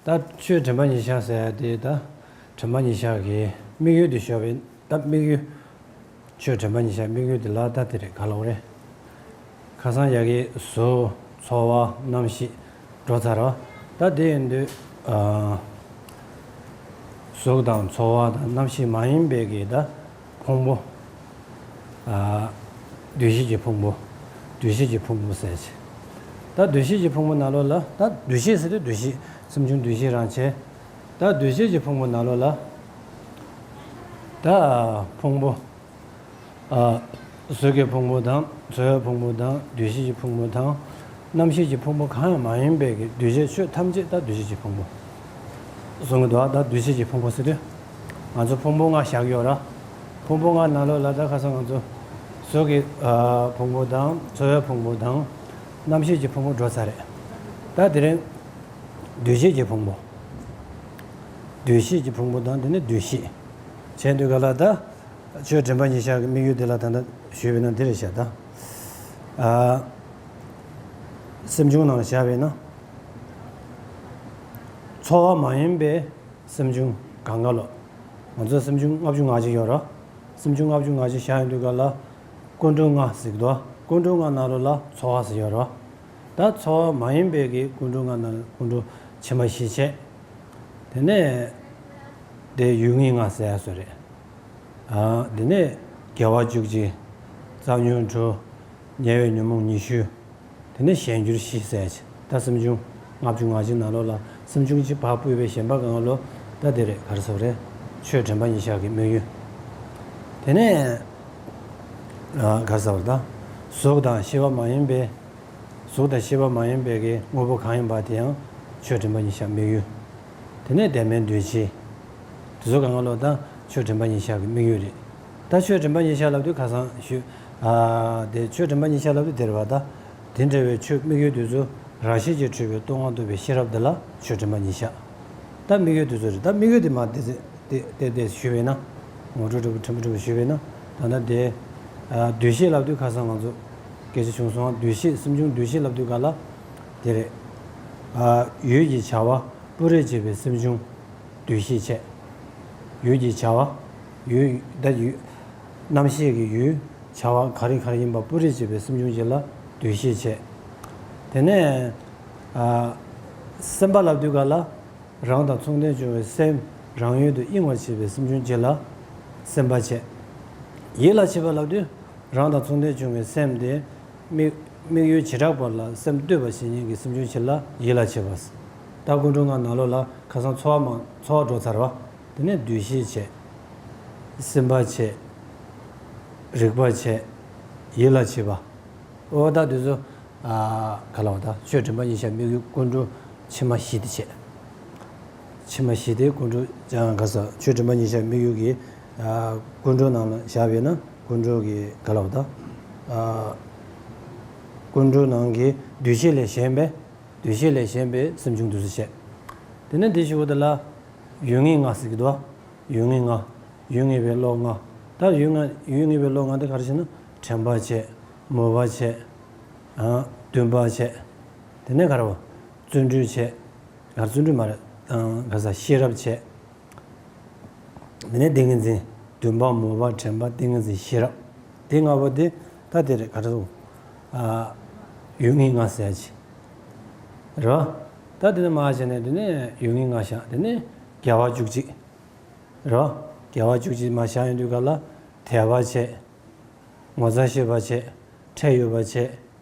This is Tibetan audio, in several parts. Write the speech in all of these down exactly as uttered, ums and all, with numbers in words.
ད་ཆོས་དྲན་པ་ཉིད་བཞག་ཟེར་ཡ་དེ་ད་དྲན་པ་ཉིད་བཞག་གི་དམིགས་ཡུལ་དེ་ཞོག་པའི་ད་དམིགས་ཡུལ། ཆོས་དྲན་པ་ཉིད་བཞག་དམིགས་ཡུལ་དེ་ལ་ད་དེ་རེད་ག་ལོག་རེད། ཁ་སང་ཡ་གི་གཟུགས་ཚོར་བ་རྣམ་ཤེས་འགྲོ་ཚར་བ། ད་དེ་ཡིན་དུས་ཨ། གཟུགས་དང་ཚོར་བ་དང་རྣམ་ཤེས་མ་ཡིན་པའི་གི་ད་ཕུང་པོ། ཨ། འདུ་ཤེས་ཀྱི་ཕུང་པོ། འདུ་ཤེས་ཀྱི་ཕུང་པོ་ཟེར་ཅིག་ད་འདུ་ཤེས་ཀྱི་ཕུང་པོ་ནང་ལོགས་ལ་ད་འདུ་ཤེས་ཟེར་དུས་འདུ་ཤེས་སེམས་བྱུང་འདུ་ཤེས་རང་བྱས། ད་འདུ་ཤེས་ཀྱི་ཕུང་པོ་ནང་ལོགས་ལ་ད་ཕུང་པོ། ཨ། གཟུགས་ཀྱི་ཕུང་པོ་དང་ཚོར་བའི་ཕུང་པོ་དང་འདུ་ཤེས་ཀྱི་ཕུང་པོ་དང་། རྣམ་ཤེས་ཀྱི་ཕུང་པོ་གང་ཡང་མ་ཡིན་པའི་གི་འདུས་བྱས་ཆོས་ཐམས་ཅད་ད་འདུས་བྱས་ཀྱི་ཕུང་པོ། གསུང་གི་འདུག་ད་འདུས་བྱས་ཀྱི་ཕུང་པོ་ཟེར་དུས། ང་ཚོ་ཕུང་པོ་ལྔ་བཞག་ཡོད་ར། ཕུང་པོ་ལྔ་ནང་ལོགས་ལ་ད་ཁ་སང་ང་ཚོ་གཟུགས་ཀྱི་ཨ་ཕུང་པོ་དང་ཚོར་བའི་ཕུང་པོ་དང་། རྣམ་ཤེས་ཀྱི་ཕུང་པོ་འགྲོ་ཚར་རེད། ད་དེ་རིང་འདུས་བྱས་ཀྱི་ཕུང་པོ། འདུས་བྱས་ཀྱི་ཕུང་པོ་དང་དེ་ནས་འདུས་ཤེས། བྱས་དུས་ག་ལ་ད། ཆོས་དྲན་པ་ཉིད་བཞག་གི་དམིགས་ཡུལ་དེ་ལ་ད་ལྟ་ཞུས་པས་ན་འདི་རེད་བཞག་ད། ཨ། སེམས་བྱུང་ནང་བཞག་པས་ན། ཚོར་བ་མ་ཡིན་པའི་སེམས་བྱུང་གང་ག་ལོ། ང་ཚོ་སེམས་བྱུང་ལྔ་བཅུ་ང་གཅིག་ཡོད་ར། སེམས་བྱུང་ལྔ་བཅུ་ང་གཅིག་བཞག་ཡོང་དུས་ག་ལ། ཀུན་འགྲོ་ལྔ་ཟེར་གི་འདུག་ཀུན་འགྲོ་ལྔ་ནང་ལོགས་ལ་ཚོར་བ་ཟེར་ཡོད་ར། ད་ཚོར་བ་མ་ཡིན་པའི་གི་ཀུན་འགྲོ་ལྔ་ནང་ཀུན་འགྲོ་ཕྱི་མ་བཞི་བྱས། དེ་ནས་དེ་ཡུལ་ངེས་ལྔ་ཟེར་ཡ་སོ་རེད། ཨ། དེ་ནས་དགེ་བ་བཅུ་གཅིག་རྩ་ཉོན་དྲུག་ཉེ་བའི་ཉོན་མོངས་ཉི་ཤུ། དེ་ནས་གཞན་འགྱུར་བཞི་ཟེར་ཡ་ཅིག་ད་སེམས་བྱུང་ལྔ་བཅུ་ང་གཅིག་ནང་ལོགས་ལ་སེམས་བྱུང་གཅིག་ཕར་སྤོས་པའི་གཞན་པ་གང་ལོ། ད་དེ་རེད་ག་རེ་ཟེར་བ་རེད། ཆོས་དྲན་པ་ཉིད་བཞག་གི་དམིགས་ཡུལ། དེ་ནས་ཨ་ག་རེ་ཟེར་བ་རེད་ད། གཟུགས་དང་ཤེས་པ་མ་ཡིན་པའི། གཟུགས་དང་ཤེས་པ་མ་ཡིན་པའི་གི་དངོས་པོ་གང་ཡིན་པ་དེ་ཡང་ཆོས་དྲན་པ་ཉིད་བཞག་དམིགས་ཡུལ། དེ་ནས་བདེན་མེད་འདུས་བྱས། དེ་ཚོ་གང་ག་ལོ་ད་ཆོས་དྲན་པ་ཉིད་བཞག་གི་དམིགས་ཡུལ་རེད། ད་ཆོས་དྲན་པ་ཉིད་བཞག་ལབ་དུས་ཁ་སང་ཞུས། ཨ། དེ་ཆོས་དྲན་པ་ཉིད་བཞག་ལབ་དུས་དེ་རེད་བ་ད། དེ་འདྲ་བའི་ཆོས་དམིགས་ཡུལ་དེ་ཚོ་རང་བཞིན་གྱིས་གྲུབ་པའི་རྟོགས་ངོར་རྟོགས་པའི་ཤེས་རབ་དེ་ལ་ཆོས་དྲན་པ་ཉིད་བཞག་ད་དམིགས་ཡུལ་དེ་ཚོ་རེད། ད་དམིགས་ཡུལ་དེ་མ་དེ་ཚེ་དེ་དེ་དེ་ཞུས་པས་ན། ངོ་སྤྲོད་འདྲ་པོ་ཕྲན་བུ་འདྲ་པོ་ཞུས་པས་ན། ད་ལྟ་དེ། ཨ། འདུས་ཤེས་ལབ་དུས་ཁ་སང་ང་ཚོ་སྐད་ཆ་བྱུང་སོང་། འདུས་ཤེས་སེམས་བྱུང་འདུས་ཤེས་ལབ་དུས་ག་ལ། དེ་རེད། ཨ། ཡུལ་གྱི་བྱ་བ་སྤུ་རིས་བྱེད་པའི་སེམས་བྱུང་། འདུས་ཤེས་བྱས། ཡུལ་གྱི་བྱ་བ། ཡུལ་ད་ཡུལ། རྣམ་ཤེས་ཀྱི་ཡུལ། བྱ་བ་ག་རེ་ག་རེ་ཡིན་པ་སྤུ་རིས་བྱེད་པའི་སེམས་བྱུང་གཅིག་ལ་འདུས་ཤེས་བྱས། དེ་ནས་ཨ། སེམས་པ་ལབ་དུས་ག་ལ། རང་དང་མཚུངས་ལྡན་བྱུང་བའི་སེམས་རང་ཡུལ་དུ་གཡེང་བར་བྱེད་པའི་སེམས་བྱུང་གཅིག་ལ་སེམས་པ་བྱས། ཡིད་ལ་བྱེད་པ་ལབ་དུས་རང་དང་མཚུངས་ལྡན་བྱུང་བའི་སེམས་དེ་དམིགས་དམིགས་ཡུལ་བྱེ་བྲག་པ་ལ་སེམས་གཏོད་པར་བྱེད་མཁན་གྱི་སེམས་བྱུང་གཅིག་ལ་ཡིད་ལ་བྱེད་པ། ད་ཀུན་འགྲོ་ལྔ་ནང་ལོགས་ལ་ཁ་སང་ཚོར་བ་མ་ཚོར་བ་འགྲོ་ཚར་བ། དེ་ནས་འདུས་ཤེས་བྱས། སེམས་པ་བྱས། རིག་པ་བྱས། ཡིད་ལ་བྱེད་པ། འོ་ད་དེ་ཚོ། ཨ། ག་ལ་བ་ད་ཆོས་དྲན་པ་ཉིད་བཞག་དམིགས་ཡུལ་ཀུན་འགྲོ་ཕྱི་མ་བཞི་དེ་བྱས། ཕྱི་མ་བཞི་དེ་ཀུན་འགྲོ་ཅང་ག་ས་ཆོས་དྲན་པ་ཉིད་བཞག་དམིགས་ཡུལ་གྱི། ཨ། ཀུན་འགྲོ་ནང་ལ་བཞག་པས་ན་ཀུན་འགྲོ་གི་ག་ལ་བ་ད། ཨ། ཀུན་འགྲོ་ནང་གི་འདུས་བྱས་ལས་གཞན་པའི། འདུས་བྱས་ལས་གཞན་པའི་སེམས་བྱུང་དེ་ཚོ་བྱས། དེ་ནས་དེ་ཞུ་བ་དེ་ལ། ཡུལ་ངེས་ལྔ་ཟེར་གྱི་འདུག་བ། ཡུལ་ངེས་ལྔ། ཡུལ་ངེས་པའི་བློ་ལྔ། ད་ཡུལ་ལྔ་ཡུལ་ངེས་པའི་བློ་ལྔ་དེ་ག་རེ་ཟེར་ན་དྲན་པ་བྱས། མོས་པ་བྱས། ཨ། འདུན་པ་བྱས། དེ་ནས་ག་རེ་བ། བརྩོན་འགྲུས་བྱས། ཨ། བརྩོན་འགྲུས་མ་རེད། ཨ། ག་ས་ཤེས་རབ་བྱས། དེ་ནས་ཏིང་ངེ་འཛིན། འདུན་པ་མོས་པ་དྲན་པ་ཏིང་ངེ་འཛིན་ཤེས་རབ། དེ་ལྔ་པོ་དེ་ད་དེ་རེད་ག་རེ་ཟེར། ཨ། ཡུལ་ངེས་ལྔ་ཟེར་ཡ་ཅིག་རེད་བ། ད་དེ་ནས་མར་བྱས་ནས་དེ་ནས་ཡུལ་ངེས་ལྔ་བཞག་དེ་ནས་དགེ་བ་བཅུ་གཅིག་རེད་བ། དགེ་བ་བཅུ་གཅིག་མར་བཞག་ཡོང་དུས་ག་ལ་དད་པ་བྱས། ངོ་ཚ་ཤེས་པ་བྱས། ཁྲེལ་ཡོད་པ་བྱས།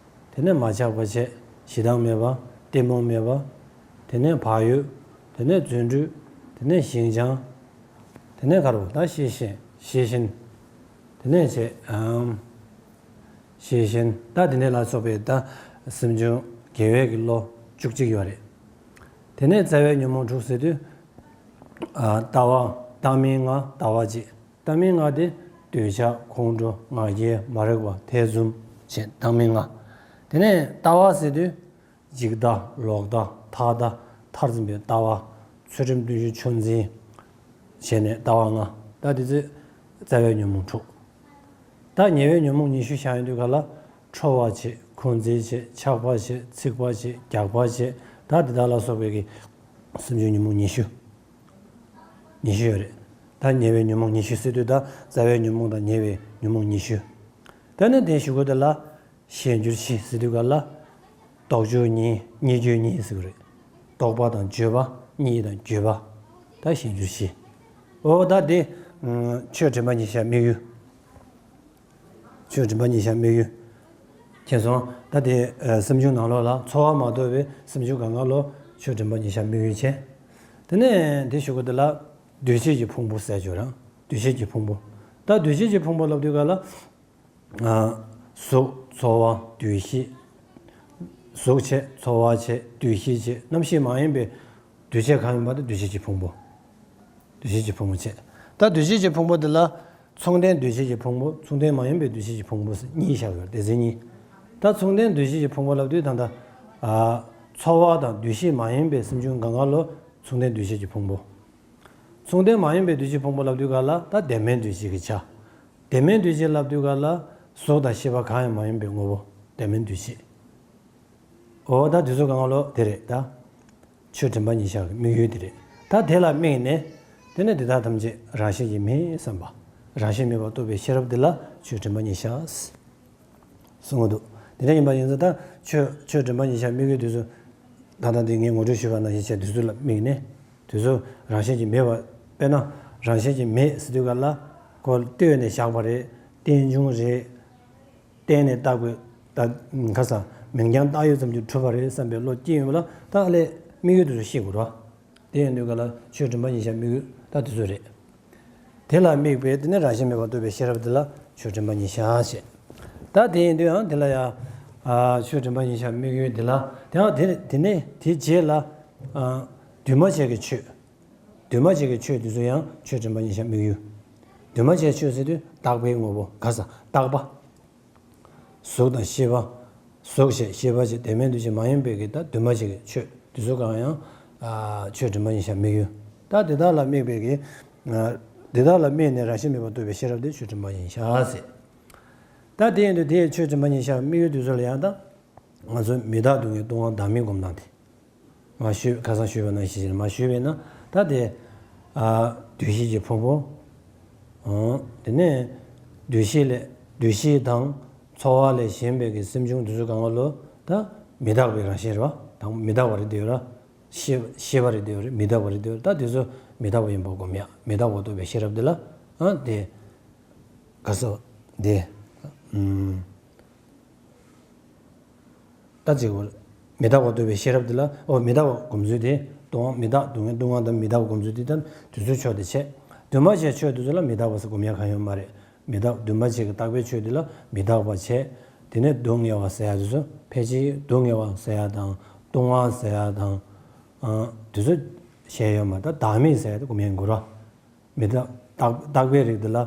དེ་ནས་མ་ཆགས་པ་བྱས། ཞེ་སྡང་མེད་པ། གཏི་མུག་མེད་པ། དེ་ནས་བག་ཡོད། དེ་ནས་བརྩོན་འགྲུས། དེ་ནས་ཞེན་ཆགས། དེ་ནས་ག་རེ་བ་ད་ཤེས་བཞིན་ཤེས་བཞིན། དེ་ནས་བྱས། ཨམ། ཤེས་བཞིན་ད་དེ་ནས་ལ་སོགས་པའི་ད་སེམས་བྱུང་དགེ་བའི་གི་བློ་བཅུ་གཅིག་ཡོད་རེད། དེ་ནས་རྩ་བའི་ཉོན་མོངས་དྲུག་ཟེར་དུས། ཨ། ལྟ་བ་བཏང་སྨིན་ལྔ་ལྟ་བ་གཅིག་ལྟ་སྨིན་ལྔ་དེ་འདོད་ཆགས་ཁོང་ཁྲོ་ང་རྒྱལ་མ་རིག་པ་ཐེ་ཚོམ་བྱས་ལྟ་སྨིན་ལྔ། དེ་ནས་ལྟ་བ་ཟེར་དུས། འཇིག་ལྟ་ལོག་ལྟ་མཐའ་ལྟ་མཐར་འཛིན་པའི་ལྟ་བ། ཚུལ་ཁྲིམས་བརྟུལ་ཞུགས་ཆོས་འཛིན། བྱས་ནས་ལྟ་བ་ལྔ། ད་དེ་ཚོ་རྩ་བའི་ཉོན་མོངས་དྲུག་ད་ཉེ་བའི་ཉོན་མོངས་ཉི་ཤུ་བཞག་ཡོང་དུས་ག་ལ། ཁྲོ་བ་བྱས། འཁོན་འཛིན་བྱས། ཆགས་པ་བྱས། འཚིག་པ་བྱས། རྒྱགས་པ་བྱས། ད་དེ་དག་ལ་སོགས་པའི་གི་ སུམ་ཅུ་ཉོན་མོངས་ཉི་ཤུ། ཉི་ཤུ་ཡོད་རེད། ད་ཉེ་བའི་ཉོན་མོངས་ཉི་ཤུ་ཟེར་དུས་ད་རྩ་བའི་ཉོན་མོངས་དང་ཉེ་བའི་ཉོན་མོངས་ཉི་ཤུ། ད་ནི་དེ་གཞུག་གུ་དེ་ལ་ཞེས་བསྒྱུར་བཞི་ཟེར་དུས་ག་ལ། རྟོག་བརྗོད་གཉིས་རྙེད་བརྗོད་གཉིས་ཟེར་གི་རེད། རྟོག་པ་དང་བརྗོད་པ་གཉིས་དང་བརྗོད་པ། ད་ཞེས་བསྒྱུར་བཞི། འོ་ད་དེ་ཆོས་དྲན་པ་ཉིད་བཞག་དམིགས་ཡུལ། ཆོས་དྲན་པ་ཉིད་བཞག་དམིགས་ཡུལ། མཁྱེན་སོང་། ད་དེ་སེམས་བྱུང་ནང་ལོགས་ལ་ཚོར་བ་མ་གཏོགས་པའི་སེམས་བྱུང་གང་ག་ལོ་ཆོས་དྲན་པ་ཉིད་བཞག་དམིགས་ཡུལ་བྱས། དེ་ནས་དེ་གཞུག་གུ་དེ་ལ་འདུ་བྱེད་ཀྱི་ཕུང་པོ་ཟེར་བརྗོད་རང་འདུ་བྱེད་ཀྱི་ཕུང་པོ། ད་འདུ་བྱེད་ཀྱི་ཕུང་པོ་ལབ་དུས་ག་ལ། གཟུགས་ཚོར་བ་འདུ་ཤེས། གཟུགས་བྱས་ཚོར་བ་བྱས་འདུ་ཤེས་བྱས་རྣམ་ཤེས་མ་ཡིན་པའི་འདུས་བྱས་གང་ཡིན་པ་དེ་འདུ་བྱེད་ཀྱི་ཕུང་པོ། འདུ་བྱེད་ཀྱི་ཕུང་པོ་བྱས། ད་འདུ་བྱེད་ཀྱི་ཕུང་པོ་འདི་ལ་མཚུངས་ལྡན་འདུ་བྱེད་ཀྱི་ཕུང་པོ་མཚུངས་ལྡན་མ་ཡིན་པའི་འདུ་བྱེད་ཀྱི་ཕུང་པོ་ཟེར་གཉིས་བཞག་ཡོད་སྡེ་ཚན་གཉིས། ད་མཚུངས་ལྡན་འདུ་བྱེད་ཀྱི་ཕུང་པོ་ལབ་དུས་ད་ལྟ་ཚོར་བ་དང་འདུ་ཤེས་མ་ཡིན་པའི་སེམས་བྱུང་གང་ག་ལོ་མཚུངས་ལྡན་འདུ་བྱེད་ཀྱི་ཕུང་པོ། མཚུངས་ལྡན་མ་ཡིན་པའི་འདུ་བྱེད་ཕུང་པོ་ལབ་དུས་ག་ལ་ད་བདེན་མེད་འདུ་བྱེད་ཀྱི་ཆ། བདེན་མེད་འདུ་བྱེད་ལབ་དུས་ག་ལ་གཟུགས་དང་ཤེས་པ་གང་ཡང་མ་ཡིན་པའི་ངོ་བོ་བདེན་མེད་འདུ་བྱེད། འོ་ད་འདི་ཚོ་གང་ལོ་དེ་རེད་ད། ཆོས་དྲན་པ་ཉིད་བཞག་གི་དམིགས་ཡུལ་དེ་རེད། ད་དེ་ལ་དམིགས་ནས། དེ་ནས་འདི་དག་ཐམས་ཅད་རང་བཞིན་གྱིས་མེད་བསམ་པ། རང་བཞིན་མེད་པར་རྟོགས་པའི་ཤེས་རབ་འདི་ལ་ཆོས་དྲན་པ་ཉིད་བཞག་གསུང་གི་འདུག་དེ་འདྲ་ཡིན་པ་ཡིན་ཙང་ད་ཆོས་ཆོས་དྲན་པ་ཉིད་བཞག་དམིགས་ཡུལ་དེ་ཚོ། ད་ལྟ་འདི་ངས་ངོ་སྤྲོད་ཞུས་པ་ནང་བཞིན་བྱས་དེ་ཚོ་ལ་དམིགས་ནས། དེ་ཚོ་རང་བཞིན་གྱིས་མེད་པ། དཔེར་ན་རང་བཞིན་གྱིས་མེད་ཟེར་དུས་ག་ལ། ཁོ་ལྟོས་ནས་བཞག་པ་རེད། རྟེན་འབྱུང་རེད། བརྟེན་ནས་བཏགས་པའི་ད་ཁ་ས་མིང་རྐྱང་བཏགས་ཡོད་ཙམ་གྱིས་གྲུབ་པ་རེད་བསམ་པའི་བློ་སྐྱེས་ཡོང་བ་ལ་ད་ཨ་ལས་དམིགས་ཡུལ་དེ་ཚོ་ཤེས་དགོས་རེད་བ། དེ་ཡིན་དུས་ག་ལ་ཆོས་དྲན་པ་ཉིད་བཞག་དམིགས་ཡུལ་ད་དེ་ཚོ་རེད། དེ་ལ་དམིགས་པའི་དེ་ནི་རང་བཞིན་མེད་པར་རྟོགས་པའི་ཤེས་རབ་དེ་ལ་ཆོས་དྲན་པ་ཉིད་བཞག་ཞེས། ད་དེ་ཡིན་དུས་ཡང་དེ་ལ་ཡང་ཆོས་དྲན་པ་ཉིད་བཞག་དམིགས་ཡུལ་དེ་ལ་དེ་ཡང་དེ་དེ་ནས་དེ་རྗེས་ལ་འདུས་མ་བྱས་ཀྱི་ཆོས། འདུས་མ་བྱས་ཀྱི་ཆོས་དེ་ཚོ་ཡང་ཆོས་དྲན་པ་ཉིད་བཞག་དམིགས་ཡུལ། འདུས་མ་བྱས་ཆོས་ཟེར་དུས་རྟག་པའི་ངོ་བོ་ག་ས་རྟག་པ། གཟུགས་དང་ཤེས་པ། གཟུགས་བྱས་ཤེས་པ་བྱས་བདེན་མེད་འདུ་བྱེད་མ་ཡིན་པའི་གི་ད་འདུས་མ་བྱས་ཀྱི་ཆོས་དེ་ཚོ་གང་ཡང་ཆོས་དྲན་པ་ཉིད་བཞག་དམིགས་ཡུལ། ད་དེ་དག་ལ་དམིགས་པའི་གི་དེ་དག་ལ་དམིགས་ནས་རང་བཞིན་མེད་པར་རྟོགས་པའི་ཤེས་རབ་དེ་ཆོས་དྲན་པ་ཉིད་བཞག་ཟེར། ད་དེ་ཡིན་དུས་དེ་ཆོས་དྲན་པ་ཉིད་བཞག་དམིགས་ཡུལ་དེ་ཚོ་ལ་ཡང་ད་ང་ཚོས་མི་རྟག་སྡུག་བསྔལ་སྟོང་བ་བདག་མེད་སྒོམ་སྟངས་དེ། མ་ཞུས་ཁ་སང་ཞུས་པ་ནང་བཞིན་བྱས་ནས་མ་ཞུས་པས་ན་ད་དེ། འདུ་ཤེས་ཀྱི་ཕུང་པོ། དེ་ནས་འདུ་ཤེས་ལས་འདུ་ཤེས་དང་ཚོར་བ་ལས་གཞན་པའི་གི་སེམས་བྱུང་འདི་ཚོ་གང་ག་ལོ་ད་མི་རྟག་པའི་རང་བཞིན་རེད་བ། དང་མི་རྟག་པ་རེད་དེ་ཡོད་ར། ཤེས་ཤེས་པ་རེད་དེ་ཡོད་རེད། མི་རྟག་པ་རེད་དེ་ཡོད་རེད། ད་དེ་ཚོ་མི་རྟག་པ་ཡིན་པ་སྒོམ་ཡག་མི་རྟག་པ་རྟོགས་པའི་ཤེས་རབ་འདི་ལ་དེ་ག་ས་དེ། ད་ཅིག་མི་རྟག་པ་རྟོགས་པའི་ཤེས་རབ་འདི་ལ་ཨོ་མི་རྟག་པ་སྒོམ་ཚུལ་དེ་སྟོང་མི་རྟག་སྡུག་བསྔལ་སྟོང་བ་དང་མི་རྟག་པ་སྒོམ་ཚུལ་དེ་ལྟར་དུས་ཚོད་ཕྱོགས་དེ་བྱས། འདུས་མ་བྱས་ཆོས་དེ་ཚོ་ལ་མི་རྟག་པ་ཟེར་སྒོམ་ཡ་གང་ཡོད་མ་རེད། མི་རྟག་འདུས་མ་བྱས་ཀྱི་རྟག་པའི་ཆོས་དེ་ལ་མི་རྟག་པ་བྱས། དེ་ནས་སྡུག་བསྔལ་བ་ཟེར་ཡ་དེ་ཚོ་ཕལ་ཆེར་སྡུག་བསྔལ་བ་ཟེར་ཡ་དང་སྟོང་བ་ཟེར་ཡ་དང་། དེ་ཚོ་བཤད་ཡོད་མ་རེད། ད་བདག་མེད་ཟེར་ཡ་དེ་སྒོམ་ཡ་ཡིན་དགོས་ར། མི་རྟག་རྟག་རྟག་པའི་རིགས་འདི་ལ་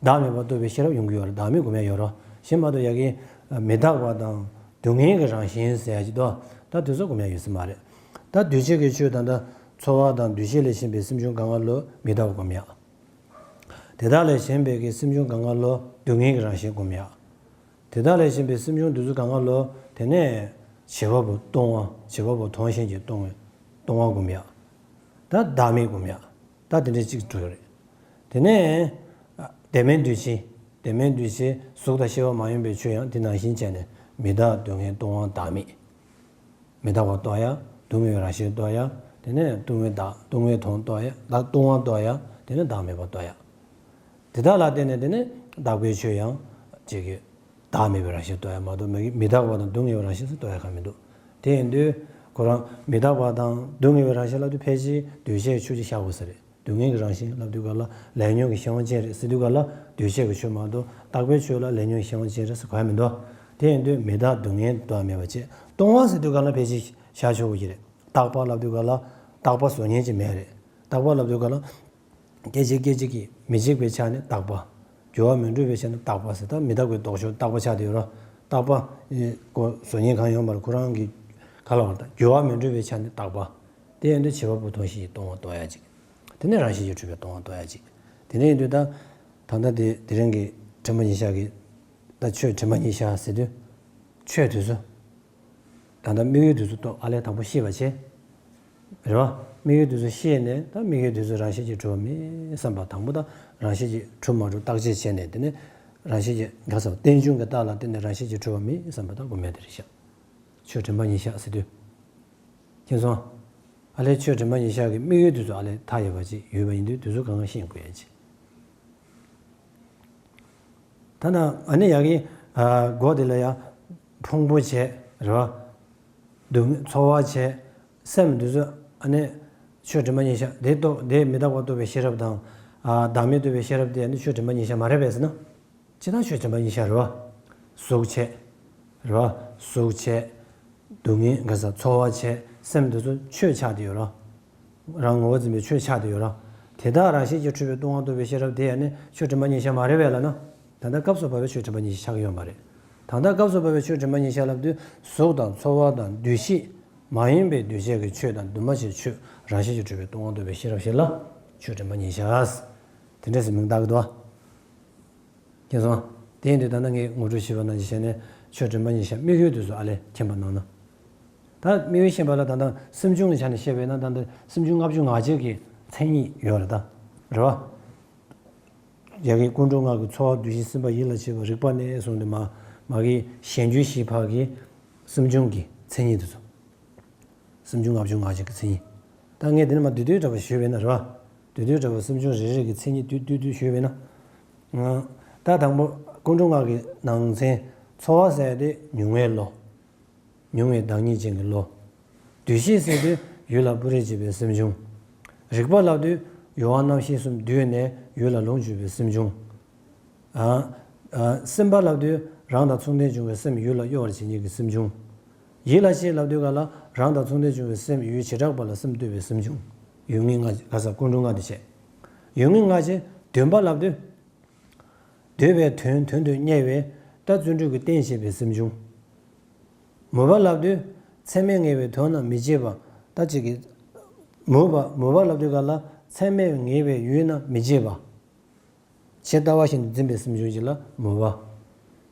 བདག་མེད་པར་རྟོགས་པའི་ཤེས་རབ་ཡོང་གི་ཡོད་རེད། བདག་མེད་སྒོམ་ཡ་ཡོད་རེད། གཞན་མ་གཏོགས་ཡ་གི་མི་རྟག་པ་དང་སྡུག་བསྔལ་གྱི་རང་བཞིན་ཟེར་ཡ་ཅིག་འདུག་ད་དེ་ཚོ་སྒོམ་ཡ་ཡོད་ས་མ་རེད། ད་འདུས་བྱས་ཀྱི་ཆོས་ད་ལྟ་ཚོར་བ་དང་འདུས་བྱས་ལས་གཞན་པའི་སེམས་བྱུང་གང་ག་ལོ་མི་རྟག་པ་སྒོམ་ཡ། དེ་དག་ལས་གཞན་པའི་གི་སེམས་བྱུང་གང་ག་ལོ་སྡུག་བསྔལ་གྱི་རང་བཞིན་སྒོམ་ཡ། དེ་དག་ལས་གཞན་པའི་སེམས་བྱུང་འདི་ཚོ་གང་ག་ལོ་དེ་ནས་བྱེད་པ་པོ་སྟོང་བ་བྱེད་པ་པོ་མཐོང་ཞིང་གི་སྟོང་བའི་སྟོང་བ་སྒོམ་ཡ། ད་བདག་མེད་སྒོམ་ཡ། ད་དེ་འདྲའི་གཅིག་འགྲོ་ཡོད་རེད། དེ་ནས་བདེན་མེད་འདུས་བྱས། བདེན་མེད་འདུས་བྱས་གཟུགས་དང་ཤེས་པ་མ་ཡིན་པའི་ཆོས་ཡང་དེ་ནང་བཞིན་བྱས་ནས་མི་རྟག་སྡུག་བསྔལ་སྟོང་བ་བདག་མེད། མི་རྟག་པ་རྟོགས་ཡ། སྡུག་བསྔལ་བའི་རང་བཞིན་རྟོགས་ཡ། དེ་ནས་སྡུག་བསྔལ་བདག་སྡུག་བསྔལ་མཐོང་རྟོགས་ཡ། བདག་སྟོང་བ་རྟོགས་ཡ། དེ་ནས་བདག་མེད་པ་རྟོགས་ཡ། དེ་དག་ལ་བརྟེན་ནས་དེ་ནས་རྟག་པའི་ཆོས་ཡང་ཅིག་གི་བདག་མེད་པའི་རང་བཞིན་རྟོགས་ཡ་མ་གཏོགས་མི་མི་རྟག་པ་དང་སྡུག་བསྔལ་བའི་རང་བཞིན་སུ་རྟོགས་ཡ་གང་མི་འདུག་དེ་ཡིན་དུས་ཁོ་རང་མི་རྟག་པ་དང་སྡུག་བསྔལ་བའི་རང་བཞིན་ལབ་དུས་ཕལ་ཆེར་འདུས་བྱས་ཆོས་ཅིག་བཞག་དགོས་ས་རེད། སྡུག་བསྔལ་གྱི་རང་བཞིན་ལབ་དུས་ག་ལ་ལས་ཉོན་གྱི་ཤེས་པ་ཅན་རེད་ཟེར་དུས་ག་ལ་འདུས་བྱས་ཀྱི་ཆོས་མ་གཏོགས་རྟག་པའི་ཆོས་ལ་ལས་ཉོན་གྱི་ཤེས་པ་ཅན་རེད་ཟེར་གོ་ཡ་མི་འདུག་དེ་ཡིན་དུས་མི་རྟག་སྡུག་བསྔལ་རྟོགས་ཡ་མེད་པ་བྱས། སྟོང་བ་ཟེར་དུས་ག་ལ་ཕལ་ཆེར་བཞག་ཆོག་གི་རེད། རྟག་པ་ལབ་དུས་ག་ལ་རྟག་པ་བཟོ་མཁན་ཅིག་མེད་རེད། རྟག་པ་ལབ་དུས་ག་ལ་སྐད་ཅིག་སྐད་ཅིག་གིས་མི་འཇིག་པའི་ཆ་ནས་རྟག་པ། འགྱུར་བ་མི་འགྲོ་བའི་ཆ་ནས་རྟག་པ་ཟེར། ད་མི་རྟག་པའི་ལྡོག་ཕྱོགས་རྟག་པ་ཆགས་བསྡད་ཡོད་ར། རྟག་པ་ཨེ་ཀོ་བཟོ་མཁན་གང་ཡོད་མ་རེད། ཁོ་རང་གི་ག་ལ་བར་ད་འགྱུར་བ་མི་འགྲོ་བའི་ཆ་ནས་རྟག་པ། དེ་ཡིན་དུས་བྱེད་པ་པོ་མཐོང་ཞིང་སྟོང་བ་རྟོགས་ཡ་ཅིག་དེ་ནས་རང་བཞིན་གྱིས་གྲུབ་པའི་སྟོང་བ་རྟོགས་ཡ་ཅིག་དེ་འདྲ་ཡིན་དུས་ད་ད་ལྟ་དེ་དེ་རིང་གི་དྲན་པ་ཉིད་བཞག་གི་ད་ཆོས་དྲན་པ་ཉིད་བཞག་ཟེར་དུས་ཆོས་དེ་ཚོ་ད་ལྟ་དམིགས་ཡུལ་དེ་ཚོ་རྟོགས། ཨ་ལས་དང་པོ་ཤེས་པ་བྱས། རེད་བ། དམིགས་ཡུལ་དེ་ཚོ་ཤེས་ནས་ད་དམིགས་ཡུལ་དེ་ཚོ་རང་བཞིན་གྱིས་གྲུབ་པ་མིན་བསམ་པ་དང་པོ་དང་རང་བཞིན་གྱིས་གྲུབ་མ་གྲུབ་བརྟག་དཔྱད་བྱས་ནས་དེ་ནས་རང་བཞིན་གྱིས་ག་ཟེར་བ་རྟེན་འབྱུང་གི་རྟགས་ལ་བརྟེན་ནས་རང་བཞིན་གྱིས་གྲུབ་པ་མིན་བསམ་པ་དང་སྒོམ་ཡ་དེ་རེད་ཤག་ཆོས་དྲན་པ་ཉིད་བཞག་ཟེར་དུས། མཁྱེན་སོང་། ཨ་ལས་ཆོས་དྲན་པ་ཉིད་བཞག་གི་དམིགས་ཡུལ་དེ་ཚོ་ཨ་ལས་མཐའ་ཡས་པ་ཅིག་ཡོད་པ་ཡིན་དུས་དེ་ཚོ་གང་གང་ཤེས་དགོས་ཡ་ཅིག་ད་ནང་ཨ་ནི་ཡ་གི་སྒོ་དེ་ལ་ཡ་ཕུང་པོ་བྱས་རེད་བ། སྡུག་བསྔལ་ཚོར་བ་བྱས་སེམས་འདི་ཚོ་ཨ་ནི་ཆོས་དྲན་པ་ཉིད་བཞག་དེ་རྟོགས་དེ་མི་རྟག་པ་རྟོགས་པའི་ཤེས་རབ་དང་། བདག་མེད་རྟོགས་པའི་ཤེས་རབ་དེ་ཨ་ནི་ཆོས་དྲན་པ་ཉིད་བཞག་མ་རེད་པས་ཟེར་ན། ཅི་ལྟར་ཆོས་དྲན་པ་ཉིད་བཞག་རེད་བ། གཟུགས་བྱས། རེད་བ། གཟུགས་བྱས། སྡུག་བསྔལ་ག་ས་ཚོར་བ་བྱས་སེམས་འདི་ཚོ་ཆོས་ཆགས་བསྡད་ཡོད་ར། རང་ངོ་བོ་འཛིན་པའི་ཆོས་ཆགས་བསྡད་ཡོད་ར། དེ་དག་རང་བཞིན་གྱིས་གྲུབ་པའི་སྟོང་པ་རྟོགས་པའི་ཤེས་རབ་དེ་ཡང་ནི་ཆོས་དྲན་པ་ཉིད་བཞག་མ་རེད་པས་ལབ་ན། ད་ལྟ་སྐབས་སུ་བབ་པའི་ཆོས་དྲན་པ་ཉིད་བཞག་ཆགས་ཀྱི་ཡོད་མ་རེད། ད་ལྟ་སྐབས་སུ་བབ་པའི་ཆོས་དྲན་པ་ཉིད་བཞག་ལབ་དུས་གཟུགས་དང་ཚོར་བ་དང་འདུ་ཤེས། མ་ཡིན་པའི་འདུ་བྱེད་ཀྱི་ཆོས་དང་འདུས་མ་བྱས་ཆོས་རང་བཞིན་གྱིས་གྲུབ་པའི་སྟོང་པ་རྟོགས་པའི་ཤེས་རབ་ཞིག་ལ་ཆོས་དྲན་པ་ཉིད་བཞག་དེ་འདྲས་སུ་མིང་བཏགས་ཀྱི་འདུག་བ། མཁྱེན་སོང་། དེ་ཡིན་དུས་ད་ལྟ་ངས་ངོ་སྤྲོད་བྱས་པ་ནང་བཞིན་བྱས་ནས་ཆོས་དྲན་པ་ཉིད་བཞག་དམིགས་ཡུལ་དེ་ཚོ་ཨ་ལས་མཁྱེན་པ་གནང་ན། ད་དམིགས་ཡུལ་ཤེས་པ་ལ་ད་ལྟ་སེམས་བྱུང་གི་ཆ་ནས་བཤད་པས་ན་ད་ལྟ་སེམས་བྱུང་ལྔ་བཅུ་ང་གཅིག་གི་མཚན་ཉིད་ཡོད་རེད་ད། རེད་བ། ཡ་གི་ཀུན་འགྲོ་ལྔ་གི་ཚོར་བ་འདུ་ཤེས་སེམས་པ་ཡིད་ལ་བྱེད་པ་རིག་པ་ནས་བཟུང་སྟེ་མ་མ་གི་གཞན་རྒྱུད་བཞི་ཕར་གྱི་སེམས་བྱུང་གི་མཚན་ཉིད་དེ་ཚོ། སེམས་བྱུང་ལྔ་བཅུ་ང་གཅིག་གི་མཚན་ཉིད། ད་ངས་འདི་ནས་མ་བསྡུས་བསྡུས་འདྲ་པོ་ཞུས་པས་ན་རེད་བ། བསྡུས་བསྡུས་འདྲ་པོ་སེམས་བྱུང་རེ་རེ་གི་མཚན་ཉིད་བསྡུས་བསྡུས་བསྡུས་ཞུས་པས་ན། ད་དང་པོ་ཀུན་འགྲོ་ལྔ་གི་ནང་ཚན་ཚོར་བ་ཟེར་ཏེ་མྱོང་བའི་བློ། མྱོང་བའི་བདག་ཉིད་ཅན་གྱི་བློ། འདུ་ཤེས་ཟེར་དུས་ཡུལ་ལ་སྤུ་རིས་བྱེད་པའི་སེམས་བྱུང་། རིག་པ་ལབ་དུས་ཡུལ་དབང་རྣམ་ཤེས་གསུམ་འདུས་ནས་ཡུལ་ལ་ལོངས་སྤྱོད་པའི་སེམས་བྱུང་། ཨ། ཨ། སེམས་པ་ལབ་དུས་རང་དང་མཚུངས་ལྡན་བྱུང་བའི་སེམས་ཡུལ་ལ་གཡོ་བར་བྱེད་མཁན་གྱི་སེམས་བྱུང་། ཡིད་ལ་བྱེད་ལབ་དུས་ག་ལ་རང་དང་མཚུངས་ལྡན་བྱུང་བའི་སེམས་ཡུལ་བྱེ་བྲག་པ་ལ་སེམས་གཏོད་པའི་སེམས་བྱུང་། ཡུལ་ངེས་ལྔ་ག་ས་ཀུན་འགྲོ་ལྔ་དེ་བྱས། ཡུལ་ངེས་ལྔ་བྱས་འདུན་པ་ལབ་དུས། འདོད་པའི་དོན་དོན་དུ་གཉེར་བའི་ད་བརྩོན་འགྲུས་ཀྱི་རྟེན་བྱེད་པའི་སེམས་བྱུང་། མོས་པ་ལབ་དུས་ཚད་མས་ངེས་པའི་དོན་རྣམས་མི་བྱེད་པ། ད་ཅིག་གིས་མོས་པ་མོས་པ་ལབ་དུས་ག་ལ་ཚད་མས་ངེས་པའི་ཡུལ་རྣམས་མི་བྱེད་པ། ཇི་ལྟ་བ་བཞིན་དུ་འཛིན་པའི་སེམས་བྱུང་ཅིག་ལ་མོས་པ།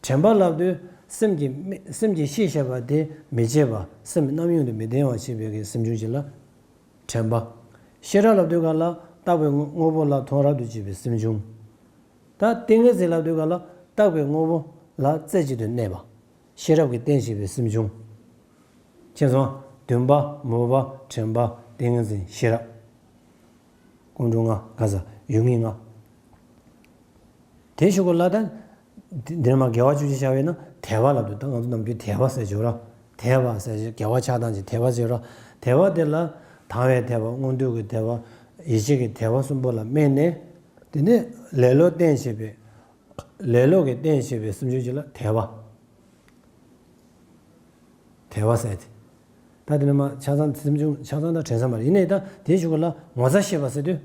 དྲན་པ་ལབ་དུས་སེམས་ཀྱི་སེམས་ཀྱིས་ཤེས་བྱ་བ་དེ་མི་བྱེད་པ་སེམས་རྣམ་གཡེང་དུ་མི་ལྡང་བ་བྱེད་པའི་གི་སེམས་བྱུང་ཅིག་ལ་དྲན་པ། ཤེས་རབ་ལབ་དུས་ག་ལ་བརྟགས་པའི་དངོས་པོ་ལ་མཐོང་རབ་ཏུ་བྱེད་པའི་སེམས་བྱུང་། ད་ཏིང་ངེ་འཛིན་ལབ་དུས་ག་ལ་བརྟགས་པའི་དངོས་པོ་ལ་རྩེ་གཅིག་ཏུ་གནས་པ། ཤེས་རབ་ཀྱི་རྟེན་བྱེད་པའི་སེམས་བྱུང་། མཁྱེན་སོང་། འདུན་པ་མོས་པ་དྲན་པ་ཏིང་ངེ་འཛིན་ཤེས་རབ། ཀུན་འགྲོ་ལྔ་ག་ས་ཡུལ་ངེས་ལྔ། དེ་ཞུ་གོ་ལ་ད། འདིར་མ་དགེ་བ་བཅུ་གཅིག་བྱ་བས་ན་དད་པ་ལབ་དུས་ད་ང་ཚོ་ནམ་རྒྱུན་དད་པ་ཟེར་གྱི་ཡོད་ར། དད་པ་ཟེར་གྱི་དགེ་བ་ཆགས་སྡང་གི་དད་པ་ཟེར་ར། དད་པ་དེ་ལ་དང་བའི་དད་པ་མངོན་འདོད་ཀྱི་དད་པ་ཡིད་ཆེས་ཀྱི་དད་པ་གསུམ་པོ་ལ་དམིགས་ནས། དེ་ནས་ལེ་ལོ་རྟེན་བྱེད་པའི། ལེ་ལོ་གི་རྟེན་བྱེད་པའི་སེམས་བྱུང་ཅིག་ལ་དད་པ། དད་པ་ཟེར་ཏེ། ད་དེ་ནས་མ་ཆ་ཚང་སེམས་བྱུང་ཆ་ཚང་དང་དྲན་ས་མ་རེད་ཡིན་ནའི་ད་དེའི་གཞུག་ལ་ངོ་ཚ་ཤེས་པ་ཟེར་དུས།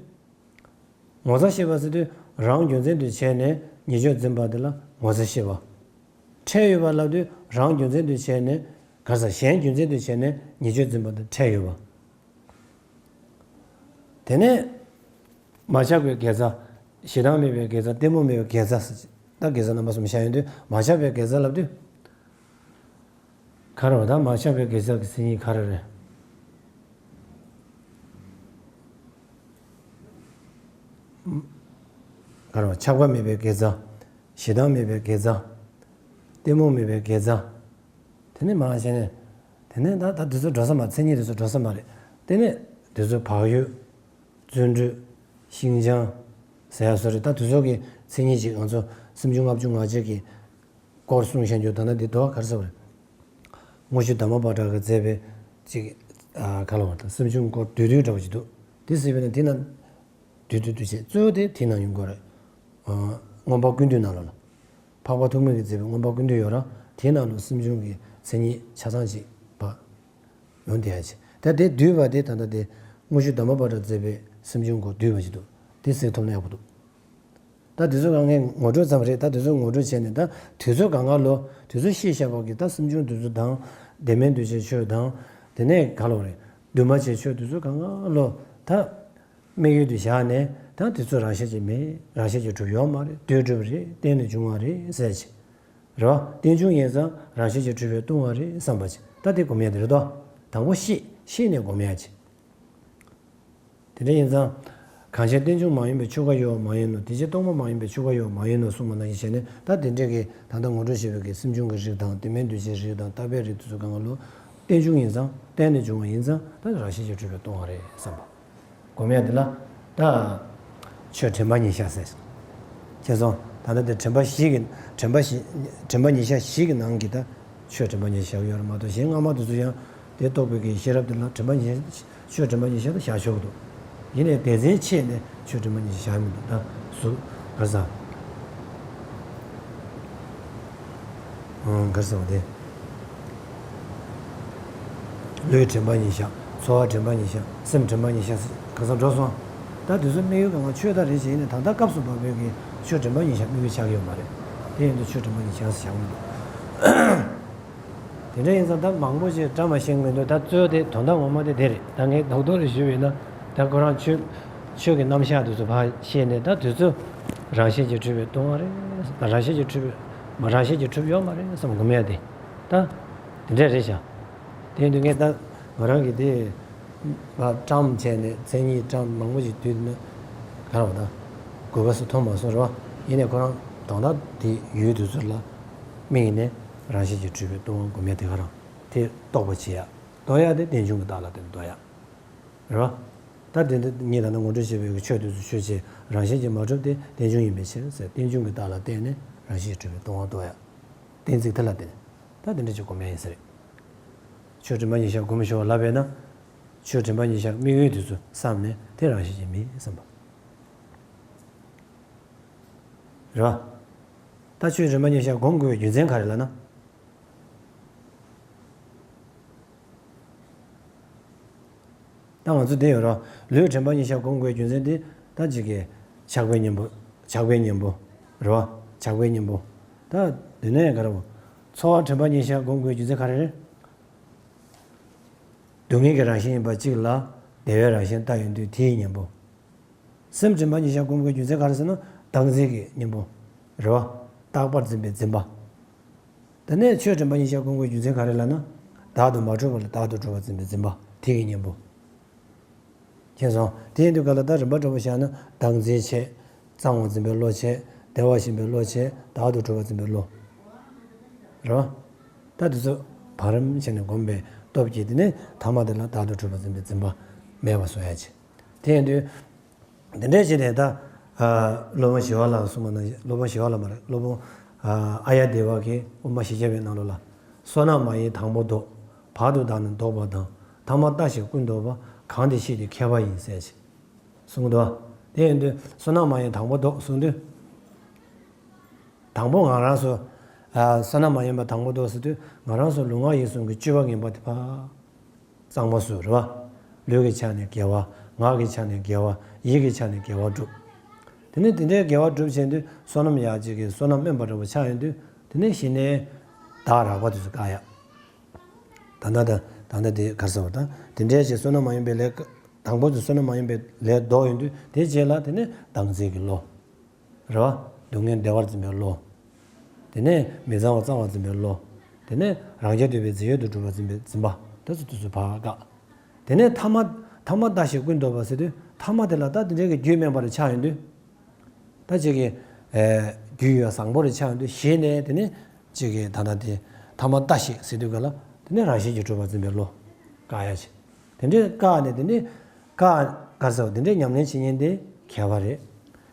ངོ་ཚ་ཤེས་པ་ཟེར་དུས་རང་རྒྱུ་མཚན་དུ་བྱས་ནས་ཉེས་སྤྱོད་འཛིན་པ་དེ་ལ་ངོ་ཚ་ཤེས་པ། ཁྲེལ་ཡོད་པ་ལབ་དུས་རང་རྒྱུ་མཚན་དུ་བྱས་ནས་ག་ས་གཞན་རྒྱུ་མཚན་དུ་བྱས་ནས་ཉེས་སྤྱོད་འཛིན་པ་དེ་ཁྲེལ་ཡོད་པ། དེ་ནས་མ་ཆགས་པའི་དགེ་རྩ། ཞེ་སྡང་མེད་པའི་དགེ་རྩ་གཏི་མུག་མེད་པའི་དགེ་རྩ། ད་དགེ་རྩ་རྣམ་པ་གསུམ་བཤད་ཡོང་དུས་མ་ཆགས་པའི་དགེ་རྩ་ལབ་དུས། ག་རེ་བ་ད་མ་ཆགས་པའི་དགེ་རྩ་གི་མཚན་ཉིད་ག་རེ་རེད། ག་རེ་བ་ཆགས་པ་མེད་པའི་དགེ་རྩ། ཞེ་སྡང་མེད་པའི་དགེ་རྩ། གཏི་མུག་མེད་པའི་དགེ་རྩ། དེ་ནས་མ་བྱས་ནས། དེ་ནས་ད་ད་དེ་ཚོ་འགྲོ་ས་མ་མཚན་ཉིད་དེ་ཚོ་འགྲོ་ས་མ་རེད། དེ་ནས་དེ་ཚོ་བག་ཡོད། བརྩོན་འགྲུས། ཤིན་སྦྱངས། ཟེར་ཡ་སོགས་རེད་ད་དེ་ཚོ་གི་མཚན་ཉིད་ཅིག་ང་ཚོ་སེམས་བྱུང་ལྔ་བཅུ་ང་གཅིག་གི་སྐོར་གསུངས་བཞག་རྒྱུ་ད་ན་འདི་དོ་ག་རེ་ཟེར་བ་རེད། དངོས་གཞི་དྷརྨ་པཱ་ཊ་གིས་མཛད་པའི་ཅིག་ག་ལ་བ་དང་སེམས་བྱུང་སྐོར་བསྡུས་བསྡུས་འདྲ་བ་ཅིག་འདུག་དེ་ཟེར་བས་ན་དེ་ན། བསྡུས་བསྡུས་བསྡུས་བྱས་གཙོ་བོ་དེ་དེ་ནང་ཡོང་གི་རེད། མངོན་པ་ཀུན་བཏུས་ནང་ལོགས་ལ། འཕགས་པ་ཐོགས་མེད་ཀྱིས་མཛད་པའི་མངོན་པ་ཀུན་བཏུས་ཡོད་ར། དེའི་ནང་ལོགས་སེམས་བྱུང་གི་མཚན་ཉིད་ཆ་ཚང་ཅིག་པ། ཡོང་བསྡད་ཡ་ཅིག་ད་དེ་བསྡུས་པ་དེ་ད་ལྟ་དེ་དངོས་གཞི་དྷརྨ་པཱ་ཊ་མཛད་པའི་སེམས་བྱུང་སྐོར་བསྡུས་པ་ཅིག་འདུག་དེ་གཟིགས་ཐུབ་ན་ཡག་པོ་འདུག་ད་དེ་ཚོ་གང་ངས་ངོ་སྤྲོད་ཙམ་རེད། ད་དེ་ཚོ་ངོ་སྤྲོད་བྱས་ནས་ད་དུས་ཚོད་གང་ག་ལོ་དུས་ཚོད་ཤེས་བཞག་པ་གི་ད་སེམས་བྱུང་དེ་ཚོ་དང་། བདེན་མེད་འདུ་བྱེད་ཆོས་དང་། དེ་ནས་ག་ལ་བ་རེད། འདུས་མ་བྱས་ཆོས་དེ་ཚོ་གང་ག་ལོ་ད། དམིགས་ཡུལ་དུ་བཞག་ནས་ད་དེ་ཚོ་རང་བཞིན་གྱིས་མེད་རང་བཞིན་གྱིས་གྲུབ་ཡོད་མ་རེད་དུས་གྲུབ་རེད་གཏན་ནས་བྱུང་བ་རེད་ཟེར་ཅིག་རེད་བ། རྟེན་འབྱུང་ཡིན་ཙང་རང་བཞིན་གྱིས་གྲུབ་པས་སྟོང་བ་རེད་བསམ་པ་ཅིག་ད་དེ་སྒོམ་ཡ་དེ་རེད་དོ། དང་པོ་ཤེས་ཤེས་ནས་སྒོམ་ཡ་ཅིག་དེ་འདྲ་ཡིན་ཙང་། གང་ཕྱིར་རྟེན་འབྱུང་མ་ཡིན་པའི་ཆོས་འགའ་ཡོད་པ་མ་ཡིན་ནོ། དེ་ཕྱིར་རྟོག་པ་མ་ཡིན་པའི་ཆོས་འགའ་ཡོད་པ་མ་ཡིན་ནོ་གསུངས་པ་ནང་བཞིན་བྱས་ནས། ད་དེ་འདྲ་གི་ད་ལྟ་ངོ་སྤྲོད་བྱས་པའི་གི་སེམས་བྱུང་གི་རིགས་དང་དེ་མིན་འདུས་བྱས་རིགས་དང་རྟག་པའི་རིགས་དེ་ཚོ་གང་ལོ། རྟེན་འབྱུང་ཡིན་ཙང་བརྟེན་ནས་འབྱུང་བ་ཡིན་ཙང་ད་རང་བཞིན་གྱིས་གྲུབ་པས་སྟོང་པ་རེད་བསམ་པ། སྒོམ་ཡ་དེ་ལ་ད་ཆོས་དྲན་པ་ཉིད་བཞག་ཟེར། ཁྱེད་ཚོ་ད་ལྟ་དེ་དྲན་པ་བཞི་གི་དྲན་པ་བཞི་དྲན་པ་ཉིད་བཞག་བཞི་གི་ནང་གི་ད་ཆོས་དྲན་པ་ཉིད་བཞག་ཡོད་རེད་མ་གཏོགས། གཞན་སྔ་མ་དེ་ཚོ་ཡང་དེ་རྟོགས་པའི་གི་ཤེས་རབ་དེ་ལ་དྲན་པ་ཉིད་ཆོས་དྲན་པ་ཉིད་བཞག་ད་བཞག་ཆོག་གི་འདུག་ཡིན་ནའི་སྡེ་ཚན་ཕྱེ་ནས་ཆོས་དྲན་པ་ཉིད་བཞག་མི་འདུག་ད་གཟུགས་ག་རེ་ཟ། ག་རེ་ཟེར་བ་དེ། ལུས་དྲན་པ་ཉིད་བཞག་ཚོར་བ་དྲན་པ་ཉིད་བཞག་སེམས་དྲན་པ་ཉིད་བཞག་ག་ཚོད་འགྲོ་སོང་། ད་དེ་ཚོ་དམིགས་ཡུལ་གང་ག་ཆོས་དག་རེད་ཅེས་ཡིན་ནའི་ད་ལྟ་སྐབས་སུ་བབས་པའི་གི་ཆོས་དྲན་པ་ཉིད་བཞག་དམིགས་ཡུལ་ཆགས་ཀྱི་ཡོད་མ་རེད། དེ་ཡིན་དུས་ཆོས་དྲན་པ་ཉིད་བཞག་ཟེར་བཞག་མི་འདུག་དེ་འདྲ་ཡིན་ཙང་ད་མང་པོ་ཞིག་བཀྲ་མ་ཤིས་མི་འདུག་ད་གཙོས་དེ་དོན་དག་ངོ་མ་དེ་དེ་རེད། ད་ངས་རྡོག་རྡོག་རེ་ཞུས་པ་ཡིན་ན། ད་ཁོ་རང་ཆོས་ཆོས་ཀྱི་རྣམ་གཞག་དེ་ཚོ་ཕར་ཤེས་ནས། ད་དེ་ཚོ་རང་བཞིན་གྱིས་གྲུབ་པས་སྟོང་པ་རེད། རང་བཞིན་གྱིས་གྲུབ་པས་མ་རང་བཞིན་གྱིས་གྲུབ་ཡོད་མ་རེད་བསམ་སྒོམ་ཡ་དེ། ད་དེ་འདྲ་རེད་ཤག་དེ་ཡིན་དུས་ངས་ད་ང་རང་གིས་དེ་བཀྲམ་བྱས་ནས་མཚན་ཉིད་བཀྲམ་མང་པོ་ཞིག་བསྡུས་ནས་ག་རེ་བ་ད་དགོས་པ་སུ་མཐོང་མ་སོང་རེད་བ། ཡིན་ནའི་ཁོ་རང་དོན་དག་དེ་ཡུལ་དེ་ཚོ་ལ་དམིགས་ནས་རང་བཞིན་གྱིས་གྲུབ་པས་སྟོང་པ་སྒོམ་ཡ་དེ་ག་རང་དེ་རྟོགས་པ་བྱེད་ཡ། རྟོགས་ཡ་དེ་རྟེན་འབྱུང་གི་རྟགས་ལ་བརྟེན་ནས་རྟོགས་ཡ། རེད་བ། ད་དེ་འདི་ངས་ད་ལྟ་ངོ་སྤྲོད་བྱས་པའི་ཆོས་དེ་ཚོ་ཆོས་ཅན། རང་བཞིན་གྱིས་མ་གྲུབ་སྟེ་རྟེན་འབྱུང་ཡིན་པའི་ཕྱིར་ཟེར། རྟེན་འབྱུང་གི་རྟགས་ལ་བརྟེན་ནས་རང་བཞིན་གྱིས་གྲུབ་པས་སྟོང་པ་རྟོགས་ཡ། གཏན་ཚིགས་དེ་ལ་བརྟེན་ནས་ད་དེ་འདྲ་ཅིག་སྒོམ་ཡ་ཡིན་ས་རེད། ཆོས་དྲན་པ་ཉིད་བཞག་སྒོམ་ཞོར་ལབ་པས་ན། ཆོས་དྲན་པ་ཉིད་བཞག་དམིགས་ཡུལ་དེ་ཚོ་བསམ་ནས་དེ་རང་བཞིན་གྱིས་མིན་བསམ་པ། རེད་བ། ད་ཆོས་དྲན་པ་ཉིད་བཞག་སྒོམ་དགོས་པའི་རྒྱུ་མཚན་ག་རེ་ལབ་ན། ད་ང་ཚོ་འདི་ཡོད་ར། ལུས་དྲན་པ་ཉིད་བཞག་སྒོམ་དགོས་རྒྱུ་མཚན་དེ་ད་ཅིག་གི་ཆགས་པའི་གཉེན་པོ། ཆགས་པའི་གཉེན་པོ། རེད་བ། ཆགས་པའི་གཉེན་པོ། ད་དེ་ནས་ག་རེ་བ། ཚོར་བ་དྲན་པ་ཉིད་བཞག་སྒོམ་དགོས་རྒྱུ་མཚན་ག་རེ་རེད། སྡུག་བསྔལ་གྱི་རང་བཞིན་ཡིན་པ་གཅིག་ལ་བདེ་བའི་རང་བཞིན་ལྟ་ཡོང་དུས་དེའི་གཉེན་པོ། སེམས་དྲན་པ་ཉིད་བཞག་སྒོམ་དགོས་རྒྱུ་མཚན་ག་རེ་ཟེར་ན་བདག་འཛིན་གྱི་གཉེན་པོ། རེད་བ། རྟག་པར་འཛིན་པའི་འཛིན་པ། དེ་ནས་ཆོས་དྲན་པ་ཉིད་བཞག་སྒོམ་དགོས་རྒྱུ་མཚན་ག་རེ་ལབ་ན། བདག་ཏུ་མ་གྲུབ་པ་ལ་བདག་ཏུ་གྲུབ་པར་འཛིན་པའི་འཛིན་པ་དེ་གི་གཉེན་པོ། མཁྱེན་སོང་། དེ་ཡིན་དུས་ག་ལ་ད་རིམ་པ་འདྲ་པོ་བཞག་ན་བདག་འཛིན་བྱེད། གཙང་བར་འཛིན་པའི་བློ་བྱེད། བདེ་བར་ཞེན་པའི་བློ་བྱེད། བདག་ཏུ་གྲུབ་པར་འཛིན་པའི་བློ། རེད་བ། ད་དེ་ཚོ་བར་རིམ་བྱས་ནས་སྒོམ་པའི་སྟོབས་ཀྱིས་དེ་ནས་ཐ་མ་དེ་ལ་བདག་ཏུ་གྲུབ་པར་འཛིན་པའི་འཛིན་པ་མེད་པ་བཟོ་ཡ་བྱེད། དེ་ཡིན་དུས། འདི་འདྲའི་ཆེད་དུ་ད། ཨ། སློབ་དཔོན་ཞི་བ་ལྷ་གསུངས་པ་ནང་བཞིན། སློབ་དཔོན་ཞི་བ་ལྷ་མ་རེད། སློབ་དཔོན། ཨ། ཨཱརྱ་དེ་བ་གིས་དབུ་མ་བཞི་བརྒྱ་པའི་ནང་ལོགས་ལ། བསོད་ནམས་མ་ཡིན་དང་པོ་ལྡོག་བར་དུ་བདག་ནི་ལྡོག་པ་དང་། ཐ་མ་ལྟ་ཞིག་ཀུན་ལྡོག་པ། གང་དེ་ཤེས་དེ་ཁྱད་པར་ཡིན། ཟེར་ཅིག་གསུངས་འདུག་དེ་ཡིན་དུས་བསོད་ནམས་མ་ཡིན་དང་པོ་ལྡོག་གསུངས་དུས། དང་པོ་ང་རང་ཚོ། ཨ། བསོད་ནམས་མ་ཡིན་པ་དང་པོ་ལྡོག་ཟེར་དུས་ང་རང་ཚོ་ལུས་ངག་ཡིད་གསུམ་གྱི་སྤྱོད་པ་ངན་པ་དེ་ཕར། གཙང་མ་བཟོས་རེད་བ། ལུས་ཀྱི་ཆ་ནས་དགེ་བ། ངག་གི་ཆ་ནས་དགེ་བ། ཡིད་ཀྱི་ཆ་ནས་དགེ་བ་སྒྲུབ། དེ་ནས་དེ་འདྲའི་དགེ་བ་སྒྲུབ་བྱས་དུས་བསོད་ནམས་ཡག་ཅིག་གི་བསོད་ནམས་དམན་པ་འདྲ་པོ་ཆགས་ཡོང་དུས་དེ་ནས་གཞི་ནས་བདག་རགས་པ་དེ་ཚོ་བཀག་ཡ། ད་ལྟ་ད་ད་ལྟ་དེ་ག་རེ་ཟེར་བ་དང་དེ་འདྲའི་ཅིག་བསོད་ནམས་མ་ཡིན་པའི་ལས། དང་པོ་དེ་བསོད་ནམས་མ་ཡིན་པའི་ལས་ལྡོག་ཡོང་དུས་དེ་རྗེས་ལ་དེ་ནས་བདག་འཛིན་གྱི་བློ། རེད་བ། སྡུག་བསྔལ་བདེ་བར་འཛིན་པའི་བློ། དེ་ནས་མི་གཙང་བ་གཙང་བར་འཛིན་པའི་བློ། དེ་ནས་རང་རྐྱ་ཐུབ་པའི་རྫས་ཡོད་དུ་གྲུབ་པར་འཛིན་པའི་འཛིན་པ་དེ་ཚོ་དེ་ཚོ་ཕར་བཀག་དེ་ནས་ཐ་མ། ཐ་མ་ལྟ་ཞིག་ཀུན་ལྡོག་པ་ཟེར་དུས་ཐ་མ་དེ་ལ་ད་དེ་འདྲའི་གི་རྒྱུད་སྨིན་པ་རེ་ཆགས་ཡོང་དུས། ད་ཅིག་གི། ཨེ། རྒྱུད་ཡོད་བཟང་པོ་རེ་ཆགས་ཡོང་དུས་གཞི་ནས་དེ་ནས་ཅིག་གི་ད་ལྟ་དེ་ཐ་མ་ལྟ་ཞིག་ཟེར་དུས་ག་ལ་དེ་ནས་རང་བཞིན་གྱིས་གྲུབ་པར་འཛིན་པའི་བློ། བཀག་ཡ་ཆེ། དེ་འདྲའི་བཀག་ནས་དེ་ནས་བཀག་ག་རེ་ཟེར་བ་དེ་འདྲའི་ཉམས་ལེན་བྱེད་མཁན་དེ་མཁས་པ་རེད།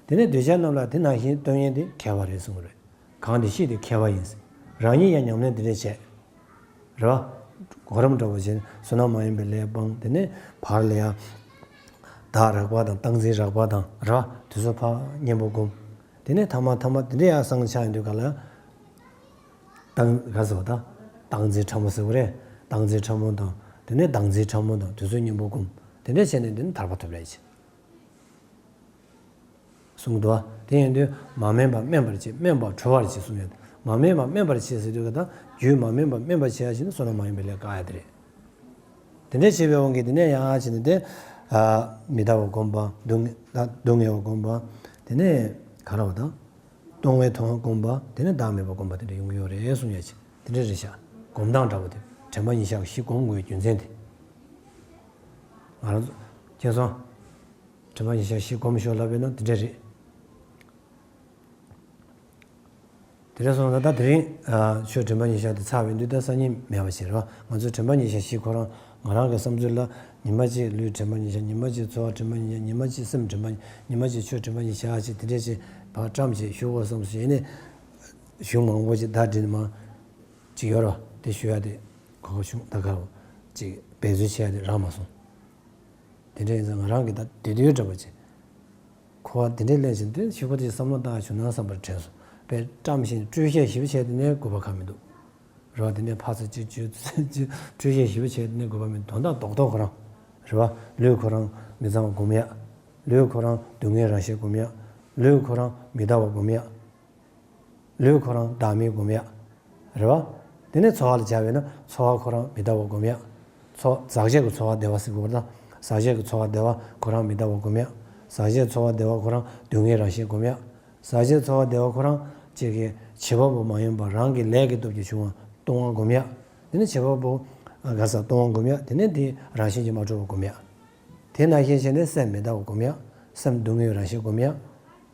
དེ་ནས་གདུལ་བྱ་རྣམས་ལ་དེ་ནང་བཞིན་སྟོན་མཁན་དེ་མཁས་པ་རེད་གསུངས་པ་རེད། གང་དེ་ཤེས་དེ་མཁས་པ་ཡིན། རང་ཉིད་ཡང་ཉམས་ལེན་དེ་འདྲས་བྱས། རེད་བ། གོ་རིམ་འདྲ་བོ་བྱས་ནས་བསོད་ནམས་མ་ཡིན་པའི་ལས་སྤངས། དེ་ནས་བར་ལ་ཡང་བདག་རགས་པ་དང་བདག་འཛིན་རགས་པ་དང་རེད་བ། དེ་ཚོ་ཕར་གཉེན་པོ་བསྒོམ། དེ་ནས་ཐ་མ་ཐ་མ་དེ་འདྲས་ཡར་སངས་ཆགས་ཡོང་དུས་ག་ལ། བདག་ག་ཟེར་བ་དང་། བདག་འཛིན་ཕྲ་མོ་ཟེར་བ་རེད། བདག་འཛིན་ཕྲ་མོ་དང་དེ་ནས་བདག་འཛིན་ཕྲ་མོ་དང་དེ་ཚོ་གཉེན་པོ་བསྒོམ། དེ་འདྲས་བྱས་ནས་དེ་ནས་ཐར་པ་ཐོབ་ལས་བྱེད། གསུངས་འདུག་བ། དེ་ཡིན་དུས་མ་དམན་པ་དམན་པར་བྱེད། དམན་པ་གྲོལ་བར་བྱེད་གསུངས་ཡོད། མ་དམན་པ་དམན་པར་བྱེད་ཟེར་དུས་ག་ད་རྒྱུད་མ་དམན་པ་དམན་པར་བྱེད་ཡ་ཞིག་ནི་བསོད་ནམས་མ་ཡིན་པའི་ལས་བཀག་ཡ་དེ་རེད། དེ་འདྲས་བྱས་པའི་དབང་གིས་དེ་ནས་ཡང་ཨ་བྱས་ནས་དེ། ཨ། མི་ལྟ་བ་བསྒོམ་པ། སྡུག་བསྔལ་སྡུག་བསྔལ་བ་བསྒོམ་པ། དེ་ནས་ག་རེ་བ་དང་། སྟོང་པའི་མཐོང་བ་བསྒོམ་པ། དེ་ནས་བདག་མེད་པ་བསྒོམ་པ་དེ་འདྲ་ཡོང་གི་ཡོད་རེད་གསུངས་ཡ་ཅིག་དེ་འདྲ་རེད་ཤག་སྒོམ་སྟངས་འདྲ་པོ་དེ་དྲན་པ་ཉིད་བཞག་བཞི་སྒོམ་དགོས་རྒྱུ་མཚན་དེ། ང་རང་ཚོ། མཁྱེན་སོང་། དྲན་པ་ཉིད་བཞག་བཞི་སྒོམ་ཞོར་ལབ་པས་ན་དེ་འདྲ་རེད། དེ་འདྲ་སོང་ཙང་ད་དེ་རིང་ཨ་ཆོས་དྲན་པ་ཉིད་བཞག་དེ་ཚར་བའི་དུས་ད་སང་ཉིན་མེད་པ་ཞིག་རེད་བ། ང་ཚོས་དྲན་པ་ཉིད་བཞག་བཞི་ཁོ་རང་ང་རང་གི་བསམ་ཚུལ་ལ། ཉི་མ་གཅིག་ལུས་དྲན་པ་ཉིད་བཞག་ཉི་མ་གཅིག་ཚོར་བ་དྲན་པ་ཉིད་བཞག་ཉི་མ་གཅིག་སེམས་དྲན་པ་ཉིད་ཉི་མ་གཅིག་ཆོས་དྲན་པ་ཉིད་བཞག་ཅིག་དེ་འདྲས་ཅིག་ཕར་བཀྲམ་བྱས་བཞུགས་དགོས་བསམ་སོང་། ཡིན་ནའི་གཞུང་མང་པོ་ཅིག་བརྡ་བྲིས་ནས་མ་ཅིག་ཡོད་རེད་བ། དེ་ཞུ་ཡ་དེ་གོ་སྐབས་བྱུང་། ད་ག་རེ་ཅིག་འབད་རྩོལ་བྱེད་ཡ་དེ་རག་མ་སོང་། དེ་འདྲ་ཡིན་ཙང་ང་རང་གི་ད་དེ་དུས་འདྲ་པོ་ཅིག་གོ་བ་དེ་འདྲའི་ལེན་བཞིན་དུ་ཞིག་པོ་དེ་བསམ་བློ་བཏང་བྱུང་ན་བསམ་པར་དྲན་སོང་། དཔེ་བཀྲམ་བཞིན་སྤྲོས་བཤད་ཞིབ་བྱས་དེ་ནས་དགོས་པ་གང་མི་འདུག་རེད་བ། དེ་ནས་ཕར་ཚུར་ཅིག་བཅོས་ཅིག་སྤྲོས་བཤད་ཞིབ་བྱས་དེ་ནས་དགོས་པ་མི་འདུག་དོན་དག་རྡོག་རྡོག་ཁོ་རང་རེད་བ། ལུས་ཁོ་རང་མི་གཙང་བ་སྒོམ་ཡ། ལུས་ཁོ་རང་སྡུག་བསྔལ་རང་བཞིན་སྒོམ་ཡ། ལུས་ཁོ་རང་མི་རྟག་པ་སྒོམ་ཡ། ལུས་ཁོ་རང་བདག་མེད་སྒོམ་ཡ། རེད་བ། དེ་ནས་ཚོར་བ་ལ་སྦྱར་བས་ན་ཚོར་བ་ཁོ་རང་མི་རྟག་པ་སྒོམ་ཡ། ཚོར་ཟག་བཅས་ཀྱི་ཚོར་བ་བདེ་བ་ཟེར་དགོས་པ་དང་། ཟག་བཅས་ཀྱི་ཚོར་བ་བདེ་བ་ཁོ་རང་མི་རྟག་པ་སྒོམ་ཡ། ཟག་བཅས་ཚོར་བ་བདེ་བ་ཁོ་རང་སྡུག་བསྔལ་རང་བཞིན་སྒོམ་ཡ། ཟག་བཅས་ཚོར་བ་བདེ་བ་ཁོ་རང་གཅིག་གི་བྱེད་པ་པོ་མ་ཡིན་པ་རང་གི་ལས་ཀྱི་སྟོབས་ཀྱིས་བྱུང་བ་སྟོང་པ་སྒོམ་ཡ། དེ་ནས་བྱེད་པ་པོ་ག་ས་སྟོང་པ་སྒོམ་ཡ། དེ་ནས་དེ་རང་བཞིན་གྱིས་མ་གྲུབ་པ་སྒོམ་ཡ། དེ་ནང་བཞིན་བྱས་ནས་སེམས་མི་རྟག་པ་སྒོམ་ཡ། སེམས་སྡུག་བསྔལ་རང་བཞིན་སྒོམ་ཡ།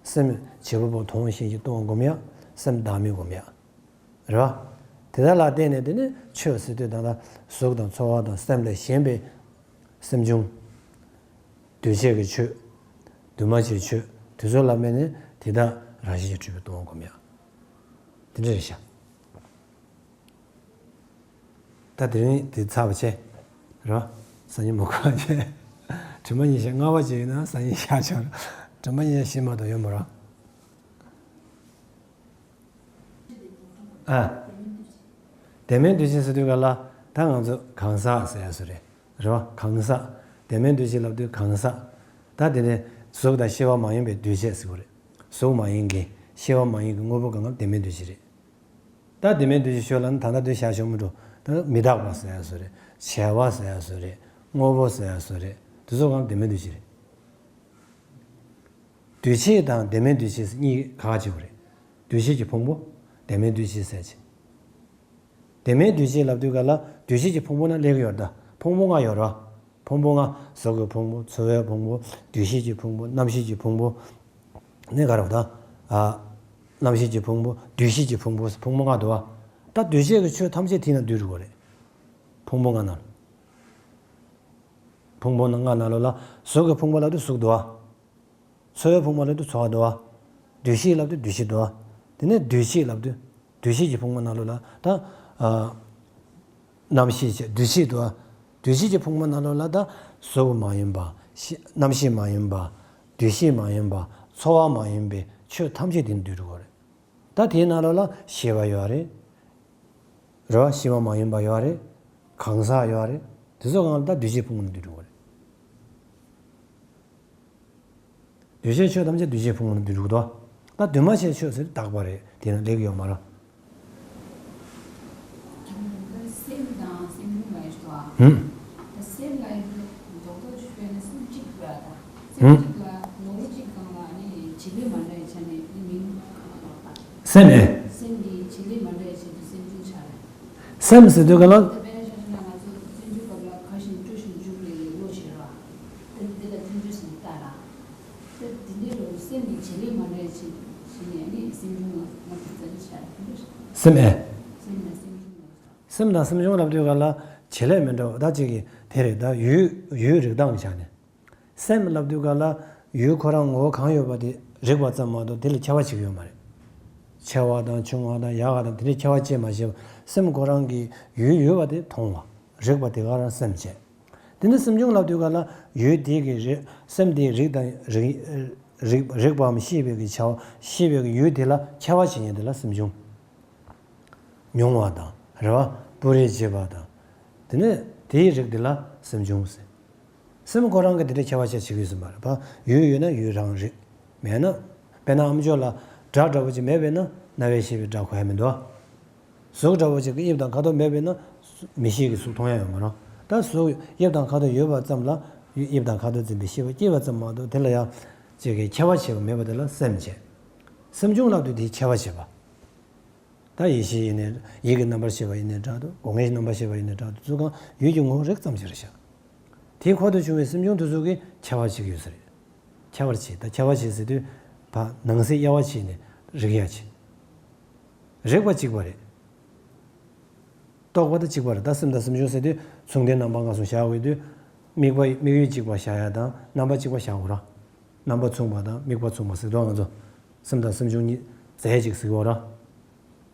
སེམས་བྱེད་པ་པོ་དོན་གཞན་གྱིས་སྟོང་པ་སྒོམ་ཡ། སེམས་བདག་མེད་སྒོམ་ཡ། རེད་བ། དེ་དག་ལ་བརྟེན་ནས་དེ་ནི་ཆོས་ཟེར་དུས་ད་ལྟ་གཟུགས་དང་ཚོར་བ་དང་སེམས་ལས་གཞན་པའི་སེམས་བྱུང་། འདུས་བྱས་ཀྱི་ཆོས། འདུས་མ་བྱས་ཆོས་དེ་ཚོ་ལ་དམིགས་ནས་དེ་དག་རང་བཞིན་གྱིས་གྲུབ་པའི་སྟོང་པ་སྒོམ་ཡ། དེ་འདྲ་རེད་ཤག་ད་དེ་རིང་དེ་ཚར་བ་བྱས། ར། སང་ཉིན་མ་གོ་བ་བྱས། དྲི་མ་ཉིན་ཞག་ལྔ་པ་བྱས་ཡིན་ན་སང་ཉིན་ཞག་ཆགས། དྲི་མ་ཉིན་ཞག་བཞི་མ་གཏོགས་ཡོད་མ་རེད། ཨ། བདེན་མེད་འདུས་བྱས་ཟེར་དུས་ག་ལ་ད་ང་ཚོ་གང་ཟག་ཟེར་ཡ་སུ་རེད། རེད་བ། གང་ཟག་བདེན་མེད་འདུས་བྱས་ལབ་དུས་གང་ཟག་ད་དེ་ནས་གཟུགས་དང་ཤེས་པ་མ་ཡིན་པའི་འདུས་བྱས་ཟེར་བ་རེད། གཟུགས་མ་ཡིན་གྱི་ཤེས་པ་མ་ཡིན་གྱི་དངོས་པོ་གང་ག་བདེན་མེད་འདུས་བྱས་རེད། ད་བདེན་མེད་འདུས་བྱས་ཤོད་ལ་ནི་ད་ལྟ་དུས་བཞག་ཆོག་མི་འགྲོ། ད་མི་རྟག་པ་ཟེར་ཡ་སུ་རེད། བྱས་པ་ཟེར་ཡ་སུ་རེད། དངོས་པོ་ཟེར་ཡ་སུ་རེད། དེ་ཚོ་གང་བདེན་མེད་འདུས་བྱས་རེད། འདུས་བྱས་དང་བདེན་མེད་འདུས་བྱས་གཉིས་ག་ག་བྱེད་པ་རེད། འདུས་བྱས་ཀྱི་ཕུང་པོ། བདེན་མེད་འདུས་བྱས་ཟེར་བྱས། བདེན་མེད་འདུས་བྱས་ལབ་དུས་ག་ལ་འདུས་བྱས་ཀྱི་ཕུང་པོ་ན་སླེབས་ཀྱི་ཡོད་རེད་ད། ཕུང་པོ་ལྔ་ཡོད་རེད་བ། ཕུང་པོ་ལྔ། གཟུགས་ཀྱི་ཕུང་པོ། ཚོར་བའི་ཕུང་པོ། འདུ་ཤེས་ཀྱི་ཕུང་པོ། རྣམ་ཤེས་ཀྱི་ཕུང་པོ། ནི་ག་རེ་བ་ད། ཨ། རྣམ་ཤེས་ཀྱི་ཕུང་པོ། འདུ་ཤེས་ཀྱི་ཕུང་པོ། ཕུང་པོ་ལྔ་འདུག་བ། ད་འདུས་བྱས་ཀྱི་ཆོས་ཐམས་ཅད་དེ་ན་འདུས་འགྲོ་གི་རེད། ཕུང་པོ་ལྔ་ནང་། ཕུང་པོ་ལྔ་ནང་ལོགས་ལ་གཟུགས་ཀྱི་ཕུང་པོ་ལབ་དུས་གཟུགས་འདུག་བ། ཚོར་བའི་ཕུང་པོ་ལབ་དུས་ཚོར་བ་འདུག་བ། འདུ་ཤེས་ལབ་དུས་འདུ་ཤེས་འདུག་བ། དེ་ནས་འདུས་བྱས་ལབ་དུས། འདུས་བྱས་ཀྱི་ཕུང་པོ་ནང་ལོགས་ལ་ད། ཨ། རྣམ་ཤེས་བྱས་འདུས་བྱས་འདུག་བ། འདུས་བྱས་ཀྱི་ཕུང་པོ་ནང་ལོགས་ལ་ད། གཟུགས་མ་ཡིན་པ། ཤེས་རྣམ་ཤེས་མ་ཡིན་པ། འདུ་ཤེས་མ་ཡིན་པ། ཚོར་བ་མ་ཡིན་པའི་ཆོས་ཐམས་ཅད་དེ་འདུས་འགྲོ་གི་རེད། ད་དེའི་ནང་ལོགས་ལ་ཤེས་པ་ཡོད་རེད། རེད་བ། ཤེས་པ་མ་ཡིན་པ་ཡོད་རེད། གང་ཟག་ཡོད་རེད། དེ་ཚོ་གང་ལ་ད་འདུས་བྱས་ཕུང་པོ་ནང་འདུས་འགྲོ་གི་རེད། འདུས་བྱས་ཆོས་ཐམས་ཅད་འདུས་བྱས་ཕུང་པོ་ནང་འདུས་འགྲོ་གི་འདུག་ད་འདུས་མ་བྱས་ཆོས་ཟེར་རྟག་པ་རེད། དེ་ན་སླེབས་ཀྱི་ཡོད་མ་རེད། སེམས་དང་སེམས་བྱུང་ལ་ཡོད་དོ། ཧུམ། སེམས་ལ་ཡོད་དོ། རྡོག་རྡོག་ཅིག་དཔེར་ན་སེམས་གཅིག་པ་དང་། ཧུམ། སེམས་གཅིག་ལ་ངོ་བོ་གཅིག་གང་ལ་ནི་བྱེད་ལས་མ་འདྲ་བའི་ཆ་ནས་ནི་མིང་གང་ལ་གཏོགས་པ། སེམས་ཨེ། སེམས་ཀྱི་བྱེད་ལས་མ་འདྲ་བའི་ཆེད་དུ་སེམས་བྱུང་བྱ་བས། སེམས་ཟེར་དུས་ག་ལ། དཔེར་ན་ཆ་བཞག་ན་ང་ཚོ་བརྩོན་འགྲུས་སྐབས་ལ་དགའ་ཞིང་སྤྲོ་ཞིང་འཇུག་པའི་བློ་བྱེད་རོགས། དེ་འདི་ལ་བརྩོན་འགྲུས་ཟེར་ནས་བཏགས་ར། དེ་འདི་འདྲའི་ལོ་སེམས་ཀྱི་བྱེད་ལས་མ་འདྲ་བའི་ཆེད་དུ་ནི་སེམས་བྱུང་ལ་ང་ཚོ་བརྩོན་འགྲུས་བྱ་ར། སེམས་ཨེ། སེམས་ལ་སེམས་བྱུང་ལ། སེམས་དང་སེམས་བྱུང་ལབ་དུས་ག་ལ་བྱེད་ལས་མི་འདྲ་བ་ད་ཅིག་གི་དེ་རེད། ད་ཡུལ་ཡུལ་རིགས་སྟངས་ཀྱི་ཆ་ནས། སེམས་ལབ་དུས་ག་ལ་ཡུལ་ཁོ་རང་ངོ་བོ་གང་ཡོད་པ་དེ་རིག་པ་ཙམ་མ་གཏོགས་དེ་ལ་ཁྱད་པར་ཅིག་ཡོད་མ་རེད། ཆེ་བ་དང་ཆུང་བ་དང་ཡག་ག་དང་དེ་འདྲའི་ཁྱད་པར་ཕྱེ་མ་ཤེས་པ། སེམས་ཁོ་རང་གི་ཡུལ་ཡོད་པ་དེ་མཐོང་བ། རིག་པ་དེ་ག་རང་སེམས་བྱས། དེ་ནི་སེམས་བྱུང་ལབ་དུས་ག་ལ་ཡུལ་དེ་གི་རིག་སེམས་དེའི་རིག་དང་རིག་རིག་རིག་པའམ་ཤེས་པའི་གི་བྱ་བ་ཤེས་པའི་གི་ཡུལ་དེ་ལ་ཁྱད་པར་བྱེད་མཁན་དེ་ལ་སེམས་བྱུང་། མྱོང་བ་དང་རེད་བ། སྤུ་རིས་འབྱེད་པ་དང་། དེ་ནས་དེའི་རིགས་དེ་ལ་སེམས་བྱུང་ཟེར། སེམས་ཁོ་རང་གི་དེ་འདྲའི་ཁྱད་པར་ཅན་ཞིག་ཡོད་ཟིན་པ་རེད་པ། ཡུལ་ཡོད་ན་ཡུལ་རང་རིག་མེད་ན། དཔེར་ན་ཨ་མཆོག་ལ་སྒྲ་འདྲ་པོ་ཅིག་མེད་པས་ན་རྣ་བས་ཤེས་པའི་སྒྲ་གོ་ཡ་མི་འདུག་གཟུགས་འདྲ་པོ་ཅིག་གི་དབྱིབས་དང་ཁ་དོག་མེད་པས་ན་མིག་ཤེས་ཀྱི་གཟུགས་མཐོང་ཡ་ཡོད་མ་རེད། ད་གཟུགས་དབྱིབས་དང་ཁ་དོག་ཡོད་པ་ཙམ་ལ་དབྱིབས་དང་ཁ་དོག་འཛིན་པའི་ཤེས་པ་སྐྱེས་པ་ཙམ་མ་གཏོགས་དེ་ལ་ཡང་ཅིག་གི་ཁྱད་པར་ཕྱེ་བ་མེད་པ་དེ་ལ་སེམས་བྱེད། སེམས་བྱུང་ལབ་དུས་དེའི་ཁྱད་པར་བྱེད་པ། ད་ཡིད་ཤེས་ཡིན་ནའི་ཡིད་ཀྱི་རྣམ་པར་ཤེས་པ་ཡིན་ནའི་འདྲ་འདུག་སྒོ་ལྔའི་རྣམ་པར་ཤེས་པ་ཡིན་ནའི་འདྲ་འདུག་ཚུལ་གང་ཡུལ་གྱི་ངོ་བོ་རིག་ཙམ་ཞིག་རེད་ཤག་དེའི་འཁོར་དུ་བྱུང་བའི་སེམས་བྱུང་དེ་ཚོ་གི་ཁྱད་པར་ཅིག་ཡོད་ས་རེད། ཁྱབ་པར་བྱེད། ད་ཁྱབ་པར་བྱེད་ཟེར་དུས་ཕ་ནང་གསེས་དབྱེ་བ་ཕྱེ་ནས་རིག་ཡ་བྱེད། རིག་པ་གཅིག་པ་རེད། རྟོག་པ་དང་གཅིག་པ་རེད། ད་སེམས་དང་སེམས་བྱུང་ཟེར་དུས་མཚུངས་ལྡན་རྣམ་པ་སྔ་སོང་བཞག་དགོས་དུས། དམིགས་པ་དམིགས་ཡུལ་གཅིག་པ་བཞག་ཡ་དང་རྣམ་པ་གཅིག་པ་བཞག་དགོས་ར། རྣམ་པ་མཚུངས་པ་དང་དམིགས་པ་མཚུངས་པ་ཟེར་དུས་ང་ཚོ་སེམས་དང་སེམས་བྱུང་གཉིས་རྫས་གཅིག་ཟེར་གྱི་ཡོད་ར།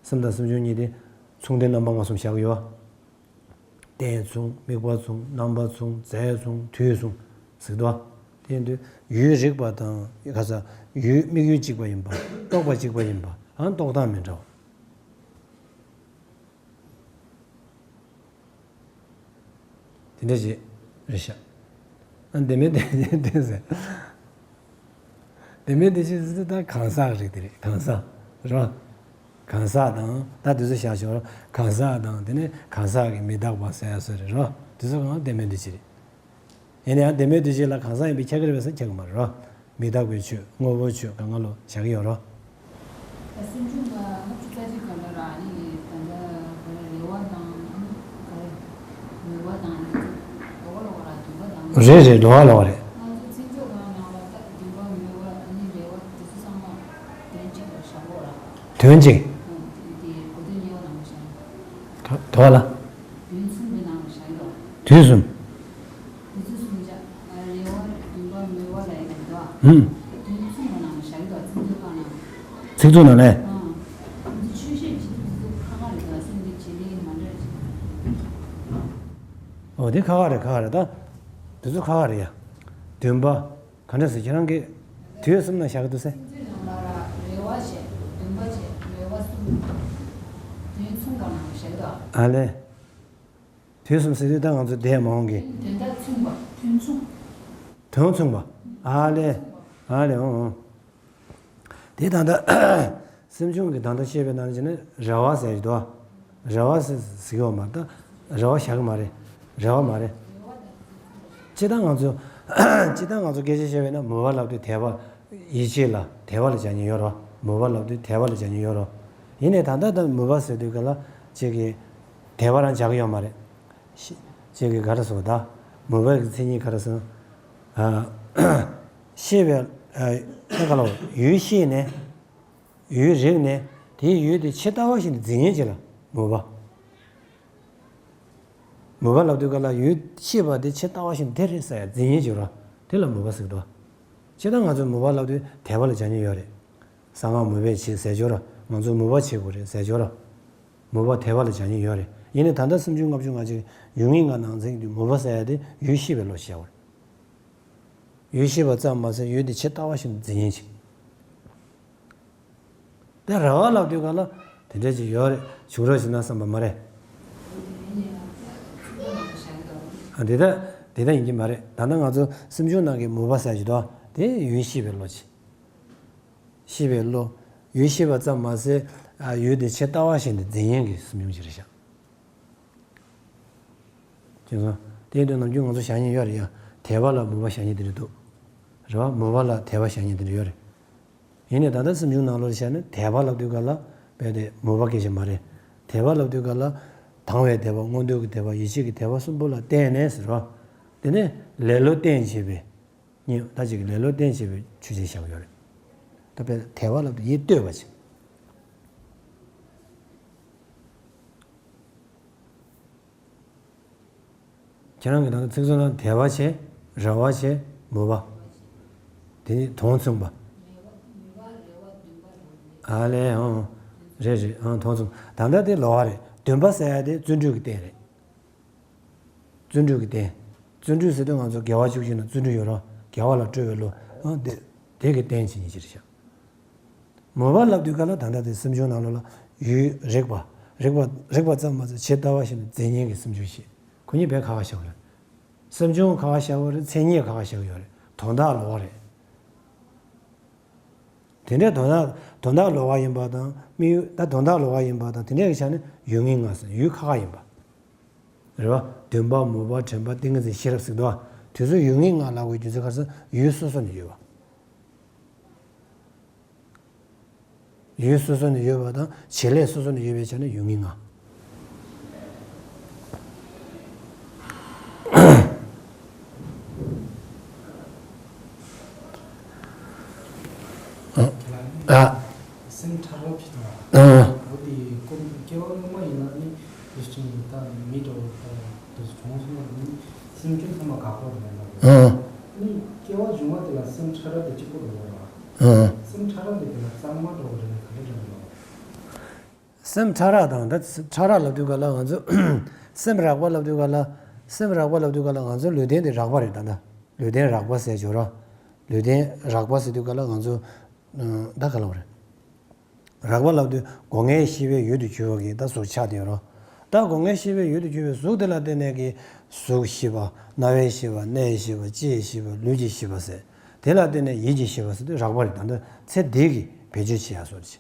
སེམས་དང་སེམས་བྱུང་གཉིས་དེ་མཚུངས་ལྡན་རྣམ་པ་སྔ་སོང་བཞག་གི་ཡོད། རྟེན་མཚུངས། དམིགས་པ་མཚུངས། རྣམ་པ་མཚུངས། རྫས་མཚུངས། དུས་མཚུངས་ཟེར་གྱི་འདུག་བ། དེ་ཡིན་དུས་ཡུལ་རིག་པ་དང་ག་ས་ཡུལ་དམིགས་ཡུལ་གཅིག་པ་ཡིན་པ། རྟོག་པ་གཅིག་པ་ཡིན་པ། ཨང་རྟོག་སྟངས་མི་འདྲ་བ། དེ་འདྲ་ཞིག་རེད་ཤག་ཨ་དེ་མིན་དེ་དེ་ཟེར། དེ་མིན་དེ་ཞིག་ཟེར་ད་གང་ཟག་རིགས་དེ་རེད། གང་ཟག་རེད་བ། གང་ཟག་དང་ད་དུས་ཚོད་བཞག་ཞོར་གང་ཟག་དང་དེ་ནས་གང་ཟག་གི་མི་རྟག་པ་ཟེར་ཡ་སོ་རེད་རོ། དུས་ཚོད་གང་དེ་མིན་དེ་ཞིག་རེད། ཡིན་ན་ཡང་དེ་མིན་དེ་ཞིག་ལ་གང་ཟག་ཡིན་པའི་ཁྱད་ཀྱི་རེད་པས་ཟེར་ཁྱད་ཀྱི་མ་རེད་རོ། མི་རྟག་པའི་ཆོས། དངོས་པོའི་ཆོས་སྒང་ག་ལོ་བཞག་གི་ཡོད་རོ། ད་སེམས་བྱུང་ལ་ལྔ་བཅུ་རྩ་གཅིག་ག་ལ་ར་ཨ་ནི་ད་ལྟ་ག་རེ་རེ་བ་དང་ཨ་ནི་ག་རེ་མོས་པ་དང་ཨ་ནི་ལོག་པ་ལོག་པ་ར་འདུན་པ་དང་། རེད་རེད། ལོག་པ་ལོག་པ་རེད། ང་ཚོ་ཚིག་མཛོད་སྒང་ནང་ལ་ད་འདུན་པ་མོས་པ་ཨ་ནི་རེ་བ་དེ་ཚོ་ཚང་མ་དོན་གཅིག་ལ་བཞག་གོ་ར། དོན་གཅིག་ཨ་དེ་གོ་དོན་གཉིས་པ་ནང་ལ་བཞག་གི་འདུག་དོ་བ་ལ། དོན་གསུམ་གྱི་ནང་ལ་བཞག་གི་འདུག་དུས་གསུམ། དེ་ཚོ་གསུམ་ཆ། རེ་བ། འདུན་པ། མོས་པ་ལ་ཡི་གེ་འདུག་ཨ། ཧུམ། དོན་གསུམ་གྱི་ནང་ལ་བཞག་གི་འདུག་ཚིག་མཛོད་ནང་ལ། ཚིག་མཛོད་ནང་ལས། ཨང་། འདི་ཆོས་བཤད་བྱེད་དུས་ཚོད་ཁག་ཁག་རེད་འདུག་སེམས་འདི་བྱེད་ལས་མ་འདྲ་ཞིག་ཨོ་དེ་ཁག་ཁག་རེད། ཁག་ཁག་རེད་ད། དེ་ཚོ་ཁག་ཁག་རེད་ཡ། འདུན་པ། ག་འདྲ་ཟེར་ཁྱེད་རང་གིས་དུས་གསུམ་ན་བཞག་གི་འདུག་ཟེར། ཚིག་མཛོད་ནང་ལ་ར་རེ་བ་བྱས། འདུན་པ་བྱས། མོས་པ་གསུམ། དོན་མཚུངས་པ་ནང་ལ་བཞག་གི་འདུག་ཨ་ལས། དུས་གསུམ་ཟེར་དུས་ད་ང་ཚོ་འདས་མ་འོངས་ཀྱི། དོན་དག་མཚུངས་པ། དོན་མཚུངས། དོན་མཚུངས་པ། ཨ་ལས། ཨ་ལས། འོང་འོང་། དེ་ད་ལྟ་སེམས་བྱུང་གི་ད་ལྟ་བཤད་པའི་ནང་བཞིན་ནི་རེ་བ་ཟེར་གྱི་འདུག་རེ་བ་ཟེར་ཟེར་གྱི་ཡོད་མ་རེད་ད། རེ་བ་བཞག་གི་མ་རེད། རེ་བ་མ་རེད། སྤྱིར་བཏང་ང་ཚོ་སྤྱིར་བཏང་ང་ཚོ་སྐད་ཆ་བཤད་པས་ན་མོས་པ་ལབ་དུས་དད་པ། ཡིད་ཆེས་ལ་དད་པ་ལ་སྦྱར་མཁན་ཡོད་རེད་བ། མོས་པ་ལབ་དུས་དད་པ་ལ་སྦྱར་མཁན་ཡོད་རེད་བ། ཡིན་ནའི་ད་ལྟ་ད་མོས་པ་ཟེར་དུས་ག་ལ་ཅིག་གིས་དད་པ་རང་སྦྱར་གི་ཡོད་མ་རེད། ཤེས། ཅིག་གིས་ག་རེ་ཟེར་བ་ད། མོས་པ་གི་མཚན་ཉིད་ག་རེ་ཟེར། ཨ། ཤེས་པའི། ཨ། ད་ག་ལ་ཡུལ་ཤེས་ནས། ཡུལ་རིག་ནས་དེའི་ཡུལ་དེ་ཇི་ལྟ་བ་བཞིན་དུ་འཛིན་མཁན་ཅིག་ལ་མོས་པ། མོས་པ་ལབ་དུས་ག་ལ་ཡུལ་ཤེས་པ་དེ་ཇི་ལྟ་བ་བཞིན་དེ་རེད་ཟེར་ཡ་འཛིན་མཁན་ཅིག་རེད། དེ་ལ་མོས་པ་ཟེར་གི་འདུག་སྤྱིར་བཏང་ང་ཚོས་མོས་པ་ལབ་དུས་དད་པ་ལ་སྦྱར་མཁན་ཡོད་རེད། གསང་སྔགས་མོས་པས་བྱས་ཟེར་ཆོག་ར། ང་ཚོས་མོས་པ་བྱེད་དགོས་རེད་ཟེར་ཆོག་ར། མོས་པ་དད་པ་ལ་སྦྱར་མཁན་ཡོད་རེད། ཡིན་ནའི་ད་ལྟ་སེམས་བྱུང་ལྔ་བཅུ་ང་གཅིག་ཡུལ་ངེས་ལྔ་ནང་ཚན་གྱི་མོས་པ་ཟེར་ཡ་དེ་ཡུལ་ཤེས་པའི་བློ་ཞེས་བྱ་བ་རེད། ཡུལ་ཤེས་པ་ཙམ་མ་ཟད་ཡུལ་དེ་ཇི་ལྟ་བ་བཞིན་དུ་འཛིན་མཁན་ཅིག་དེ་རེ་བ་ལབ་དུས་ག་ལ་དེ་འདྲ་ཅིག་ཡོད་རེད། བྱུང་རོགས་བྱེད་ན་བསམ་པ་མ་རེད། ཨ། དེ་ལྟ་དེ་ལྟ་ཡིན་གྱི་མ་རེད། ད་ལྟ་ང་ཚོ་སེམས་བྱུང་ནང་གི་མོས་པ་ཟེར་གྱི་འདུག་དེ་ཡུལ་ཤེས་པའི་བློ་ཅིག་ཤེས་པའི་བློ། ཡུལ་ཤེས་པ་ཙམ་མ་ཟད། ཨ། ཡུལ་དེ་ཇི་ལྟ་བ་བཞིན་དུ་འཛིན་མཁན་གྱི་སེམས་བྱུང་ཅིག་རེད་ཤག་དེ་ཚོ་དེ་དུས་ནམ་རྒྱུན་ང་ཚོ་བཞག་མཁན་ཡོད་རེད་ཡ། དད་པ་ལ་མོས་པ་བཞག་མཁན་དེ་འདྲ་འདུག་རེད་བ། མོས་པ་ལ་དད་པ་བཞག་མཁན་དེ་འདྲ་ཡོད་རེད། ཡིན་ནའི་ད་ལྟ་སེམས་བྱུང་ནང་ལོགས་ལ་བཤད་ན་དད་པ་ལབ་དུས་ག་ལ་རྦད་དེ་མོས་པ་སྐད་ཆ་མ་རེད། དད་པ་ལབ་དུས་ག་ལ་དང་བའི་དད་པ། མངོན་འདོད་ཀྱི་དད་པ། ཡིད་ཆེས་ཀྱི་དད་པ་གསུམ་པོ་ལ་བརྟེན་ནས་ཟེར་བ། དེ་ནས་ལེ་ལོ་རྟེན་བྱེད་པའི་གཉིས། ད་ཅིག་ལེ་ལོ་རྟེན་བྱེད་པའི་ཆོས་ཅན་བཞག་ཡོད་རེད། ད་དཔེ་དད་པ་ལབ་དུས་ཡིད་གཏོད་པ་ཅིག་ཁྱེད་རང་གི་ད་ལྟ་ཚིག་མཛོད་ནང་དད་པ་བྱས། རེ་བ་བྱས། མོས་པ། དེ་ནི་དོན་མཚུངས་པ། ཨ་ལས། ཨང་། རེད་རེད། ཨང་། དོན་མཚུངས། ད་ལྟ་དེ་ལོགས་ཀ་རེད། འདུན་པ་ཟེར་ཡ་དེ་བརྩོན་འགྲུས་ཀྱི་རྟེན་རེད། བརྩོན་འགྲུས་ཀྱི་རྟེན། བརྩོན་འགྲུས་ཟེར་དུས་ང་ཚོ་དགེ་བ་བཅུ་གཅིག་ནང་བརྩོན་འགྲུས་ཡོད་རེད། དགེ་བ་ལ་སྤྲོ་བའི་བློ། ཨང་། དེ་དེ་གི་རྟེན་བྱེད་མཁན་ཅིག་རེད་ཤག་མོས་པ་ལབ་དུས་ག་ལ་ད་ལྟ་དེ་སེམས་བྱུང་ནང་ལོགས་ལ་ཡུལ་རིག་པ། རིག་པ་རིག་པ་ཙམ་མ་ཟད་ཇི་ལྟ་བ་བཞིན་དུ་འཛིན་མཁན་གྱི་སེམས་བྱུང་ཞིག་ཁོ་གཉིས་དཔེ་ཁག་ཁག་བཞག་ཡོད་རེད། སེམས་བྱུང་ཁག་ཁག་བཞག་ཡོད་རེད། མཚན་ཉིད་ཁག་ཁག་བཞག་ཡོད་རེད། དོན་དག་ལོགས་ཀ་རེད། དེ་འདྲའི་དོན་དག་དོན་དག་ལོགས་ཀ་ཡིན་པ་དང་། དམིགས་ཡུལ་ད་དོན་དག་ལོགས་ཀ་ཡིན་པ་དང་། དེ་འདྲའི་ཆ་ནས་ཡུལ་ངེས་ལྔ་ཟེར་ཡུལ་ཁག་ཁག་ཡིན་པ། རེད་བ། འདུན་པ། མོས་པ། དྲན་པ། ཏིང་ངེ་འཛིན། ཤེས་རབ་ཟེར་འདུག་བ། དེ་ཚོ་ཡུལ་ངེས་ལྔ་ལབ་དགོས་རྒྱུ་མཚན་ག་རེ་ཟེར་ན་ཡུལ་སོ་སོ་ནས་ཡོད་པ། ཡུལ་སོ་སོ་ནས་ཡོད་པ་དང་བྱེད་ལས་སོ་སོ་ནས་ཡོད་པའི་ཆ་ནས་ཡུལ་ངེས་ལྔ། སྐྱེ་བ་སྔོན་མ་ཡིན་ན་ནི་དེ་བཞིན་ད་མི་འདྲ་བོ་ད་དེ་བྱུང་སོང་ན་ནི་སེམས་ཅན་ཚང་མ་དགག་པ་རེད་ལ། ཨང་། ནི་སྐྱེ་བ་བྱུང་བ་དེ་ལ་སེམས་ཕྲ་རབ་དེ་གཅིག་པོ་རེད་ལ། ཨང་། སེམས་ཕྲ་རབ་དེ་དེ་ལ་གཙང་མ་འདྲ་བོ་རེད་ལ་ག་རེ་རེད་ལ། སེམས་ཕྲ་རགས་དང་ད་ཕྲ་རགས་ལབ་དུས་ག་ལ་ང་ཚོ་སེམས་རགས་པ་ལབ་དུས་ག་ལ་སེམས་རགས་པ་ལབ་དུས་ག་ལ་ང་ཚོ་ལུས་རྟེན་དེ་རགས་པ་རེད་ད་ད། ལུས་རྟེན་རགས་པ་ཟེར་བྱོས་ར། ལུས་རྟེན་རགས་པ་ཟེར་དུས་ག་ལ་ང་ཚོ་ད་ག་ལ་བ་རེད། རགས་པ་ལབ་དུས་སྒོ་ལྔའི་ཤེས་པའི་ཡུལ་དུ་གྱུར་པ་གི་ད་གཟུགས་ཆགས་བསྡད་ཡོད་ར། ད་སྒོ་ལྔའི་ཤེས་པའི་ཡུལ་དུ་གྱུར་པའི་གཟུགས་དེ་ལ་བརྟེན་ནས་ཀྱི་གཟུགས་ཤེས་པ། རྣ་བའི་ཤེས་པ། སྣའི་ཤེས་པ། ལྕེའི་ཤེས་པ། ལུས་ཀྱི་ཤེས་པ་ཟེར། དེ་ལ་བརྟེན་ནས་ཡིད་ཀྱི་ཤེས་པ་ཟེར་དུས་རགས་པ་རེད་ད་ད་ཚེ་འདི་གི་བེད་སྤྱོད་བྱེད་ཡ་སོགས་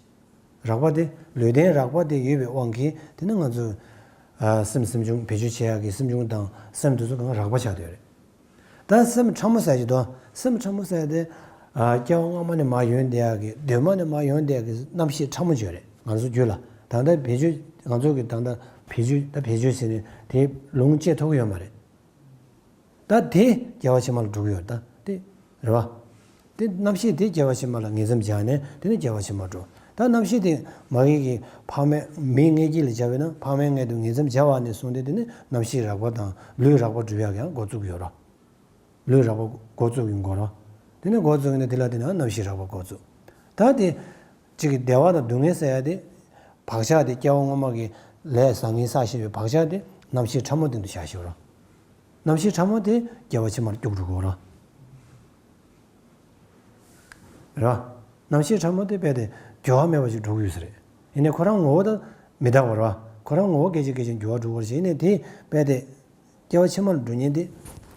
རེད། རགས་པ་དེ་ལུས་རྟེན་རགས་པ་དེ་ཡོད་པའི་དབང་གིས་དེ་ནི་ང་ཚོ་ཨ་སེམས་སེམས་བྱུང་བེད་སྤྱོད་བྱེད་ཡག་གི་སེམས་བྱུང་དང་སེམས་དེ་ཚོ་གང་རགས་པ་ཆགས་བསྡད་ཡོད་རེད། ད་སེམས་ཕྲ་མོ་ཟེར་གྱི་འདུག་སེམས་ཕྲ་མོ་ཟེར་དེ་ཨ་སྐྱེ་བ་སྔ་མ་ནས་མར་ཡོང་བསྡད་ཡག་གི་གདོད་མ་ནས་མར་ཡོང་བསྡད་ཡག་གི་རྣམ་ཤེས་ཕྲ་མོ་བརྗོད་རེད་ང་ཚོ་རྒྱུད་ལ། ད་ལྟ་བེད་སྤྱོད་ང་ཚོ་གི་ད་ལྟ་བེད་སྤྱོད་ད་བེད་སྤྱོད་བྱས་ནས་དེ་ལོངས་སྤྱད་ཐུབ་ཀྱི་ཡོད་མ་རེད། ད་དེ་སྐྱེ་བ་ཕྱི་མ་ལ་འགྲོ་གི་ཡོད་ད་དེ་རེད་བ། དེ་རྣམ་ཤེས་དེ་སྐྱེ་བ་ཕྱི་མ་ལ་ངེས་འཛིན་སྦྱར་ནས་དེ་ནི་སྐྱེ་བ་ཕྱི་མ་འགྲོ། ད་རྣམ་ཤེས་དེ་མ་གི་གི་ཕ་མའི་མིའི་མངལ་སྐྱེས་ལ་སྦྱར་བས་ན་ཕ་མའི་མངལ་དུ་ངེས་འཛིན་སྦྱར་བ་ནས་བཟུང་སྟེ་དེ་ནི་རྣམ་ཤེས་རགས་པ་དང་ལུས་རགས་པ་སྒྲུབ་ཡག་ཡང་འགོ་བཙུགས་ཡོད་ར། ལུས་རགས་པ་འགོ་བཙུགས་ཡོང་དགོས་ར། དེ་ནི་འགོ་བཙུགས་ནས་དེ་ལ་དེ་ནི་རྣམ་ཤེས་རགས་པ་འགོ་བཙུགས། ད་དེ་གཅིག་གི་བདེ་བ་དང་སྡུག་བསྔལ་ཟེར་ཡ་དེ། བག་ཆགས་དེ་སྐྱེ་བ་སྔོན་མ་གི་ལས་བཟང་ངན་བསགས་བཞིན་པའི་བག་ཆགས་དེ་རྣམ་ཤེས་ཕྲ་མོ་སྟེང་དུ་བཞག་ཞོར་ར། རྣམ་ཤེས་ཕྲ་མོ་དེ་སྐྱེ་བ་ཕྱི་མར་སྐྱུག་འགྲོ་གི་ཡོད་ར། ར། རྣམ་ཤེས་ཕྲ་མོ་དེ་རྦད་དེ་འགྱུར་བ་མེད་པ་ཞིག་འགྲོ་གི་ཡོད་ས་རེད། ཡིན་ནའི་ཁོ་རང་ངོ་བོ་དང་མི་རྟག་པ་ར། ཁོ་རང་ངོ་བོ་སྐད་ཅིག་སྐད་ཅིག་འགྱུར་བ་འགྲོ་གི་ཡོད་རེད་ཤག་ཡིན་ནའི་དེ་རྦད་དེ་སྐྱེ་བ་ཕྱི་མར་འགྲོ་མཁན་དེ་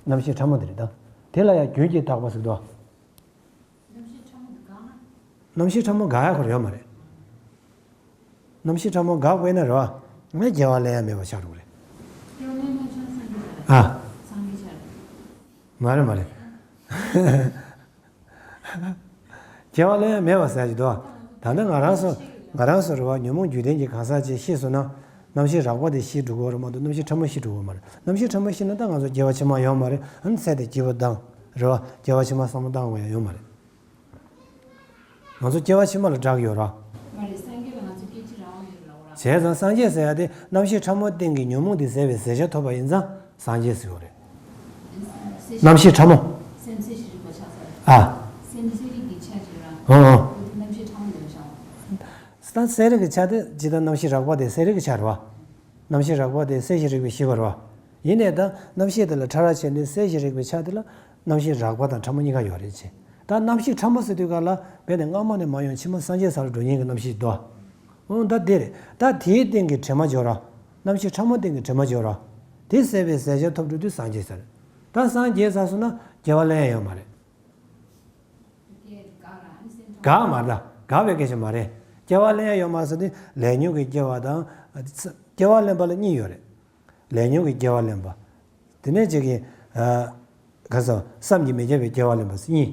རྣམ་ཤེས་ཕྲ་མོ་དེ་རེད་ད། དེ་ལ་ཡང་རྒྱུན་གྱིས་བཏགས་པ་ཟེར་འདུག་རྣམ་ཤེས་ཕྲ་མོ་འགག་ཡ་ཁོ་ར་ཡོད་མ་རེད། རྣམ་ཤེས་ཕྲ་མོ་འགག་པས་ན་རེད་བ། ངས་སྐྱེ་བ་ལེན་ཡ་མེད་པ་ཆགས་འགྲོ་གི་རེད། སྐྱེ་བ་ལེན་ན་ཆགས་སངས་རྒྱས་ཆགས་རེད། ཨ། སངས་རྒྱས་ཆགས་རེད། མ་རེད་མ་རེད། སྐྱེ་བ་ལེན་ཡ་མེད་པ་ཟེར་གྱི་འདུག་ད་ལྟ་ང་རང་ཚོ་ང་རང་ཚོ་རེད་བ་ཉོན་མོངས་རྒྱུ་ལྡན་གྱི་གང་ཟག་ཅིག་ཤི་སོང་ན། རྣམ་ཤེས་རགས་པ་དེ་ཤི་འགྲོ་གི་ཡོད་རེད་མ་གཏོགས་རྣམ་ཤེས་ཕྲ་མོ་ཤི་འགྲོ་གི་ཡོད་མ་རེད། རྣམ་ཤེས་ཕྲ་མོ་ཤི་ན་ད་ང་ཚོ་སྐྱེ་བ་ཕྱི་མ་ཡོད་མ་རེད། ཨ་ནི་ཚེ་འདི་སྐྱིད་པོ་བཏང་། རེད་བ། སྐྱེ་བ་ཕྱི་མ་བསམ་བློ་བཏང་དགོས་ཡ་ཡོད་མ་རེད། ང་ཚོ་སྐྱེ་བ་ཕྱི་མ་ལ་སྐྲག་ཡོད་ར། མ་རེད་སངས་རྒྱས་ལ་ང་ཚོ་སྐད་ཅིག་རང་དབང་ཡོད་རེད་ལབ་ར། བྱས་ཙང་སངས་རྒྱས་ཟེར་ཡ་དེ་རྣམ་ཤེས་ཕྲ་མོ་སྟེང་གི་ཉོན་མོངས་དེ་ཟད་པའི་ཟད་འཇམ་ཐོབ་པ་ཡིན་ཙང་སངས་རྒྱས་ཟེར་བ་རེད། སེམས་རྣམ་ཤེས་ཕྲ་མོ། སེམས་ཚེ་ཞིང་རིག་པ་ཆགས་ས་རེད། ཨ། སེམས་ཚེ་རིག་གི་ཆ་ཅིག་ར། ཨོ་ཨོ། ཨོ་དེ་རྣམ་ཤེས་ཕྲ་མོ་དེ་ལ་བཞག་པ། ད་ཚེ་རིག་གི་ཆ་དེ་ཇི་ལྟར་རྣམ་ཤེས་རགས་པ་དེ་ཚེ་རིག་གི་ཆ་རེད་བ། རྣམ་ཤེས་རགས་པ་དེ་སེམས་ཤེས་རིག་པའི་ཤེས་པ་རེད་བ། ཡིན་ནའི་ད་རྣམ་ཤེས་དེ་ལ་ཕྲ་རགས་བྱས་ནས་སེམས་ཤེས་རིག་པའི་ཆ་དེ་ལ་རྣམ་ཤེས་རགས་པ་དང་ཕྲ་མོ་གཉིས་ཀ་ཡོད་རེད་ཅེ། ད་རྣམ་ཤེས་ཕྲ་མོ་ཟེར་དུས་ག་ལ་རྦད་དེ་སྔ་མ་ནས་མ་ཡོང་ཕྱི་མ་སངས་རྒྱས་ས་ལ་འགྲོ་མཁན་གྱི་རྣམ་ཤེས་དོ། འོ་ད་དེ་རེད། ད་དེའི་སྟེང་གི་དྲི་མ་སྦྱོར་ར། རྣམ་ཤེས་ཕྲ་མོ་སྟེང་གི་དྲི་མ་སྦྱོར་ར། དེ་ཟད་པའི་ཟད་འཇམ་ཐོབ་འགྲོ་དུས་སངས་རྒྱས་ས་རེད། ད་སངས་རྒྱས་ཚར་སོང་ན་སྐྱེ་བ་ལེན་ཡ་ཡོད་མ་རེད། འགག་མ་རེད། འགག་པའི་སྐད་ཆ་མ་རེད། སྐྱེ་བ་ལེན་ཡ་ཡོད་མ་ཟེར་དུས་ལས་ཉོན་གྱི་སྐྱེ་བ་དང་། སྐྱེ་བ་ལེན་པ་ལ་གཉིས་ཡོད་རེད། ལས་ཉོན་གྱི་སྐྱེ་བ་ལེན་པ། དེ་ནས་ཅིག་གིས། ག་ས་བསམ་གྱིས་མི་ཁྱབ་པའི་སྐྱེ་བ་ལེན་པ་ཟེར་གཉིས།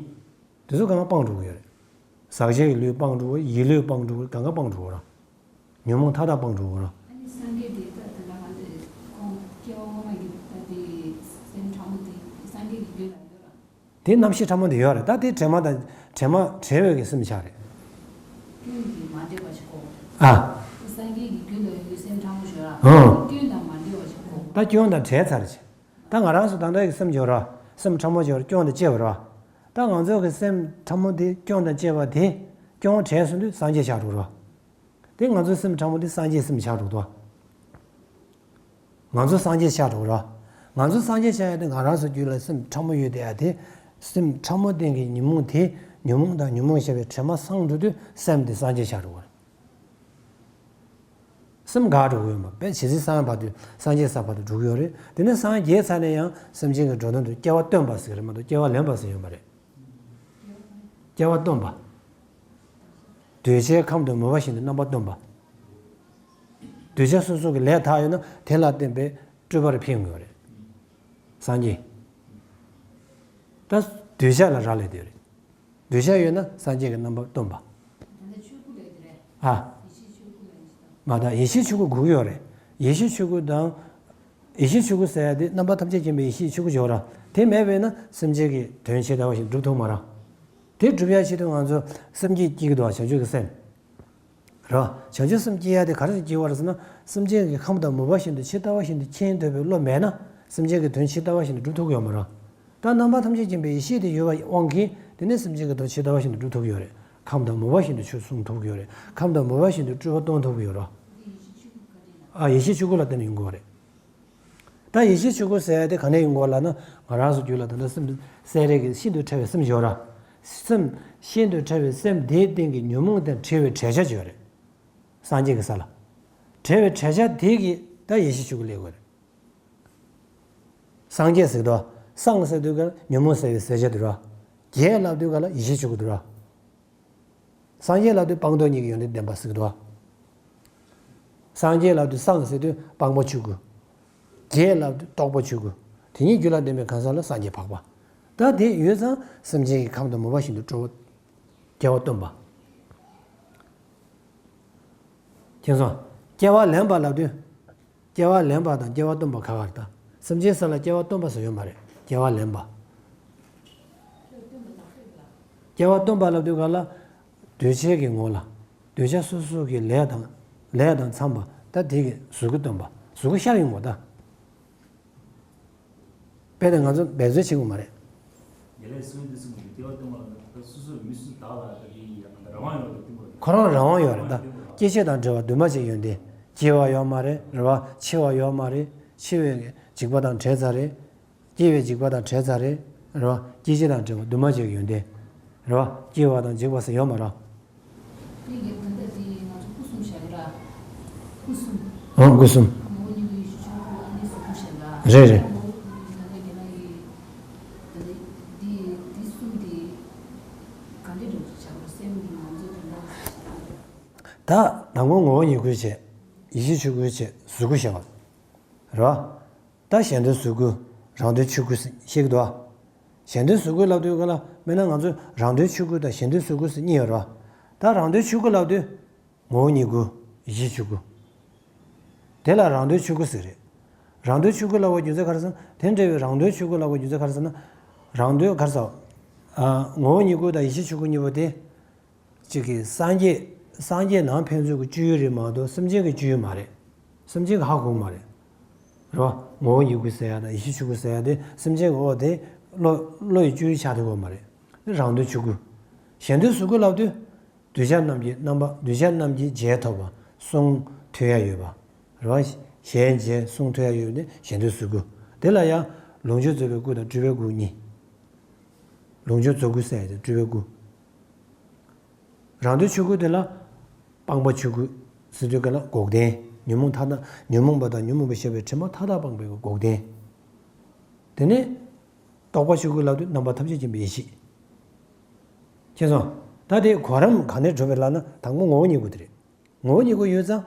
དེ་ཚོ་གང་ག་སྤངས་འགྲོ་གི་ཡོད་རེད། ཟག་བཅས་ཀྱི་ལུས་སྤངས་འགྲོ་གི་ཡིད་ལུས་སྤངས་འགྲོ་གི་གང་ག་སྤངས་འགྲོ་གི་ར། ཉོན་མོངས་མཐའ་དག་སྤངས་འགྲོ་གི་ར། ཨ་ནི་སངས་རྒྱས་དེ་ད་དེ་འདྲ་ག་ཚོད་ཁོང་སྐྱེ་བ་སྔོན་མ་གི་ད་དེ་སེམས་ཕྲ་མོ་དེ་སངས་རྒྱས་ཀྱི་རྒྱུད་ལ་ཡོད་ར། དེ་རྣམ་ཤེས་ཕྲ་མོ་དེ་ཡོད་རེད། ད་དེ་དྲི་མ་དང་དྲི་མ་བྲལ་བའི་གི་སེམས་ཆགས་རེད། སྐྱོན་གྱིས་མ་འདྲེས་པ་ཞིག་གོ། ཨ། དེ་སངས་རྒྱས་ཀྱི་རྒྱུད་ལ་ཡོད་སེམས་ཕྲ་མོ་ཞིག་ཡོད་ར། ཨང་། སྐྱོན་དང་མ་འདྲེས་པ་ཞིག་གོ། ད་སྐྱོན་དང་བྲལ་ཚར་རེད། ད་ང་རང་ཚོ་ད་ལྟ་གི་སེམས་སྦྱོར་ར། སེམས་ཕྲ་མོ་སྦྱོར་སྐྱོན་དང་བཅས་པ་ར། ད་ང་ཚོ་གི་སེམས་ཕྲ་མོ་དེ་སྐྱོན་དང་བཅས་པ་དེ་སྐྱོན་བྲལ་སོང་དུས་སངས་རྒྱས་ཆགས་འགྲོ་ར། དེ་ང་ཚོའི་སེམས་ཕྲ་མོ་དེ་སངས་རྒྱས་སེམས་ཆགས་འགྲོ་དོ། ང་ཚོ་སངས་རྒྱས་ཆགས་འགྲོ་ར། ང་ཚོ་སངས་རྒྱས་ཆགས་ཡ་དེ་ང་རང་ཚོ་རྒྱུད་ལ་སེམས་ཕྲ་མོ་ཡོད་དེ་ཡ་དེ། སེམས་ཕྲ་མོ་སྟེང་གི་ཉོན་མོངས་དེ་ཉོན་མོངས་དང་ཉོན་མོངས་ཞེས་པའི་དྲི་མ་སངས་འགྲོ་དུས་སེམས་དེ་སངས་རྒྱས་ཆགས་འགྲོ་བ་རེད། སེམས་འགག་འགྲོ་གི་ཡོད་མ་རེད། ཇི་སྲིད་སངས་བར་དུ་སངས་རྒྱས་ས་བར་དུ་འགྲོ་གི་ཡོད་རེད། དེ་ནས་སངས་རྒྱས་ཚར་ནས་ཡང་སེམས་ཅན་གྱི་འགྲོ་དོན་དུ་སྐྱེ་བ་སྟོན་པ་ཟེར་གི་རེད་མ་གཏོགས་སྐྱེ་བ་ལེན་པ་ཟེར་ཡོད་མ་རེད། སྐྱེ་བ་སྟོན་པ། གདུལ་བྱའི་ཁམས་དུ་མོས་པ་བཞིན་དུ་རྣམ་པར་སྟོན་པ། གདུལ་བྱ་སོ་སོ་གི་ལས་དག་ཡོད་ན་དེ་ལ་བརྟེན་པའི་སྤྲུལ་པར་ཕན་ཡོད་རེད། སངས་རྒྱས། ད་གདུལ་བྱ་ལ་རག་ལས་དེ་རེད། གདུལ་བྱ་ཡོད་ན་སངས་རྒྱས་ཀྱི་རྣམ་པར་སྟོན་པ། ད་ལྟ་ཆོས་སྐུ་ལ་དེ་རེད། ཨ། ཡེ་ཤེས་ཆོས་སྐུ་ལ་ཡིན་ཞིང་། མ་ད་ཡེ་ཤེས་ཆོས་སྐུ་དགོས་ཀྱི་ཡོད་རེད། ཡེ་ཤེས་ཆོས་སྐུ་དང་། ཡེ་ཤེས་ཆོས་སྐུ་ཟེར་ཡ་དེ་རྣམ་པ་ཐམས་ཅད་མཁྱེན་པའི་ཡེ་ཤེས་ཆོས་སྐུ་སྦྱོར་ར། དེ་མེད་པས་ན་སེམས་ཅན་གྱི་དོན་ཇི་ལྟ་བ་བཞིན་སྒྲུབ་ཐུབ་མ་ར། དེ་སྒྲུབ་ཡ་ཆེད་དུ་ང་ཚོ་སེམས་བསྐྱེད་བསྐྱེད་ཀྱི་འདུག་བ་བྱང་ཆུབ་ཀྱི་སེམས། རེད་བ། བྱང་ཆུབ་སེམས་སྐྱེ་ཡ་དེ་ག་རེ་སྐྱེ་བ་རེད་ཟེར་ན། སེམས་ཅན་གྱི་ཁམས་དང་མོས་པ་བཞིན་དུ་ཇི་ལྟ་བ་བཞིན་དུ་མཁྱེན་ཐུབ་པའི་བློ་མེད་ན། སེམས་ཅན་གྱི་དོན་ཇི་ལྟ་བ་བཞིན་དུ་སྒྲུབ་ཐུབ་ཀྱི་ཡོད་མ་རེད། ད་རྣམ་པ་ཐམས་ཅད་མཁྱེན་པའི་ཡེ་ཤེས་དེ་ཡོད་པའི་དབང་གིས། དེ་ནས་སེམས་ཅན་གྱི་དོན་ཇི་ལྟ་བ་བཞིན་དུ་སྒྲུབ་ཐུབ་ཀྱི་ཡོད་རེད། ཁམས་དང་མོས་པ་བཞིན་དུ་ཆོས་གསུང་ཐུབ་ཀྱི་ཡོད་རེད། ཁམས་དང་མོས་པ་བཞིན་དུ་སྤྲུལ་པ་སྟོན་ཐུབ་ཀྱི་ཡོད་རེད། ཨ། ཡེ་ཤེས་ཆོས་སྐུ་ལ་བརྟེན་ནས་ཡོང་གི་ཡོད་རེད། ད་ཡེ་ཤེས་ཆོས་སྐུ་ཟེར་ཡ་དེ་ག་ནས་ཡོང་གི་ཡོད་ལབ་ན། ང་རང་ཚོ་རྒྱུད་ལ་ད་ལྟ་སེམས་སེམས་རིག་གི་ཤིན་ཏུ་ཕྲ་བའི་སེམས་ཡོད་ར། སེམས་ཤིན་ཏུ་ཕྲ་བའི་སེམས་དེའི་སྟེང་གི་ཉོན་མོངས་དང་བྲལ་བའི་བྲལ་བྱ་ཅིག་ཡོད་རེད། སངས་རྒྱས་ཀྱི་ས་ལ། བྲལ་བའི་བྲལ་བྱ་དེ་གིས་ད་ཡེ་ཤེས་ཆོས་སྐུ་སླེབས་དགོས་རེད། སངས་རྒྱས་ཟེར་དུས། སངས་ཟེར་དུས་ཀ་ཉོན་མོངས་སེལ་བའི་སེལ་བྱ་དེ་རེད། རྒྱས་ལབ་དུས་ཀ་ལ་ཡེ་ཤེས་ཆོས་སྐུ་དེ་རེད། སངས་རྒྱས་ལབ་དུས་སྤངས་རྟོགས་གཉིས་ཀྱི་ཡོན་ཏན་ལྡན་པ་ཟེར་གི་འདུག། སངས་རྒྱས་ལབ་དུས་སངས་ཟེར་དུས་སྤངས་པ་ཆོས་སྐུ། རྒྱས་ལབ་དུས་རྟོགས་པ་ཆོས་སྐུ། དེ་གཉིས་རྒྱུད་ལ་ལྡན་པའི་གང་ཟག་ལ་སངས་རྒྱས་འཕགས་པ། ད་དེ་ཡོད་ཙང་སེམས་ཅན་གྱི་ཁམས་དང་མོས་པ་བཞིན་དུ་སྤྲོ་བ། སྐྱེ་བ་སྟོན་པ། མཁྱེན་སོང་། སྐྱེ་བ་ལེན་པ་ལབ་དུས། སྐྱེ་བ་ལེན་པ་དང་སྐྱེ་བ་སྟོན་པ་ཁ་ཁ་རེད་ད། སེམས་ཅན་ས་ལ་སྐྱེ་བ་སྟོན་པ་ཟེར་ཡོད་མ་རེད། སྐྱེ་བ་ལེན་པ། སྐྱེ་བ་སྟོན་པ་ལབ་དུས་ག་ལ། འདུས་བྱས་ཀྱི་ངོ་ལ། འདུས་བྱས་སོ་སོ་གི་ལས་དང་། ལས་དང་འཚམས་པ་ད་དེ་གི་གཟུགས་སྐུ་སྟོན་པ། གཟུགས་སྐུ་ཤར་ཡོང་བ་ད། དཔེ་དེ་ང་ཚོ་འབད་རྩོལ་བྱེད་དགོས་མ་རེད། ཡ་ལས་སུན་དུ་སུན་གྱི་སྐྱེ་བ་སྟོན་པ་ལ་ད་སོ་སོའི་མི་སུ་དག་ལ་ད་དེ་ཡི་ཡང་ད་རང་དབང་ཡོད་རེད་སྟོན་པ་རེད། ཁོ་རང་རང་དབང་ཡོད་རེད་ད། སྐྱེ་འཆི་དང་བྲལ་བ་འདུས་མ་བྱས་ཡོན་ཏན། སྐྱེ་བ་ཡོད་མ་རེད་རེད་བ། འཆི་བ་ཡོད་མ་རེད། འཆི་བའི་འཇིགས་པ་དང་བྲལ་ཚར་རེད། སྐྱེ་བའི་འཇིགས་པ་དང་བྲལ་ཚར་རེད་རེད་བ། སྐྱེ་འཆི་དང་བྲལ་བ་འདུས་མ་བྱས་ཡོན་ཏན། རེད་བ། སྐྱེ་བ་དང་འཇིགས་པ་ཟེར་ཡོད་མ་རེད། དེ་ཡང་ད་ལྟ་དེ་ང་ཚོ་སྐུ་གསུམ་བཞག་གི་ར། སྐུ་གསུམ། ཨང་། སྐུ་གསུམ། ངོ་བོ་ཉིད་ཀྱི་ཡེ་ཤེས་ཆོས་སྐུ་ཨ་ནི་གཟུགས་སྐུ་བཞག་གི་ར། རེད་རེད། ངོ་བོ་ཉིད་ད་ལྟ་རྒན་ལགས་ཀྱིས་ད་ལྟ་དེ་དེ་གསུམ་དེ་ག་འདྲ་འདྲ་བྱ་བར་སེམས་ཀྱི་ང་ཚོ་དེ་འདྲ་བྱ་བ། ད་དང་པོ་ངོ་བོ་ཉིད་སྐུ་བྱས། ཡེ་ཤེས་ཆོས་སྐུ་བྱས། གཟུགས་སྐུ་བཞག་པ། རེད་བ། ད་གཞན་དོན་གཟུགས་སྐུ། རང་དོན་ཆོས་སྐུ་ཟེར་བཤད་ཀྱི་འདུག་ཨ། གཞན་དོན་གཟུགས་སྐུ་ལབ་དུས་ག་ལ་མེད་ན་ང་ཚོ་རང་དོན་ཆོས་སྐུ་དང་གཞན་དོན་གཟུགས་སྐུ་ཟེར་གཉིས་ཡོད་རེད་བ། ད་རང་དོན་ཆོས་སྐུ་ལབ་དུས། ངོ་བོ་ཉིད་སྐུ། ཡེ་ཤེས་ཆོས་སྐུ། དེ་ལ་རང་དོན་ཆོས་སྐུ་ཟེར་རེད། རང་དོན་ཆོས་སྐུ་ལབ་པའི་རྒྱུ་མཚན་ག་རེ་ཟེར་ན། དེ་འདྲ་བའི་རང་དོན་ཆོས་སྐུ་ལབ་པའི་རྒྱུ་མཚན་ག་རེ་ཟེར་ན། རང་དོན་ག་རེ་ཟེར། ཨ། ངོ་བོ་ཉིད་སྐུ་དང་ཡེ་ཤེས་ཆོས་སྐུ་གཉིས་པོ་དེ། གཅིག་གིས་སངས་རྒྱས། སངས་རྒྱས་ནང་ཕན་ཚུན་གྱི་སྤྱོད་ཡུལ་རེད་མ་གཏོགས་སེམས་ཅན་གྱི་སྤྱོད་ཡུལ་མ་རེད། སེམས་ཅན་གྱིས་ཧ་གོ་གི་མ་རེད། རེད་བ། ངོ་བོ་ཉིད་སྐུ་ཟེར་ཡ་དང་ཡེ་ཤེས་ཆོས་སྐུ་ཟེར་ཡ་དེ་སེམས་ཅན་གྱི་འོ་དེ་བློ། བློ་ཡི་སྤྱོད་ཡུལ་ཆགས་ཐུབ་ཀྱི་མ་རེད། དེ་རང་དོན་ཆོས་སྐུ། གཞན་དོན་གཟུགས་སྐུ་ལབ་དུས། གདུལ་བྱ་རྣམས་ཀྱི་རྣམ་པ། གདུལ་བྱ་རྣམས་ཀྱི་རྗེས་ཐོབ་པ་གསུང་ཐོས་ཡ་ཡོད་པ། རེད་བ། གཞན་རྗེས་གསུང་ཐོས་ཡ་ཡོད་པ་དེ་གཞན་དོན་གཟུགས་སྐུ། དེ་ལ་ཡང་ལོངས་སྤྱོད་རྫོགས་པའི་སྐུ་དང་སྤྲུལ་པའི་སྐུ་གཉིས། ལོངས་སྤྱོད་རྫོགས་སྐུ་ཟེར་ཡ་དེ་སྤྲུལ་པའི་སྐུ། རང་དོན་ཆོས་སྐུ་དེ་ལ་སྤངས་པ་ཆོས་སྐུ་ཟེར་དུས་ག་ལ་འགོག་བདེན། ཉོན་མོངས་མཐའ་དག། ཉོན་མོངས་པ་དང་ཉོན་མོངས་པའི་ཤེས་པའི་དྲི་མ་མཐའ་དག་སྤངས་པའི་འགོག་བདེན། དེ་ནས་རྟོགས་པ་ཆོས་སྐུ་ལབ་དུས་རྣམ་པ་ཐམས་ཅད་མཁྱེན་པའི་ཡེ་ཤེས། མཁྱེན་སོང་། ད་དེ་གོ་རིམ་ག་ནས་གྲུབ་པའི་ལབ་ན་དང་པོ་ངོ་བོ་ཉིད་སྐུ་དེ་རེད། ངོ་བོ་ཉིད་སྐུ་ཡོད་ཙང་།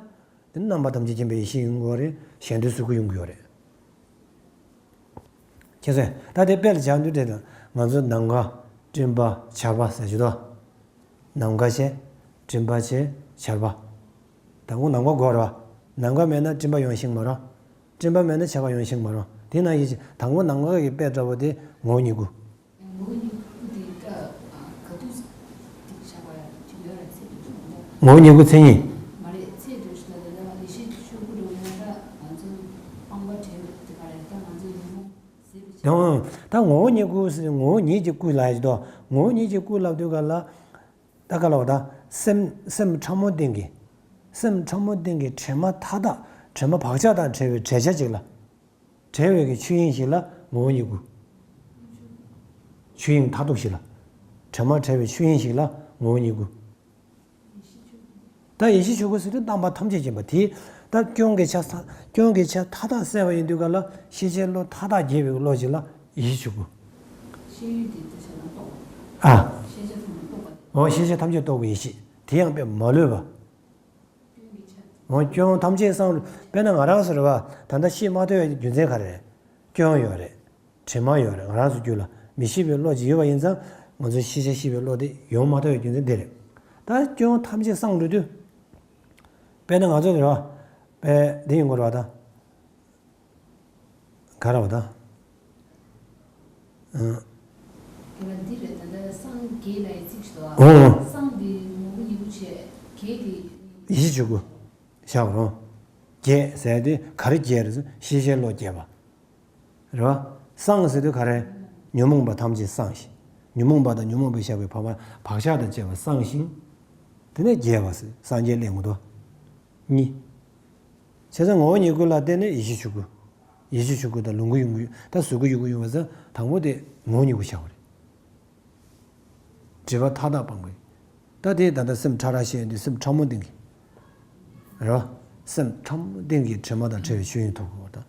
དེ་ནི་རྣམ་པ་ཐམས་ཅད་མཁྱེན་པའི་ཡེ་ཤེས་ཡོང་གི་ཡོད་རེད། གཞན་དོན་གཟུགས་སྐུ་ཡོང་གི་ཡོད་རེད། མཁྱེན་སོང་། ད་དེ་དཔེར་བཞག་དུས་དེ་དང་ང་ཚོ་ནམ་མཁའ། སྤྲིན་པ། ཆར་པ་ཟེར་གྱི་འདུག། ནམ་མཁའ་བྱས། སྤྲིན་པ་བྱས། ཆར་པ། དང་པོ་ནམ་མཁའ་དགོས་རེད་བ། ནམ་མཁའ་མེད་ན་སྤྲིན་པ་ཡོང་ཤེས་མ་རེད། སྤྲིན་པ་མེད་ན་ཆར་པ་ཡོང་ཤེས་མ་རེད། དེ་ནང་བཞིན་དང་པོ་ནམ་མཁའ་གི་དཔེ་འདྲ་པོ་དེ་ངོ་བོ་ཉིད་སྐུ། ངོ་བོ་ཉིད་སྐུ་དེ་ད་ག་དུས་དེ་ཆགས་པ་ཡ་ཅིག་ཡོད་རེད་ཚེ་འདི་ཚོ་མ་གཏོགས། ངོ་བོ་ཉིད་སྐུ་མཚན་ཉིད། མ་རེད་ཚེ་འདི་ཚོ་ལ་ལ་ལ་ཡེ་ཤེས་ཀྱི་ཆོས་སྐུ་འདྲ་བོ་ཡིན་ན་ད་ང་ཚོ་སྤངས་པ་བྲལ་དེ་ག་རེད་ད་ང་ཚོ་ཉོན་མོངས་ཟད་པའི་ཆ། ཡང་ད་ངོ་བོ་ཉིད་སྐུ་ཟེར་ངོ་བོ་ཉིད་ཀྱི་སྐུ་ལ་ཡ་ཅིག་ཏོ། ངོ་བོ་ཉིད་ཀྱི་སྐུ་ལབ་དུས་ག་ལ། ད་ག་ལ་བ་ད་སེམས་སེམས་ཕྲ་མོ་སྟེང་གི། སེམས་ཕྲ་མོ་སྟེང་གི་དྲི་མ་མཐའ་དག་དྲི་མ་བག་ཆགས་དང་བྲལ་བའི་བྲལ་བྱ་ཅིག་ལ། བྲལ་བའི་གི་ཆོས་དབྱིངས་ཤིག་ལ་ངོ་བོ་ཉིད་སྐུ། ཆོས་དབྱིངས་མཐར་ཐུག་ཞིག་ལ། དྲི་མ་བྲལ་བའི་ཆོས་དབྱིངས་ཤིག་ལ་ངོ་བོ་ཉིད་སྐུ། ད་ཡེ་ཤེས་ཆོས་སྐུ་ཟེར་དུས་རྣམ་པ་ཐམས་ཅད་མཁྱེན་པ་དེ། ད་སྐྱོན་གྱི་ཆ་ས་སྐྱོན་གྱི་ཆ་མཐའ་དག་བསལ་བ་ཡིན་དུས་ག་ལ་ཤེས་བྱའི་བློ་མཐའ་དག་རྒྱས་པའི་བློ་ཞིག་ལ་ཡེ་ཤེས་ཆོས་སྐུ། ཤེས་ཡུལ་དེ་ལྟ་བྱ་ན་རྟོགས་པ། ཨ། ཤེས་བྱ་ཐམས་ཅད་རྟོགས་པ། འོ་ཤེས་བྱ་ཐམས་ཅད་རྟོགས་པའི་ཡེ་ཤེས་དེ་ཡང་དཔེ་མ་ལུས་པ། འོ་སྐྱོན་ཐམས་ཅད་སངས། དཔེར་ན་ང་རང་ཚོ་རེད་བ། ད་ལྟ་ཤེས་མ་ཐུབ་པའི་རྒྱུ་མཚན་ག་རེ་རེད། སྐྱོན་ཡོད་རེད། དྲི་མ་ཡོད་རེད། ང་རང་ཚོ་རྒྱུད་ལ་མི་ཤེས་པའི་བློ་ཅིག་ཡོད་པ་ཡིན་ཙང་ང་ཚོ་ཤེས་བྱ་ཤེས་པའི་བློ་དེ་ཡོང་མ་ཐུབ་པའི་རྒྱུ་མཚན་དེ་རེད། ད་སྐྱོན་ཐམས་ཅད་སངས་འགྲོ་དུས། དཔེར་ན་ང་ཚོ་རེད་བ། དཔེ་འདི་ཡིན་དགོས་རེད་བ་ད། ག་རེ་བ་ད། ཨ། དེ་ལ་འདི་རེད་ད་ལྟ་སངས་རྒྱས་ལ་ཡི་ཚིག་ཞིག་འདུག་ཨ། འོ། སངས་འདི་ངོ་བོ་ཉིད་སྐུ་བྱས། རྒྱས་འདི་ ཡིད་ཆེས་བྱེད་དགོས། བཞག་རོགས། རྒྱས་ཟེར་དེ་ག་རེ་རྒྱས་རེད་ཟེར། ཤེས་བྱའི་བློ་རྒྱས་པ། རེད་བ། སངས་ཟེར་དུས་ག་རེ། ཉོན་མོངས་པ་ཐམས་ཅད་སངས་ཤིང་། ཉོན་མོངས་པ་དང་ཉོན་མོངས་པས་བཞག་པའི་བག་བག་ཆགས་དང་བཅས་པ་སངས་ཤིང་། དེ་ནས་རྒྱས་པ་ཟེར། སངས་རྒྱས་ལས་ངོ་ཏོ། གཉིས། བྱས་ཙང་ངོ་བོ་ཉིད་ཀུན་ལ་བརྟེན་ནས་ཡིད་ཆེས་བྱེད་དགོས། ཡིད་ཆེས་བྱེད་དགོས་དང་ལོངས་སྐུ་ཡོང་གི་ཡོད། ད་གཟུགས་སྐུ་ཡོང་གི་ཡོད་པ་ཟེར། དང་པོ་དེ་ངོ་བོ་ཉིད་ཀུན་བཞག་པ་རེད། སྒྲིབ་པ་མཐའ་དག་སྤང་དགོས། ད་དེ་ད་ལྟ་སེམས་ཕྲ་རགས་བཤད་ཡོང་དུས་སེམས་ཕྲ་མོ་སྟེང་གི། རེད་བ། སེམས་ཕྲ་མོ་སྟེང་གི་དྲི་མ་དང་བྲལ་བའི་ཆོས་དབྱིངས་ཐོབ་དགོས་པ་དང་།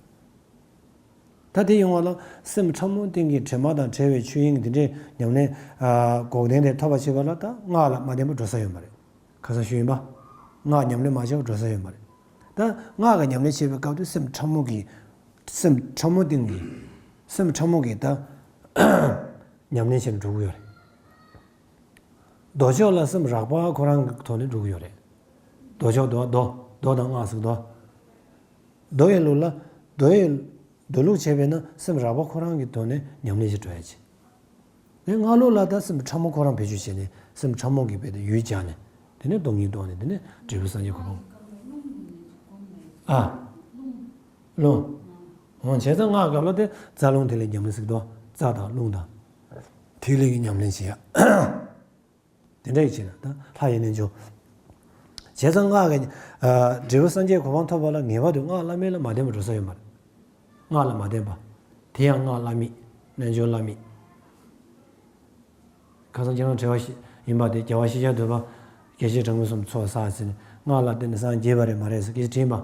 ད་དེ་ཡོང་བ་ལ་སེམས་ཕྲ་མོ་སྟེང་གི་དྲི་མ་དང་བྲལ་བའི་ཆོས་དབྱིངས་འདི་འདྲའི་ཉམས་ལེན། ཨ། འགོག་བདེན་དེ་ཐོབ་པར་བྱེད་པ་ལ་ད་སྔགས་ལ་མ་བརྟེན་པར་འགྲོ་ས་ཡོད་མ་རེད། ཁ་སང་ཞུས་ཡིན་པ། སྔགས་ཉམས་ལེན་མ་བྱས་པར་འགྲོ་ས་ཡོད་མ་རེད། ད་སྔགས་ཀྱི་ཉམས་ལེན་བྱེད་པའི་སྐབས་དུ་སེམས་ཕྲ་མོ་གི། སེམས་ཕྲ་མོ་སྟེང་གི། སེམས་ཕྲ་མོ་གི་ད་ཉམས་ལེན་བྱེད་འགྲོ་གི་ཡོད་རེད། ལྡོག་ཕྱོགས་ལ་སེམས་རགས་པ་ཁོ་རང་གི་ཐོག་ནས་འགྲོ་གི་ཡོད་རེད། ལྡོག་ཕྱོགས་མདོ། མདོ། མདོ་དང་སྔགས་ཟེར་མདོ། མདོ་ཡི་ལུགས་ལ། མདོ་ཡི། མདོ་ལུགས་བྱས་པས་ན་སེམས་རགས་པ་ཁོ་རང་གི་ཐོག་ནས་ཉམས་ལེན་བྱེད་འགྲོ་ཡ་ཆེ། དེ་སྔགས་ལུགས་ལ་ད་སེམས་ཕྲ་མོ་ཁོ་རང་བེད་སྤྱོད་བྱས་ནས་སེམས་ཕྲ་མོ་གི་དཔེ་དེ་ཡུལ་སྦྱངས་ནས། དེ་ནས་སྟོང་ཉིད་རྟོགས་ནས་དེ་ནས་འབྲས་བུ་སངས་རྒྱས་གོ་འཕང་། ཨ། རླུང་། འོ་བྱས་ཙང་སྔགས་སྐབས་ལ་དེ་རྩ་རླུང་ཐིག་ལེ་ཉམས་ལེན་ཟེར་གི་འདུག་རྩ་དང་རླུང་དང་ཐིག་ལེ་གི་ཉམས་ལེན་བྱེད་ཡ། དེ་འདྲ་ཡི་བྱས་ན་ད་ལྷ་ཡི་རྣལ་འབྱོར། བྱས་ཙང་སྔགས་ཀྱི། ཨ། འབྲས་བུ་སངས་རྒྱས་གོ་འཕང་ཐོབ་པ་ལ་ངེས་པར་དུ་སྔགས་བླ་མེད་ལ་མ་བརྟེན་པར་འགྲོ་ས་ཡོད་མ་རེད། སྔགས་ལ་མ་བརྟེན་པ། དེ་ཡང་སྔགས་བླ་མེད། རྣལ་འབྱོར་བླ་མེད། ཁ་སང་ཁྱེད་རང་དྲི་བ་ཞིག་ཡིན་པ་དེ། རྒྱལ་བ་ཤཱཀྱ་ཐུབ་པ་རྒྱལ་བྱེད་གྲངས་མེད་གསུམ་ཚོགས་བསགས་ཟིན་ནས་སྔགས་ལ་བརྟེན་ནས་སངས་རྒྱས་པ་རེད་མ་རེད་ཟེར་སྐད་ཆ་དྲིས་ཡིན་པ།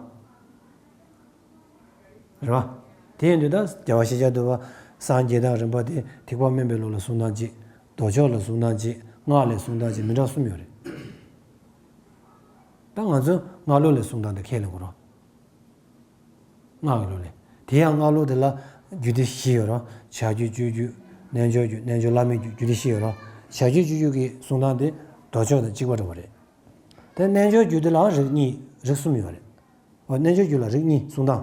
རེད་བ། དེ་ཡིན་དུས་ད་རྒྱལ་བ་ཤཱཀྱ་ཐུབ་པ་སངས་རྒྱས་སྟངས་རིམ་པ་དེ་ཐེག་པ་དམན་པའི་ལུགས་ལ་གསུང་སྟངས་གཅིག་ལྡོག་ཕྱོགས་ལ་གསུང་སྟངས་གཅིག་སྔགས་ལ་གསུང་སྟངས་གཅིག་མི་འདྲ་གསུམ་ཡོད་རེད། ད་ང་ཚོས་སྔགས་ལུགས་ལ་གསུང་སྟངས་དེ་ཁས་ལེན་དགོས་རེད། སྔགས་ཀྱི་ལུགས་ལས། དེ་ཡང་སྔགས་ལུགས་དེ་ལ་རྒྱུད་སྡེ་བཞི་ཡོད་རེད། བྱ་རྒྱུད། སྤྱོད་རྒྱུད། རྣལ་འབྱོར་རྒྱུད། རྣལ་འབྱོར་བླ་མེད་རྒྱུད། རྒྱུད་སྡེ་བཞི་ཡོད་རེད། བྱ་རྒྱུད་སྤྱོད་རྒྱུད་ཀྱི་གསུང་སྟངས་དེ་ལྡོག་ཕྱོགས་དང་གཅིག་པ་འདྲ་བ་རེད། དེ་རྣལ་འབྱོར་རྒྱུད་དེ་ལའང་རིགས་གཉིས། རིགས་གསུམ་ཡོད་རེད། འོ། རྣལ་འབྱོར་རྒྱུད་ལ་རིགས་གཉིས་གསུང་སྟངས།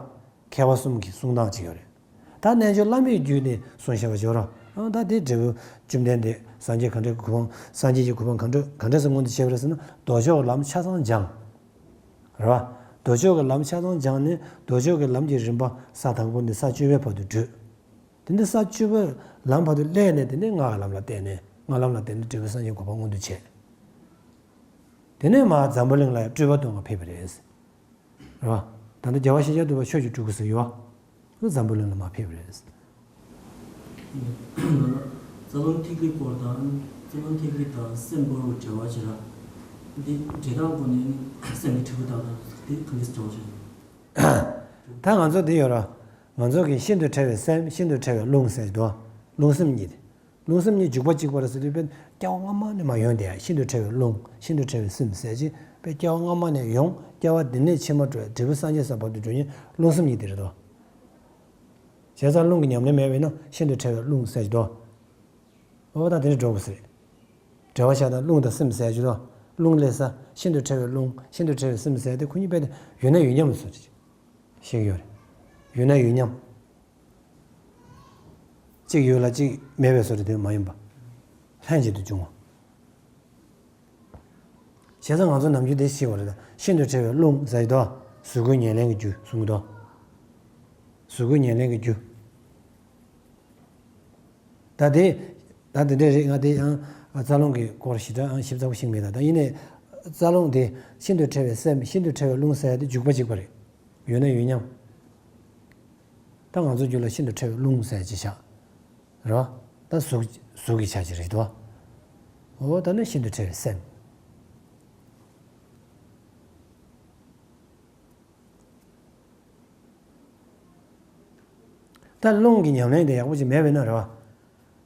མཁས་པ་གསུམ་གྱི་གསུང་སྟངས་གཅིག་ཡོད་རེད། ད་རྣལ་འབྱོར་བླ་མེད་རྒྱུད་ནས་གསུངས་བཞག་པ་ཅིག་ཡོད་རེད། ཨ། ད་དེ་འབྲས་བུ་བཅོམ་ལྡན་འདས་སངས་རྒྱས་ག་འདྲ་གི་གོ་འཕང་། སངས་རྒྱས་ཀྱི་གོ་འཕང་ག་འདྲ་ག་འདྲ་ཟེར་མངོན་དུ་བྱས་པ་རེད་ཟེར་ན། ལྡོག་ཕྱོགས་ལམ་ཆ་ཚང་སྦྱངས། རེད་བ། ལྡོག་ཕྱོགས་ཀྱི་ལམ་ཆ་ཚང་སྦྱངས་ནས་ལྡོག་ཕྱོགས་ཀྱི་ལམ་གྱི་རིམ་པ་ས་དང་པོ་ནས་ས་བཅུ་པའི་བར་དུ་བགྲོད། དེ་ནས་ས་བཅུ་པའི་ལམ་བར་དུ་སླེབས་ནས་དེ་ནས་སྔགས་ཀྱི་ལམ་ལ་བརྟེན་ནས། སྔགས་ལམ་ལ་བརྟེན་ནས་འབྲས་བུ་སངས་རྒྱས་གོ་འཕང་མངོན་དུ་བྱས། དེ་ནས་མར་འཛམ་བུ་གླིང་ལ་ཡང་སྤྲུལ་པ་སྟོན་ག་ཕེབས་པ་རེད། རེད་བ། ད་ལྟ་རྒྱལ་བ་ཤཱཀྱ་ཐུབ་པ་ཕྱོགས་བཅུར་སྤྲུལ་སྐུ་ཟེར་ཡོད་བ། འཛམ་བུ་གླིང་ལ་མར་ཕེབས་པ་རེད། རྩ་རླུང་ཐིག་ལེ་སྐོར་དང་། རྩ་རླུང་ཐིག་ལེ་དང་སེམས་སྐོར་གྱི་འབྲེལ་བ་བྱེད་ར། འདི་འབྲེལ་སྟངས་སྐོར་ནས་སེམས་ཀྱི་འཁྲུལ་པ་དག་དང་དེ་གང་འདྲ་འབྲེལ་བ་བྱེད། ད་ང་ཚོ་འདི་ཡོད་ར། ང་ཚོ་གི་ཤིན་ཏུ་ཕྲ་བའི་སེམས། ཤིན་ཏུ་ཕྲ་བའི་རླུང་ཟེར་གྱི་འདུག་རླུང་སེམས་གཉིས་དེ། རླུང་སེམས་གཉིས་འཇུག་པ་གཅིག་པ་རེད་ཟེར་དུས་དཔེ་སྐྱེ་བ་སྔ་མ་ནས་མར་ཡོང་བསྡད་ཡ། ཤིན་ཏུ་ཕྲ་བའི་རླུང་། ཤིན་ཏུ་ཕྲ་བའི་སེམས་ཟེར་གྱི་དཔེ་སྐྱེ་བ་སྔ་མ་ནས་ཡོང་། སྐྱེ་བ་འདི་ནས་ཕྱི་མ་འགྲོ་བའི་འབྲས་བུ་སངས་རྒྱས་ས་བར་དུ་འགྲོ་མཁན་རླུང་སེམས་གཉིས་དེ་རེད་དོ། བྱས་ཙང་རླུང་གི་ཉམས་ལེན་མེད་པས་ན་ཤིན་ཏུ་ཕྲ་བའི་རླུང་ཟེར་གྱི་དོ། འོ་ད་དེ་འདྲ་འགྲོ་དགོས་ཟེར། འབྲེལ་བ་བྱས་ན་རླུང་དང་སེམས་ཟེར་གྱི་དོ། རླུང་ལས་ས་ཤིན་ཏུ་ཕྲ་བའི་རླུང་། ཤིན་ཏུ་ཕྲ་བའི་སེམས་ཟེར་དེ་ཁོ་གཉིས་དཔེ་དེ་ཡོད་ན་ཡོད་མཉམ་ལ་སོ་ཞིག་ཡོད་རེད། ཡོད་ན་ཡོད་མཉམ། གཅིག་ཡོད་ལ་གཅིག་མེད་པའི་བཟོ་འདྲ་དེ་མ་ཡིན་པ། ལྷན་ཅིག་ཏུ་འབྱུང་བ། བྱས་ཙང་ང་ཚོ་ནམ་རྒྱུན་དེ་ཤེས་པ་རེད་ད། ཤིན་ཏུ་ཕྲ་བའི་རླུང་ཟེར་གྱི་འདུག་གཟུགས་སྐུའི་ཉེར་ལེན་གྱི་རྒྱུ་གསུང་གི་འདུག་གཟུགས་སྐུའི་ཉེར་ལེན་གྱི་རྒྱུ། ད་དེ། ད་དེ་འདྲ་རེད། ང་དེ་ཡང་རྩ་རླུང་གི་སྐོར་ཞེ་དྲག་ཞིབ་ཚགས་པོ་ཤེས་མེད་ད། ད་ཡིན་ནའི་རྩ་རླུང་དེ་ཤིན་ཏུ་ཕྲ་བའི་སེམས། ཤིན་ཏུ་ཕྲ་བའི་རླུང་ཟེར་ཡ་དེ་འཇུག་པ་གཅིག་པ་རེད། ཡོད་ན་ཡོད་མཉམ། ད་ང་ཚོ་རྒྱུད་ལ་ཤིན་ཏུ་ཕྲ་བའི་རླུང་ཟེར་ཅིག་བཞག་རེད་བ། ད་གཟུགས་གཟུགས་ཀྱི་ཆ་ཅིག་རེད་དོ། འོ་ད་ནི་ཤིན་ཏུ་ཕྲ་བའི་སེམས། ད་རླུང་གི་ཉམས་ལེན་དེ་ཡག་པོ་ཅིག་མེད་པས་ན་རེད་བ།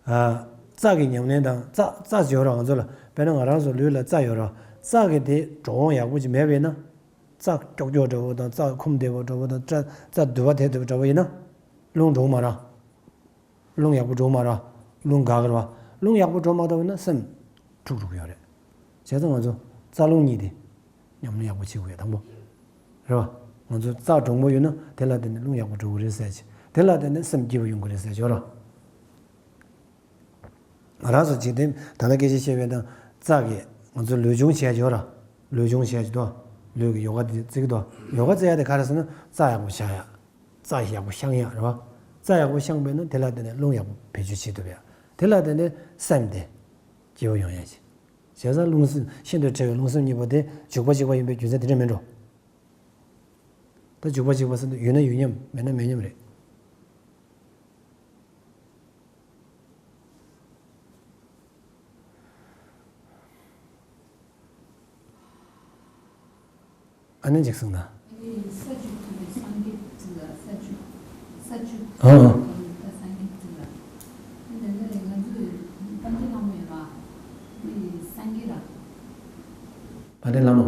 ཨ། རྩ་གི་ཉམས་ལེན་དང་། རྩ་རྩ་ཅིག་ཡོད་རེད་ང་ཚོ་ལ། དཔེར་ན་ང་རང་ཚོ་ལུས་ལ་རྩ་ཡོད་རེད། རྩ་གི་དེ་འགྲོ་འོང་ཡག་པོ་ཅིག་མེད་པས་ན། རྩ་ཀྱོག་ཀྱོག་འདྲ་བོ་དང་། རྩ་འཁུམ་བསྡད་པ་འདྲ་བོ་དང་། རྩ་རྩ་དུ་བ་དེ་དུ་བ་འདྲ་བོ་ཡིན་ན། རླུང་འགྲོ་གི་མ་རེད། རླུང་ཡག་པོ་འགྲོ་གི་མ་རེད། རླུང་འགག་གི་རེད་བ། རླུང་ཡག་པོ་འགྲོ་མ་ཐུབ་ན་སེམས་འཁྲུག་འགྲོ་གི་ཡོད་རེད། བྱས་ཙང་ང་ཚོ་རྩ་རླུང་གཉིས་དེ་ཉམས་ལེན་ཡག་པོ་བྱེད་དགོས་ཡ་དང་པོ། རེད་བ། ང་ཚོ་རྩ་འདྲོང་པོ་ཡོད་ན་དེ་ལ་བརྟེན་ནས་རླུང་ཡག་པོ་འགྲོ་གི་རེད་ཟེར་གྱི། དེ་ལ་བརྟེན་ནས་སེམས་སྐྱིད་པོ་ཡོང་གི་རེད་ཟེར་གྱི་ཡོད་རེད། ང་རང་ཚོ་འཇིག་རྟེན་ད་ལྟ་སྐད་ཆ་བཤད་པའི་ནང་རྩ་གི་ང་ཚོ་ལུས་སྦྱོང་བྱས་ཀྱི་ཡོད་ར། ལུས་སྦྱོང་བྱས་ཀྱི་འདུག་ལུས་ཀྱི་ཡོ་ག་དེ་བརྩི་གི་འདུག་ཡོ་ག་བརྩི་ཡ་དེ་ག་རེ་ཟེར་ན། རྩ་ཡག་པོ་བཞག་ཡ། རྩ་ཡག་པོ་བཤང་ཡ་རེད་བ། རྩ་ཡག་པོ་བཤང་པས་ན་དེ་ལ་བརྟེན་ནས་རླུང་ཡག་པོ་བེད་སྤྱོད་བྱེད་ཐུབ་ཡ། དེ་ལ་བརྟེན་ནས་སེམས་དེ་སྐྱིད་པོ་ཡོང་ཡ་ཞིག་བྱས་ཙང་རླུང་སེམས་ཤིན་ཏུ་ཕྲ་བའི་རླུང་སེམས་གཉིས་པོ་དེ་འཇུག་པ་གཅིག་པ་ཡིན་པའི་རྒྱུ་མཚན་དེ་འདྲ་མིན་འགྲོ། ད་འཇུག་པ་གཅིག་པ་ཟེར་དུས་ཡོད་ན་ཡོད་མཉམ་མེད་ན་མེད་མཉམ་རེད། ཨ་ནི་འཇིགས་སོང་ན། ཨ་ནི་ས་བཅུ་ཐོབ་པའི་སངས་རྒྱས་ཀྱི་རྩིབ་ལ་ས་བཅུ། ས་བཅུ་ཨ་ཨ། ཐོབ་པའི་སངས་རྒྱས་ཀྱི་རྩིབ་ལ། ཨ་ནི་ད་ལྟ་ང་ཚོས་དཔལ་ལྡན་ལྷ་མོ་ཡོད་པ། ཨ་ནི་སངས་རྒྱས་ལ། དཔལ་ལྡན་ལྷ་མོ།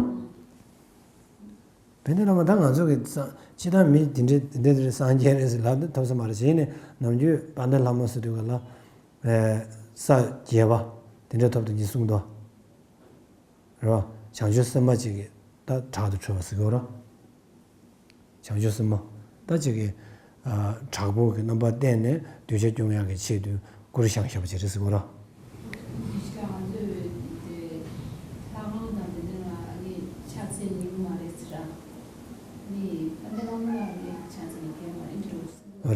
དཔལ་ལྡན་ལྷ་མོ་ད་ང་ཚོ་གི་ས་སྤྱི་བཏང་མི་དེ་འདྲའི་དེ་འདྲའི་སངས་རྒྱས་རེད་ཟེར་ལབ་ཐུབ་ས་མ་རེད། བྱས་ནས་ནམ་རྒྱུན་དཔལ་ལྡན་ལྷ་མོ་ཟེར་དུས་ག་ལ་ས་བརྒྱད་པ་དེ་འདྲ་ཐོབ་དུས་གསུངས་འདུག་རེད་བ། བྱང་ཆུབ་སེམས་དཔའ་ཅིག་གི་ད་དྲག་ཏུ་གྲོལ་བ་ཟེར་གྱི་ཡོད་རེད། བྱང་ཆུབ་སེམས་དཔའ་ད་ཅིག་གི་ཨ་དྲག་པོ་གི་རྣམ་པ་བསྟན་ནས་གདུལ་བྱ་སྐྱོང་ཡག་གི་ཆེད་དུ་སྐུར་བཞེངས་བཞག་པ་ཅིག་རེད་ཟེར་གྱི་ཡོད་རེད།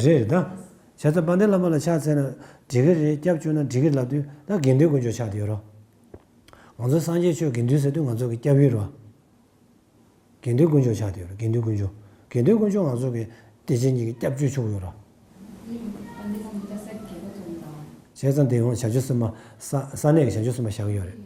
རེད་ད། བྱས་ཙང་དཔལ་ལྡན་ལྷ་མོ་ལ་ཕྱག་འཚལ་ན་འགྲིག་གི་རེད། སྐྱབས་བཅོལ་ན་འགྲིག་གི་རེད་ལབ་དུས་ད་དགེ་འདུན་དཀོན་མཆོག་ཆགས་བསྡད་ཡོད་རེད། ང་ཚོ་སངས་རྒྱས་ཆོས་དགེ་འདུན་ཟེར་དུས་ང་ཚོ་གི་སྐྱབས་ཡུལ་རེད་བ། དགེ་འདུན་དཀོན་མཆོག་ཆགས་བསྡད་ཡོད་རེད། དགེ་འདུན་དཀོན་མཆོག་དགེ་འདུན་དཀོན་མཆོག་ང་ཚོ་གི་བདེ་ཆེན་གཉིས་ཀྱི་སྐྱབས་བཅོལ་ཆོག་ཡོད་རེད། བྱས་ཙང་དེ་ཡང་བྱང་ཆུབ་སེམས་དཔའ་ས་ས་གནས་ཀྱི་བྱང་ཆུབ་སེམས་དཔའ་བཞག་གི་ཡོད་རེད།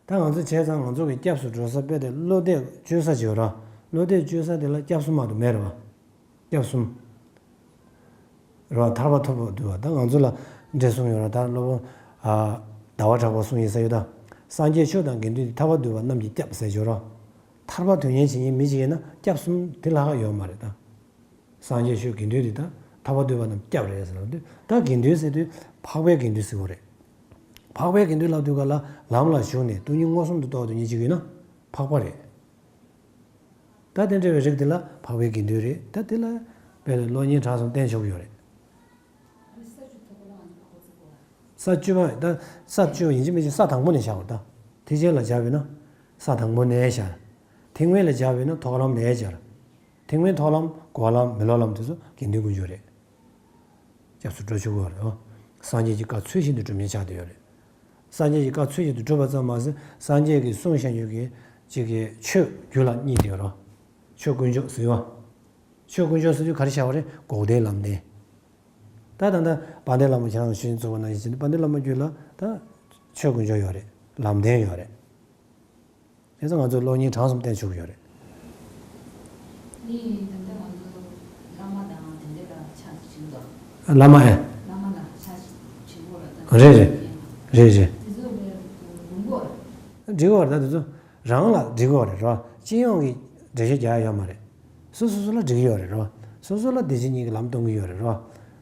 ད་ང་ཚོ་བྱས་ཙང་ང་ཚོ་གི་སྐྱབས་སུ་འགྲོ་ས་དཔེ་དེ་བློ་གཏད་བཅོལ་ས་ཅིག་ཡོད་ར། བློ་གཏད་བཅོལ་ས་དེ་ལ་སྐྱབས་གསུམ་མ་གཏོགས་མེད་ར་བ། སྐྱབས་གསུམ་ར་བ། ཐར་པ་ཐོབ་པར་འདུལ་བ། ད་ང་ཚོ་ལ་འདྲེ་གསུམ་ཡོད་ར། ད་སློབ་དཔོན་ཨ་ཟླ་བ་གྲགས་པ་གསུངས་ཡིན་ས་ཡོད་ད། སངས་རྒྱས་ཆོས་དང་དགེ་འདུན་ཏེ། ཐར་པར་འདུལ་བ་རྣམས་ཀྱི་སྐྱབས་ཟེར་ཡོད་ར། ཐར་པ་དོན་གཉེར་བྱེད་མཁན་མི་ཅིག་ཡིན་ན་སྐྱབས་གསུམ་དེ་ལྷག་ཡོད་མ་རེད་ད། སངས་རྒྱས་ཆོས་དགེ་འདུན་དེ་ད་ཐར་པ་འདོད་པ་རྣམས་སྐྱབས་རེད་ཟེར་ལབ་དུས། ད་དགེ་འདུན་ཟེར་དུས་འཕགས་པའི་དགེ་འདུན་ཟེར་བ་རེད། འཕགས་པའི་དགེ་འདུན་ལབ་དུས་ག་ལ་ལམ་ལ་ཞུགས་ནས་སྟོང་ཉིད་མངོན་སུམ་དུ་རྟོགས་ཐུབ་མཁན་ཅིག་ཡིན་ན་འཕགས་པ་རེད། ད་དེ་འདྲ་བའི་རིགས་དེ་ལ་འཕགས་པའི་དགེ་འདུན་རེད། ད་དེ་ལ་དཔེ་ལ་བློ་གཉེར་གྲངས་གསུམ་བསྟེན་ཆོག་གི་ཡོད་རེད། ས་བཅུ་པ་ད་ས་བཅུ་པ་ཡིན་གཅིག་མིན་གཅིག་ས་དང་པོ་ནས་བཞག་པ་ད། ཐེག་ཆེན་ལ་སྦྱར་བས་ན་ས་དང་པོ་ནས་སྦྱར། ཐེག་དམན་ལ་སྦྱར་བས་ན་ཐོག་ལམ་ནས་སྦྱར། ཐེག་དམན་ཐོག་ལམ་འགོག་ལམ་མི་སློབ་ལམ་དེ་ཚོ་དགེ་འདུན་དཀོན་མཆོག་རེད། སྐྱབས་སུ་འགྲོ་ཆོག་གི་ཡོད་རེད། སངས་རྒྱས་ཀྱི་བཀའ་ཚུལ་བཞིན་དུ་སྒྲུབ་མཁན་ཆགས་བསྡད་ཡོད་རེད། སངས་རྒྱས་ཀྱི་བཀའ་ཚུལ་བཞིན་དུ་སྒྲུབ་པ་ཙམ་མ་ཟད་སངས་རྒྱས་ཀྱིས་གསུངས་བཞག་རྒྱུ་གི་གཅིག་གི་ཆོས་རྒྱུད་ལ་གཉིས་བསྡད་ཡོད་རེད། ཆོས་དཀོན་མཆོག་ཟེར་བ། ཆོས་དཀོན་མཆོག་ཟེར་དུས་ག་རེ་བྱ་བ་རེད། འགོག་བདེན་ལམ་བདེན། ད་ད་ལྟ་དཔལ་ལྡན་ལྷ་མོ་ཁྱེད་རང་ཞུས་གཙོ་བོ་ནང་བཞིན་དཔལ་ལྡན་ལྷ་མོ་རྒྱུད་ལ་ད་ཆོས་དཀོན་མཆོག་ཡོད་རེད། ལམ་བདེན་ཡོད་རེད། དེ་ཚོ་ང་ཚོས་བློ་གཉེར་གྲངས་གསུམ་བསྟེན་ཆོག་གི་ཡོད་རེད། ནི་ད་ལྟ་ང་ཚོ་བླ་མ་དང་དེ་འདྲ་ལ་ཕྱག་བྱེད་དོ། བླ་མ་ཨེ། བླ་མ་ལ་ཕྱག་བྱེད་དགོས་ར་ད། རེད་རེད། རེད་རེད། དེ་ཚོ་ལས་འགྲིག་གོ་ར། འགྲིག་གོ་ར་ད་དེ་ཚོ་རང་ལ་འགྲིག་གོ་རེད་ར། སྤྱི་ཡོངས་ཀྱི་འགྲེལ་བཤད་རྒྱག་ཡ་ཡོད་མ་རེད། སོ་སོ་སོ་ལ་འགྲིག་གི་ཡོད་རེད་ར། སོ་སོ་ལ་བདེ་སྐྱིད་གཉིས་ཀྱི་ལམ་སྟོན་གྱི་ཡོད་རེད་ར།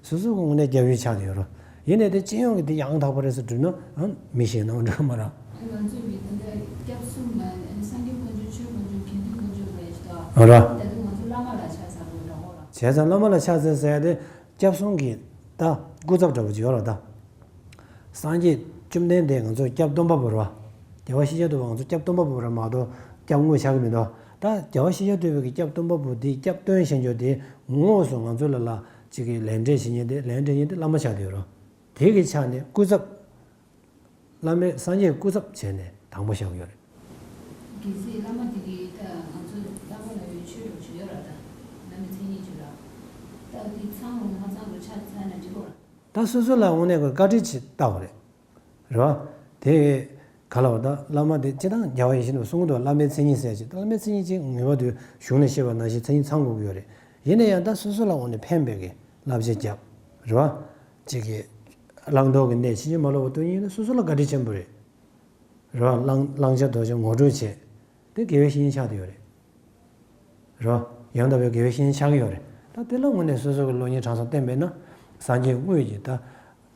སོ་སོ་གི་དངོས་གནས་སྐྱབས་ཡུལ་ཆགས་བསྡད་ཡོད་ར། ཡིན་ནའི་དེ་སྤྱི་ཡོངས་ཀྱི་དེ་ཡང་དག་པ་རེད་ཟེར་སྒྲུབ་ན་ཨ་མི་ཤེས་ན་འགྲིག་གི་མ་རེད། ང་ཚོས་མི་དེ་འདྲ་སྐྱབས་གསུམ་ལ་སངས་རྒྱས་དཀོན་མཆོག་ཆོས་དཀོན་མཆོག་དགེ་འདུན་དཀོན་མཆོག་ལ་ཡིན་ད། ར། ད་དུང་ང་ཚོ་བླ་མ་ལ་ཆགས་ཚར་དགོས་འདྲ་ཧོ་ར། བྱས་ཙང་བླ་མ་ལ་ཕྱག་འཚལ་ཟེར་ཡ་དེ་སྐྱབས་གསུམ་གྱི་ད་སྐུ་ཚབ་འདྲ་པོ་ཅིག་ཡོད་ར་ད། སངས་རྒྱས་བཅོམ་ལྡན་འདས་ང་ཚོ་སྐྱབས་སྟོན་པ་པོ་ར། རྒྱལ་བ་ཤཱཀྱ་ཐུབ་པ་ང་ཚོ་སྐྱབས་སྟོན་པ་པོ་ར་མ་གཏོགས་སྐྱབས་དངོས་ཆགས་ཀྱི་མི་འདུག་ད་རྒྱལ་བ་ཤཱཀྱ་ཐུབ་པའི་གི་སྐྱབས་སྟོན་པ་པོ་དེ་སྐྱབས་སྟོན་བྱེད་རྒྱུ་དེ་དངོས་སུ་ང་ཚོ་ལ་ལ་ཅིག་གི་ལས་འབྲས་བྱེད་མཁན་དེ་ལས་འབྲས་མཁན་དེ་བླ་མ་ཆགས་བསྡད་ཡོད་ར། དེ་གི་ཆ་ནས་སྐུ་ཚབ། བླ་མས་སངས་རྒྱས་སྐུ་ཚབ་བྱས་ནས་དང་པོ་བཞག་ཡོད་རེད། གལ་སྲིད་བླ་མ་དེ་གིས་ད་ང་ཚོ་བླ་མ་ལ་ཡོད་ཆོས་སྒྲུབ་ཀྱི་ཡོད་ར་ད། བླ་མའི་མཚན་ཉིད་ཅིག་ར། ད་དེ་ཚང་རུང་མ་ཚང་རུང་ཆ་ཚང་ན་འགྲིག་གོ་ར། ད་སོ་སོ་ལ་དངོས་གནས་ཀྱི་བཀའ་དྲིན་ཅིག་བཏབ་པ་རེད། རེད་བ། དེ་ག་ལ་བ་ད་བླ་མ་དེ་སྤྱིར་བཏང་རྒྱལ་བ་ཡིད་བཞིན་ནོར་བུ་གསུང་གི་འདུག་བླ་མའི་མཚན་ཉིད་ཟེར་ཅིག་ད་བླ་མའི་མཚན་ཉིད་ཅིག་ངེས་པར་དུ་གཞུང་ནས་བཤད་པ་ནང་བཞིན་མཚན་ཉིད་ཚང་དགོས་ཀྱི་ཡོད་རེད། ཡིན་ན་ཡང་ད་སོ་སོ་ལ་དངོས་གནས་ཕན་པའི་གི་བསླབ་བྱ་རྒྱབ། རེད་བ། ཅིག་གི་བླང་དོར་གྱི་གནས་ཕྱིན་ཅི་མ་ལོག་པ་སྟོན་མཁན་ནི་སོ་སོ་ལ་བཀའ་དྲིན་ཆེན་པོ་རེད། རེད་བ། བླང་བླང་བྱ་དོར་བྱ་ངོ་སྤྲོད་བྱས། དེ་དགེ་བའི་བཤེས་གཉེན་ཆགས་བསྡད་ཡོད་རེད། རེད་བ། ཡང་དག་པའི་དགེ་བའི་བཤེས་གཉེན་ཆགས་ཀྱི་ཡོད་རེད། ད་དེ་ལ་དངོས་གནས་སོ་སོ་གི་བློ་གཉེར་གྲངས་སུ་བསྟེན་པས་ན། སངས་རྒྱས་དངོས་ཀྱི་ད་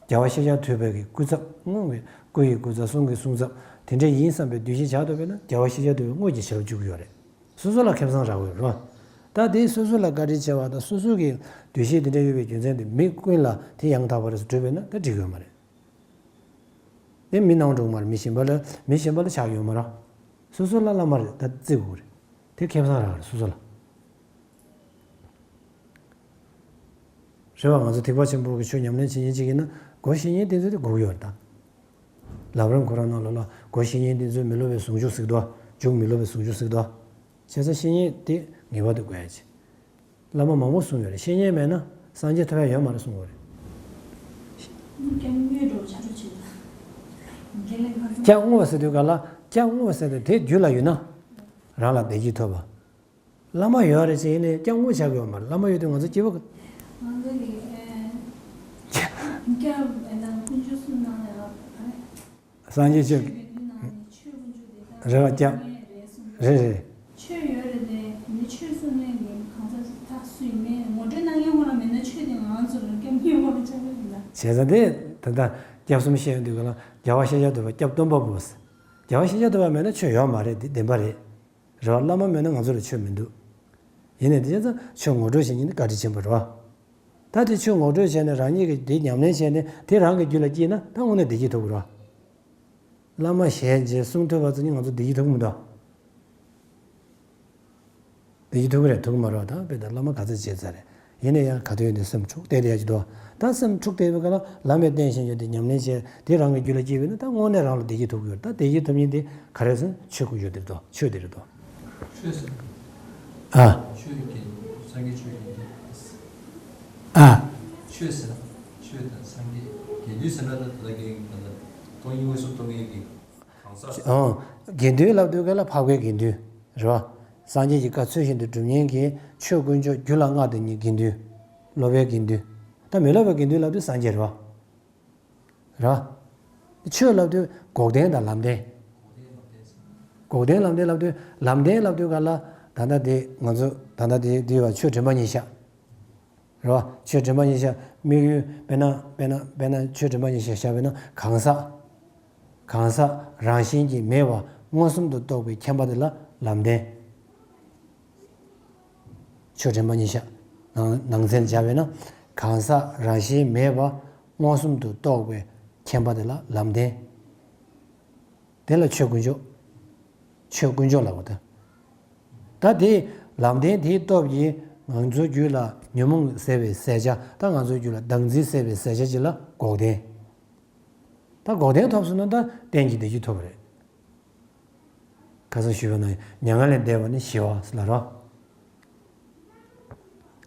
རྒྱལ་བ་ཤཱཀྱ་ཐུབ་པའི་གི་སྐུ་ཚབ་དངོས་ཀྱི་ སྐུ་ཡི་སྐུ་ཚབ། གསུང་གི་གསུང་ཚབ། དེ་འདྲ་ཡིན་བསམ་པའི་འདུ་ཤེས་བཞག་ཐུབ་པས་ན་རྒྱལ་བ་ཤཱཀྱ་ཐུབ་པའི་དངོས་ཀྱི་ཞབས་ལ་འཇུག་གི་ཡོད་རེད། སོ་སོ་ལ་ཁེ་བཟང་རག་གི་ཡོད་རེད། ད་དེ་སོ་སོ་ལ་བཀའ་དྲིན་ཆེ་བ་དང་སོ་སོ་གི་འདུ་ཤེས་དེ་འདྲ་ཡོད་པའི་རྒྱུ་མཚན་དེ་མི་ཀུན་ལ་དེ་ཡང་དག་པ་རེད་ཟེར་སྒྲུབ་པས་ན་ད་འགྲིག་གི་ཡོད་མ་རེད། དེ་མི་ནང་འགྲོ་གི་མ་རེད། མི་གཞན་པ་ལ་མི་གཞན་པ་ལ་ཆགས་ཡོད་མ་རེད། སོ་སོ་ལ་བླ་མ་རེད་ད་བརྩི་དགོས་རེད། དེ་ཁེ་བཟང་རག་གི་རེད་སོ་སོ་ལ། རེད་བ། ང་ཚོ་ཐེག་པ་ཆེན་པོ་གི་ཆོས་ཉམས་ལེན་བྱེད་མཁན་ཅིག་ཡིན་ན་སྒོ་ཕྱེ་མཁན་དེ་ཚོ་དེ་དགོས་ཀྱི་ཡོད་རེད་ད། ལམ་རིམ་ཁོ་རང་ནང་ལོགས་ལ་སྒོ་ཕྱེ་མཁན་དེ་ཚོས་མི་སློབ་པའི་ཟུང་འཇུག་ཟེར་གི་འདུག་མཇུག་མི་སློབ་པའི་ཟུང་འཇུག་ཟེར་གི་འདུག་བྱས་ཙང་བཤེས་གཉེན་དེ་ངེས་པར་དུ་དགོས་ཡ་ཆེ། བླ་མ་མང་པོ་གསུངས་ཡོད་རེད། བཤེས་གཉེན་མེད་ན་སངས་རྒྱས་ཐོབ་ཡ་ཡོད་མ་རེད་གསུངས་ཡོད་རེད། སྐྱབས་དངོས་འགྲོ་ཆ་འགྲོ་བྱེད་དང་། དགེ་ལེགས་ཁ་སང་། སྐྱབས་དངོས་པ་ཟེར་དུས་ག་ལ་སྐྱབས་དངོས་པ་ཟེར་དུས་དེ་རྒྱུད་ལ་ཡོད་ན་རང་ལ་བདེ་སྐྱིད་ཐོབ་པ། བླ་མ་ཡོད་རེད་ཅེས་ཡིན་ནའི་སྐྱབས་དངོས་ཆགས་ཀྱི་ཡོད་མ་རེད། བླ་མ་ཡོད་དུས་ང་ཚོ་སྐྱིད་པོ། ང་ཚོ་གི་ཨེ། སྐྱབས་ཨེ་ན་དཀོན་མཆོག་གསུམ་ནང་ནས་ཨ། སངས་རྒྱས་ཆོས། ཆོས་ཀྱི་མདུན་ནང་ནས་ཆོས་དཀོན་མཆོག་དེ་དག་རེད་བ། སྐྱབས་རེད་གསུངས། རེད་རེད། ཆོས་ཡོད་རེད་དེ་མི་ཆོས་གསུངས་མཁན་གྱི་གང་ཟག་ད་སུ་ཡིན་མིན་ངོ་སྤྲོད་གནང་མཁན་ཁོ་རང་མེད་ན་ཆོས་དེ་ང་ཚོ་ལ་སྐྱབས་མེད་པ་ཆགས་པ་ཡིན་ན། བྱས་ཙང་དེ་ད་ལྟ་སྐྱབས་གསུམ་བཤད་ཡོང་དུས་ག་ལ་རྒྱལ་བ་ཤཱཀྱ་ཐུབ་པ་སྐྱབས་སྟོན་པ་བོ། རྒྱལ་བ་ཤཱཀྱ་ཐུབ་པ་མེད་ན་ཆོས་ཡོད་མ་རེད། འདི་བདེན་པ་རེད། རེད་བ། བླ་མ་མེད་ན་ང་ཚོ་ལ་ཆོས་མི་འདུག་ཡིན་ནའི་དེ་ཙང་ཆོས་ངོ་སྤྲོད་བྱེད་མཁན་དེ་བཀའ་དྲིན་ཆེན་པོ་རེད་བ། ད་དེ་ཆོས་ངོ་སྤྲོད་བྱས་ནས་རང་ཉིད་ཀྱིས་དེ་ཉམས་ལེན་བྱས་ནས་དེ་རང་གི་རྒྱུད་ལ་སྐྱེས་ན་ད་དངོས་གནས་བདེ་སྐྱིད་ཐོབ་ཀྱི་རེད་བ། བླ་མ་ཞལ་མཇལ་གསུང་ཐོས་པ་ཙམ་གྱིས་ང་ཚོ་བདེ་སྐྱིད་ཐོབ་ཀྱི་མི་འདུག་བདེ་སྐྱིད་ཐོབ་ཀྱི་རེད་ཐོབ་ཀྱི་མ་རེད་བ། ད་དཔེ་ད་བླ་མ་ག་ཚོད་མཇལ་ཚར་རེད། ཡིན་ན་ཡང་ག་དུས་ཡིན་དུས་སེམས་འཁྲུག་བསྡད་ཡ་ཅིག་འདུག་ད་སེམས་འཁྲུག་བསྡད་པའི་སྐབས་ལ་བླ་མས་བསྟན་བཞིན་ཡོད་དེ་ཉམས་ལེན་བྱས་དེ་རང་གི་རྒྱུད་ལ་སྐྱེས་པས་ན་ད་དངོས་གནས་རང་ལ་བདེ་སྐྱིད་ཐོབ་ཀྱི་ཡོད། ད་བདེ་སྐྱིད་ཐོབ་མཁན་དེ་ག་རེ་ཟེར་ན་ཆོས་དཀོན་མཆོག་དེ་རེད་དོ། ཆོས་དེ་རེད་དོ། ཆོས་ཟེར། ཨ། ཆོས་ཀྱི་སངས་རྒྱས་ཆོས་ཀྱི་ཨ། ཆོས་ཟེར་ན་ཆོས་དང་སངས་རྒྱས་དགེ་འདུན་ཟེར་ན་ད་ད་གིན་ད་ད་སྟོང་ཉིད་མངོན་སུམ་རྟོགས་མཁན་གྱི་གང་ཟག་ཨང་། དགེ་འདུན་ལབ་དུས་ག་ལ་འཕགས་པའི་དགེ་འདུན་རེད་བ། སངས་རྒྱས་ཀྱི་བཀའ་ཚུལ་བཞིན་དུ་སྒྲུབ་མཁན་གྱི་ཆོས་དཀོན་མཆོག་རྒྱུད་ལ་མངའ་བསྡད་མཁན་དགེ་འདུན། སློབ་པའི་དགེ་འདུན། ད་མི་སློབ་པའི་དགེ་འདུན་ལབ་དུས་སངས་རྒྱས་རེད་བ། རེད་བ། ཆོས་ལབ་དུས་འགོག་བདེན་དང་ལམ་བདེན། འགོག་བདེན་ལམ་བདེན་ལབ་དུས་ལམ་བདེན་ལབ་དུས་ག་ལ་ད་ལྟ་དེ་ང་ཚོ་ད་ལྟ་དེ་འདི་བ་ཆོས་དྲན་པ་ཉིད་བཞག་རེད་བ། ཆོས་དྲན་པ་ཉིད་བཞག་དམིགས་ཡུལ་དཔེར་ན་དཔེར་ན་དཔེར་ན་ཆོས་དྲན་པ་ཉིད་བཞག་བཞག་པས་ན་གང་ཟག་གང་ཟག་རང་བཞིན་གྱིས་མེད་པ་མངོན་སུམ་དུ་རྟོགས་པའི་མཁྱེན་པ་དེ་ལ་ལམ་བདེན། ཆོས་དྲན་པ་ཉིད་བཞག་ནང་ནང་ཚན་སྦྱར་བས་ན་གང་ཟག་རང་བཞིན་མེད་པ་མངོན་སུམ་དུ་རྟོགས་པའི་མཁྱེན་པ་དེ་ལ་ལམ་བདེན། དེ་ལ་ཆོས་དཀོན་མཆོག་ཆོས་དཀོན་མཆོག་ལབ་པ་དང་། ད་དེ་ལམ་བདེན་དེའི་སྟོབས་ཀྱིས་ང་ཚོའི་རྒྱུད་ལ་ཉོན་མོངས་ཟད་པའི་ཟད་བྱ། ད་ང་ཚོའི་རྒྱུད་ལ་བདག་འཛིན་ཟད་པའི་ཟད་བྱ་ཅིག་ལ་འགོག་བདེན། ད་འགོག་བདེན་ཐོབ་སོང་ན་ད་གཏན་གྱི་བདེ་སྐྱིད་ཐོབ་པ་རེད། ཁ་སང་ཞུས་པ་ནང་མྱ་ངན་ལས་འདས་པ་ནི་ཞི་བ་ཟེར་ལ་རོ།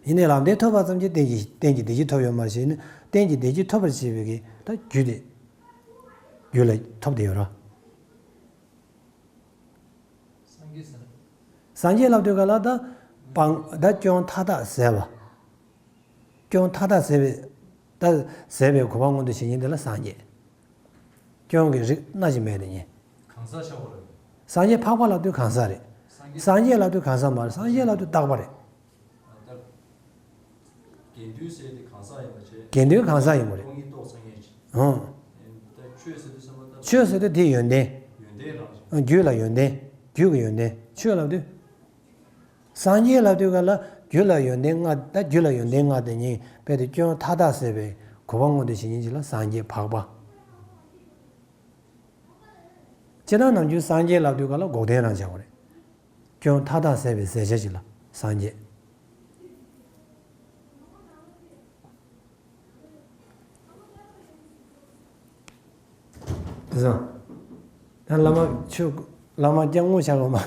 ཡིན་ནའི་ལམ་བདེན་ཐོབ་པ་ཙམ་གྱིས་གཏན་གྱི་གཏན་གྱི་བདེ་སྐྱིད་ཐོབ་ཡོད་མ་རེད་ཞེས་ནི་གཏན་གྱི་བདེ་སྐྱིད་ཐོབ་པར་བྱེད་པའི་གི་ད་རྒྱུ་དེ་རྒྱུ་ལ་ཐོབ་བསྡད་ཡོད་རོ། སངས་རྒྱས་ཟེར། སངས་རྒྱས་ལབ་དུས་ག་ལ་ད་སྤང་ད་སྐྱོན་མཐའ་དག་ཟད་པ། སྐྱོན་མཐའ་དག་ཟད་པའི་ད་ཟད་པའི་གོ་འཕང་མངོན་དུ་བྱེད་མཁན་དེ་ལ་སངས་རྒྱས། སྐྱོན་གྱི་རིགས་སྣ་གཅིག་མེད་དེ་ཉིད། གང་ཟག་ཆགས་པ་རེད། སངས་རྒྱས་འཕགས་པ་ལབ་དུས་གང་ཟག་རེད། སངས་རྒྱས། སངས་རྒྱས་ལབ་དུས་གང་ཟག་མ་རེད། སངས་རྒྱས་ལབ་དུས་རྟག་པ་རེད། ཨ་ད། དགེ་འདུན་ཟེར་དེ་གང་ཟག་ཡིན་པ་བྱས། དགེ་འདུན་གང་ཟག་ཡིན་པ་རེད། སྟོང་ཉིད་རྟོགས་སངས་རྒྱས་ཀྱི། ཨང་། ད་ཆོས་ཟེར་དུས་བསམ་པ་ད། ཆོས་ཟེར་དུས་དེ་ཡོན་ཏན། ཡོན་ཏན་རང་བཞིན། རྒྱུད་ལ་ཡོན་ཏན། རྒྱུད་ཀྱི་ཡོན་ཏན་ཆོས་ལབ་དུས། སངས་རྒྱས་ལབ་དུས་ག་ལ་རྒྱུད་ལ་ཡོན་ཏན་ལྔ་ད་རྒྱུད་ལ་ཡོན་ཏན་ལྔ་དེ་ཉིད་དཔེ་དེ་སྐྱོན་མཐའ་དག་ཟད་པའི་གོ་འཕང་མངོན་དུ་བྱེད་མཁན་ཅིག་ལ་སངས་རྒྱས་འཕགས་པ། སྤྱིར་བཏང་ནམ་རྒྱུན་སངས་རྒྱས་ལབ་དུས་ག་ལ་འགོག་བདེན་རང་ཆགས་པ་རེད། སྐྱོན་མཐའ་དག་ཟད་པའི་ཟད་བྱ་ཅིག་ལ་སངས་རྒྱས། དེ་ཙང་། ད་བླ་མ་ཆོས་བླ་མ་སྐྱབས་དངོས་ཆགས་པ་མ།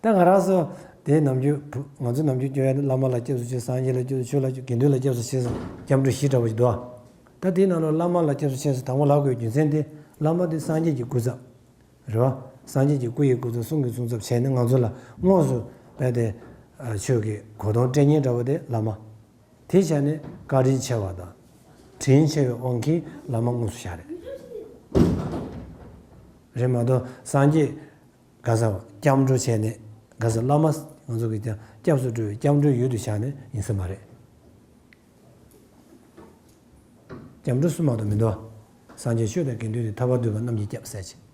ད་ང་རང་ཚོ་དེ་ནམ་རྒྱུན་བུ་ང་ཚོ་ནམ་རྒྱུན་སྐྱོན་ཡ་བླ་མ་ལ་སྐྱབས་སུ་མཆི། སངས་རྒྱས་ལ་སྐྱབས་སུ་མཆི། ཆོས་ལ་སྐྱབས་དགེ་འདུན་ལ་སྐྱབས་སུ་མཆི་ཟེར་སྐྱབས་འགྲོ་བཞི་འདྲ་བོ་ཞིག་འདུག་ད་དེའི་ནང་ལ་བླ་མ་ལ་སྐྱབས་སུ་མཆི་ཟེར་དང་པོ་ལབ་དགོས་རྒྱུ་མཚན་དེ་བླ་མ་དེ་སངས་རྒྱས་ཀྱི་སྐུ་ཚབ། རེད་བ། སངས་རྒྱས་ཀྱི་སྐུ་ཡི་སྐུ་ཚབ་གསུང་གི་གསུང་ཚབ་བྱས་ནས་ང་ཚོ་ལ་དངོས་སུ་དཔེ་དེ། ཆོས་ཀྱི་གོ་དོན་སྤྲད་མཁན་འདྲ་བོ་དེ་བླ་མ། དེ་བྱས་ནས་བཀའ་དྲིན་ཆེ་བ་དང་། དྲིན་ཆེ་བའི་དབང་གིས་བླ་མ་དངོས་སུ་བཞག་རེད། རེད་མ་གཏོགས་སངས་རྒྱས་ག་ས་བ་སྐྱབས་འགྲོ་བྱས་ནས་ག་ས་བླ་མ་ང་ཚོ་གི་ཀྱང་སྐྱབས་སུ་འགྲོ་བའི་སྐྱབས་འགྲོའི་ཡུལ་དུ་བཞག་ནས་ཡིན་ས་མ་རེད། སྐྱབས་འགྲོ་སུ་མ་གཏོགས་མི་འདུག་སངས་རྒྱས་ཆོས་དང་དགེ་འདུན་ཏེ། ཐར་པ་འདོད་པ་རྣམས་ཀྱིས་བསྐྱབས་ཟེར་ཅིང་།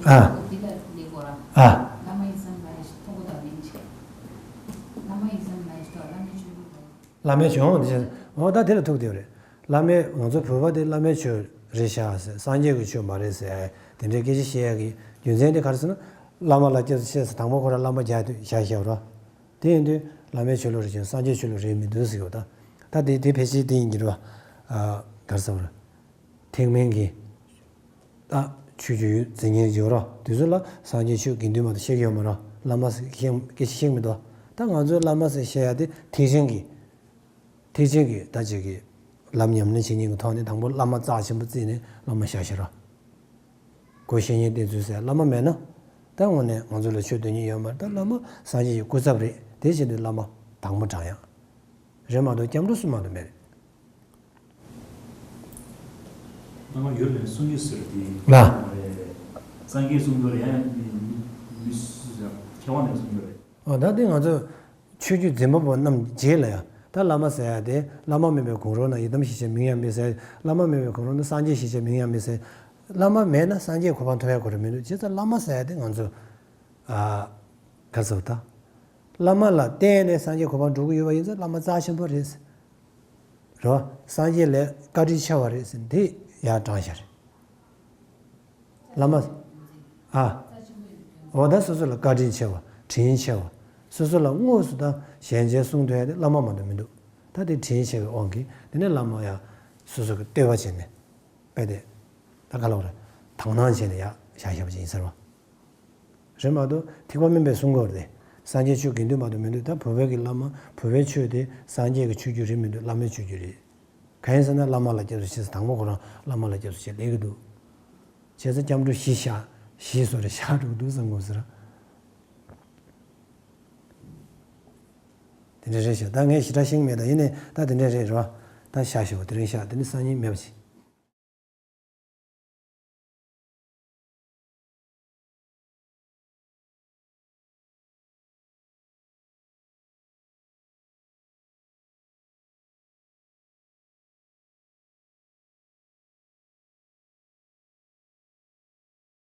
ཨ། ཨ། བླ་མའི་ཆོས་འོང་དེ་བྱས། འོ་ད་དེ་ལ་ཐུག་དེ་རེད། བླ་མའི་ང་ཚོ་བོད་པ་དེ་བླ་མའི་ཆོས་རེད་ཤག་ཟེར། སངས་རྒྱས་ཀྱི་ཆོས་མ་རེད་ཟེར། དེ་འདྲའི་སྐད་ཆ་བཤད་ཡག་གི་རྒྱུ་མཚན་དེ་ག་རེ་ཟེར་ན། བླ་མ་ལ་སྐྱབས་སུ་མཆི་ཟེར། དང་པོ་ཁོ་རང་བླ་མ་རྒྱག་དུས་བཞག་བཞག་རོ། དེ་ཡིན་དུས་བླ་མའི་ཆོས་ལུགས་རེད་ཀྱང་སངས་རྒྱས་ཆོས་ལུགས་རེད་མི་འདུག་ཟེར་གྱི་ཡོད་ད། ད་དེ་དེ་ཕལ་ཆེར་དེ་ཡིན་གྱི་རེད་བ། ཨ། ག་རེ་ཟེར་བ་རེད། ཐེག་དམན་གྱི། ད་ཆོས་བརྒྱུད་ཡོད་འཛིན་མཁན་ཡོད་རོ། དེ་ཚོ་ལ་སངས་རྒྱས་ཆོས་དགེ་འདུན་མ་གཏོགས་བཤད་ཀྱི་ཡོད་མ་རེད། བླ་མ་ཟེར་སྐད་ཆ་བཤད་མི་འདུག་ད་ང་ཚོའི་བླ་མ་ཟེར་བཤད་ཡ་དེ་ཐེག་ཆེན་གྱི། ཐེག་ཆེན་གྱི་ད་ཅིག་གི་ལམ་ཉམས་ལེན་བྱེད་མཁན་གྱི་ཐོག་ནས་དང་པོ་བླ་མ་རྩ་ཆེན་པོ་བརྩིས་ནས་བླ་མ་བཞག་བཞག་རོ། སྒོ་བཤེས་གཉེན་བསྟེན་ཚུལ་ཟེར། བླ་མ་མེད་ན་ད་དངོས་གནས་ང་ཚོ་ལ་ཆོས་སྟོན་མཁན་ཡོད་མ་རེད། ད་བླ་མ་སངས་རྒྱས་ཀྱི་སྐུ་ཚབ་རེད། དེ་བྱེད་དུས་བླ་མ་དང་པོ་དྲང་ཡག་རེད་མ་གཏོགས་སྐྱབས་འགྲོ་སུ་མ་གཏོགས་མེད་རེད། བླ་མ་ཡོད་མེད་གསུང་རྒྱུ་ཟེར་དེ་ལ། སངས་རྒྱས་གསུང་རྒྱུ་རེད། ཡང་མི་མི་སུ་ཟེར་མཁས་དབང་ནས་གསུང་རྒྱུ་རེད། ཨོ་ད་དེ་ང་ཚོ་ཆོས་བརྒྱུད་འཛིན་པ་པོ་རྣམས་རྗེས་ལ་ཡང་ད་བླ་མ་ཟེར་ཡ་དེ། བླ་མ་མེད་པའི་གོང་རོལ་ན་ཡི་དམ་ཞེས་བྱའི་མིང་ཡང་མེད་ཟེར། བླ་མ་མེད་པའི་གོང་རོལ་ན་སངས་རྒྱས་ཞེས་བྱའི་མིང་ཡང་མེད་ཟེར། བླ་མ་མེད་ན་སངས་རྒྱས་གོ་འཕང་ཐོབ་ཡ་གོ་རེ་མི་འདུག་བྱས་ཙང་བླ་མ་ཟེར་ཡ་དེ་ང་ཚོ། ཨ། ག་རེ་ཟེར་བ་ད། བླ་མ་ལ་བརྟེན་ནས་སངས་རྒྱས་གོ་འཕང་འགྲོ་གི་ཡོད་པ་ཡིན་ཙང་བླ་མ་རྩ་ཆེན་པོ་རེད་ཟེར། རོ། སངས་རྒྱས་ལས་བཀའ་དྲིན་ཆེ་བ་རེད་ཟེར་འདི་ཡར་དྲངས་བཞག་རེད། བླ་མ། ཨ། འོ་ད་སོ་སོ་ལ་བཀའ་དྲིན་ཆེ་བ། དྲིན་ཆེ་བ། སོ་སོ་ལ་དངོས་སུ་ད་ཞལ་མཇལ་གསུང་ཐོས་ཡ་དེ་བླ་མ་མ་གཏོགས་མི་འདུག་ད་དེ་དྲིན་ཆེ་བའི་དབང་གིས་དེ་ནས་བླ་མ་ཡང་སོ་སོ་གི་བསྟོད་པ་བྱས་ནས། དཔེ་དེ། ད་ག་ལབ་རེད། དག་སྣང་བྱས་ནས་ཡར་བཞག་བཞག་པ་ཅིག་ཡིན་ཟེར་བ། རེད་མ་གཏོགས་ཐེག་པ་དམན་པས་གསུང་གི་ཡོད་རེད། སངས་རྒྱས་ཆོས་དགེ་འདུན་མ་གཏོགས་མི་འདུག་ད་བོད་པའི་གི་བླ་མ། བོད་པའི་ཆོས་དེ་སངས་རྒྱས་ཀྱི་ཆོས་བརྒྱུད་རེད་མི་འདུག་བླ་མའི་ཆོས་བརྒྱུད་རེད། གང་ཡིན་ཟེར་ན་བླ་མ་ལ་སྐྱབས་སུ་མཆི་ཟེར། དང་པོ་ཁོ་རང་བླ་མ་ལ་སྐྱབས་སུ་མཆི་ལབ་ཀྱི་འདུག་བྱས་ཙང་སྐྱབས་འགྲོ་བཞི་བཞག་བཞི་སོགས་རེ་བཞག་འགྲོ་གི་འདུག་བསམ་དགོས་ཟེར། དེ་འདྲ་རེད་ཤག་ད་ངས་ཞེ་དྲག་ཤེས་ཀྱི་མེད། ད་ཡིན་ནའི་ད་དེ་འདྲ་རེད་རོ། ད་བཞག་བཞག་པ་དེ་རིང་བཞག་དེ་ནི་སང་ཉིན་མེད་པ་བྱེད།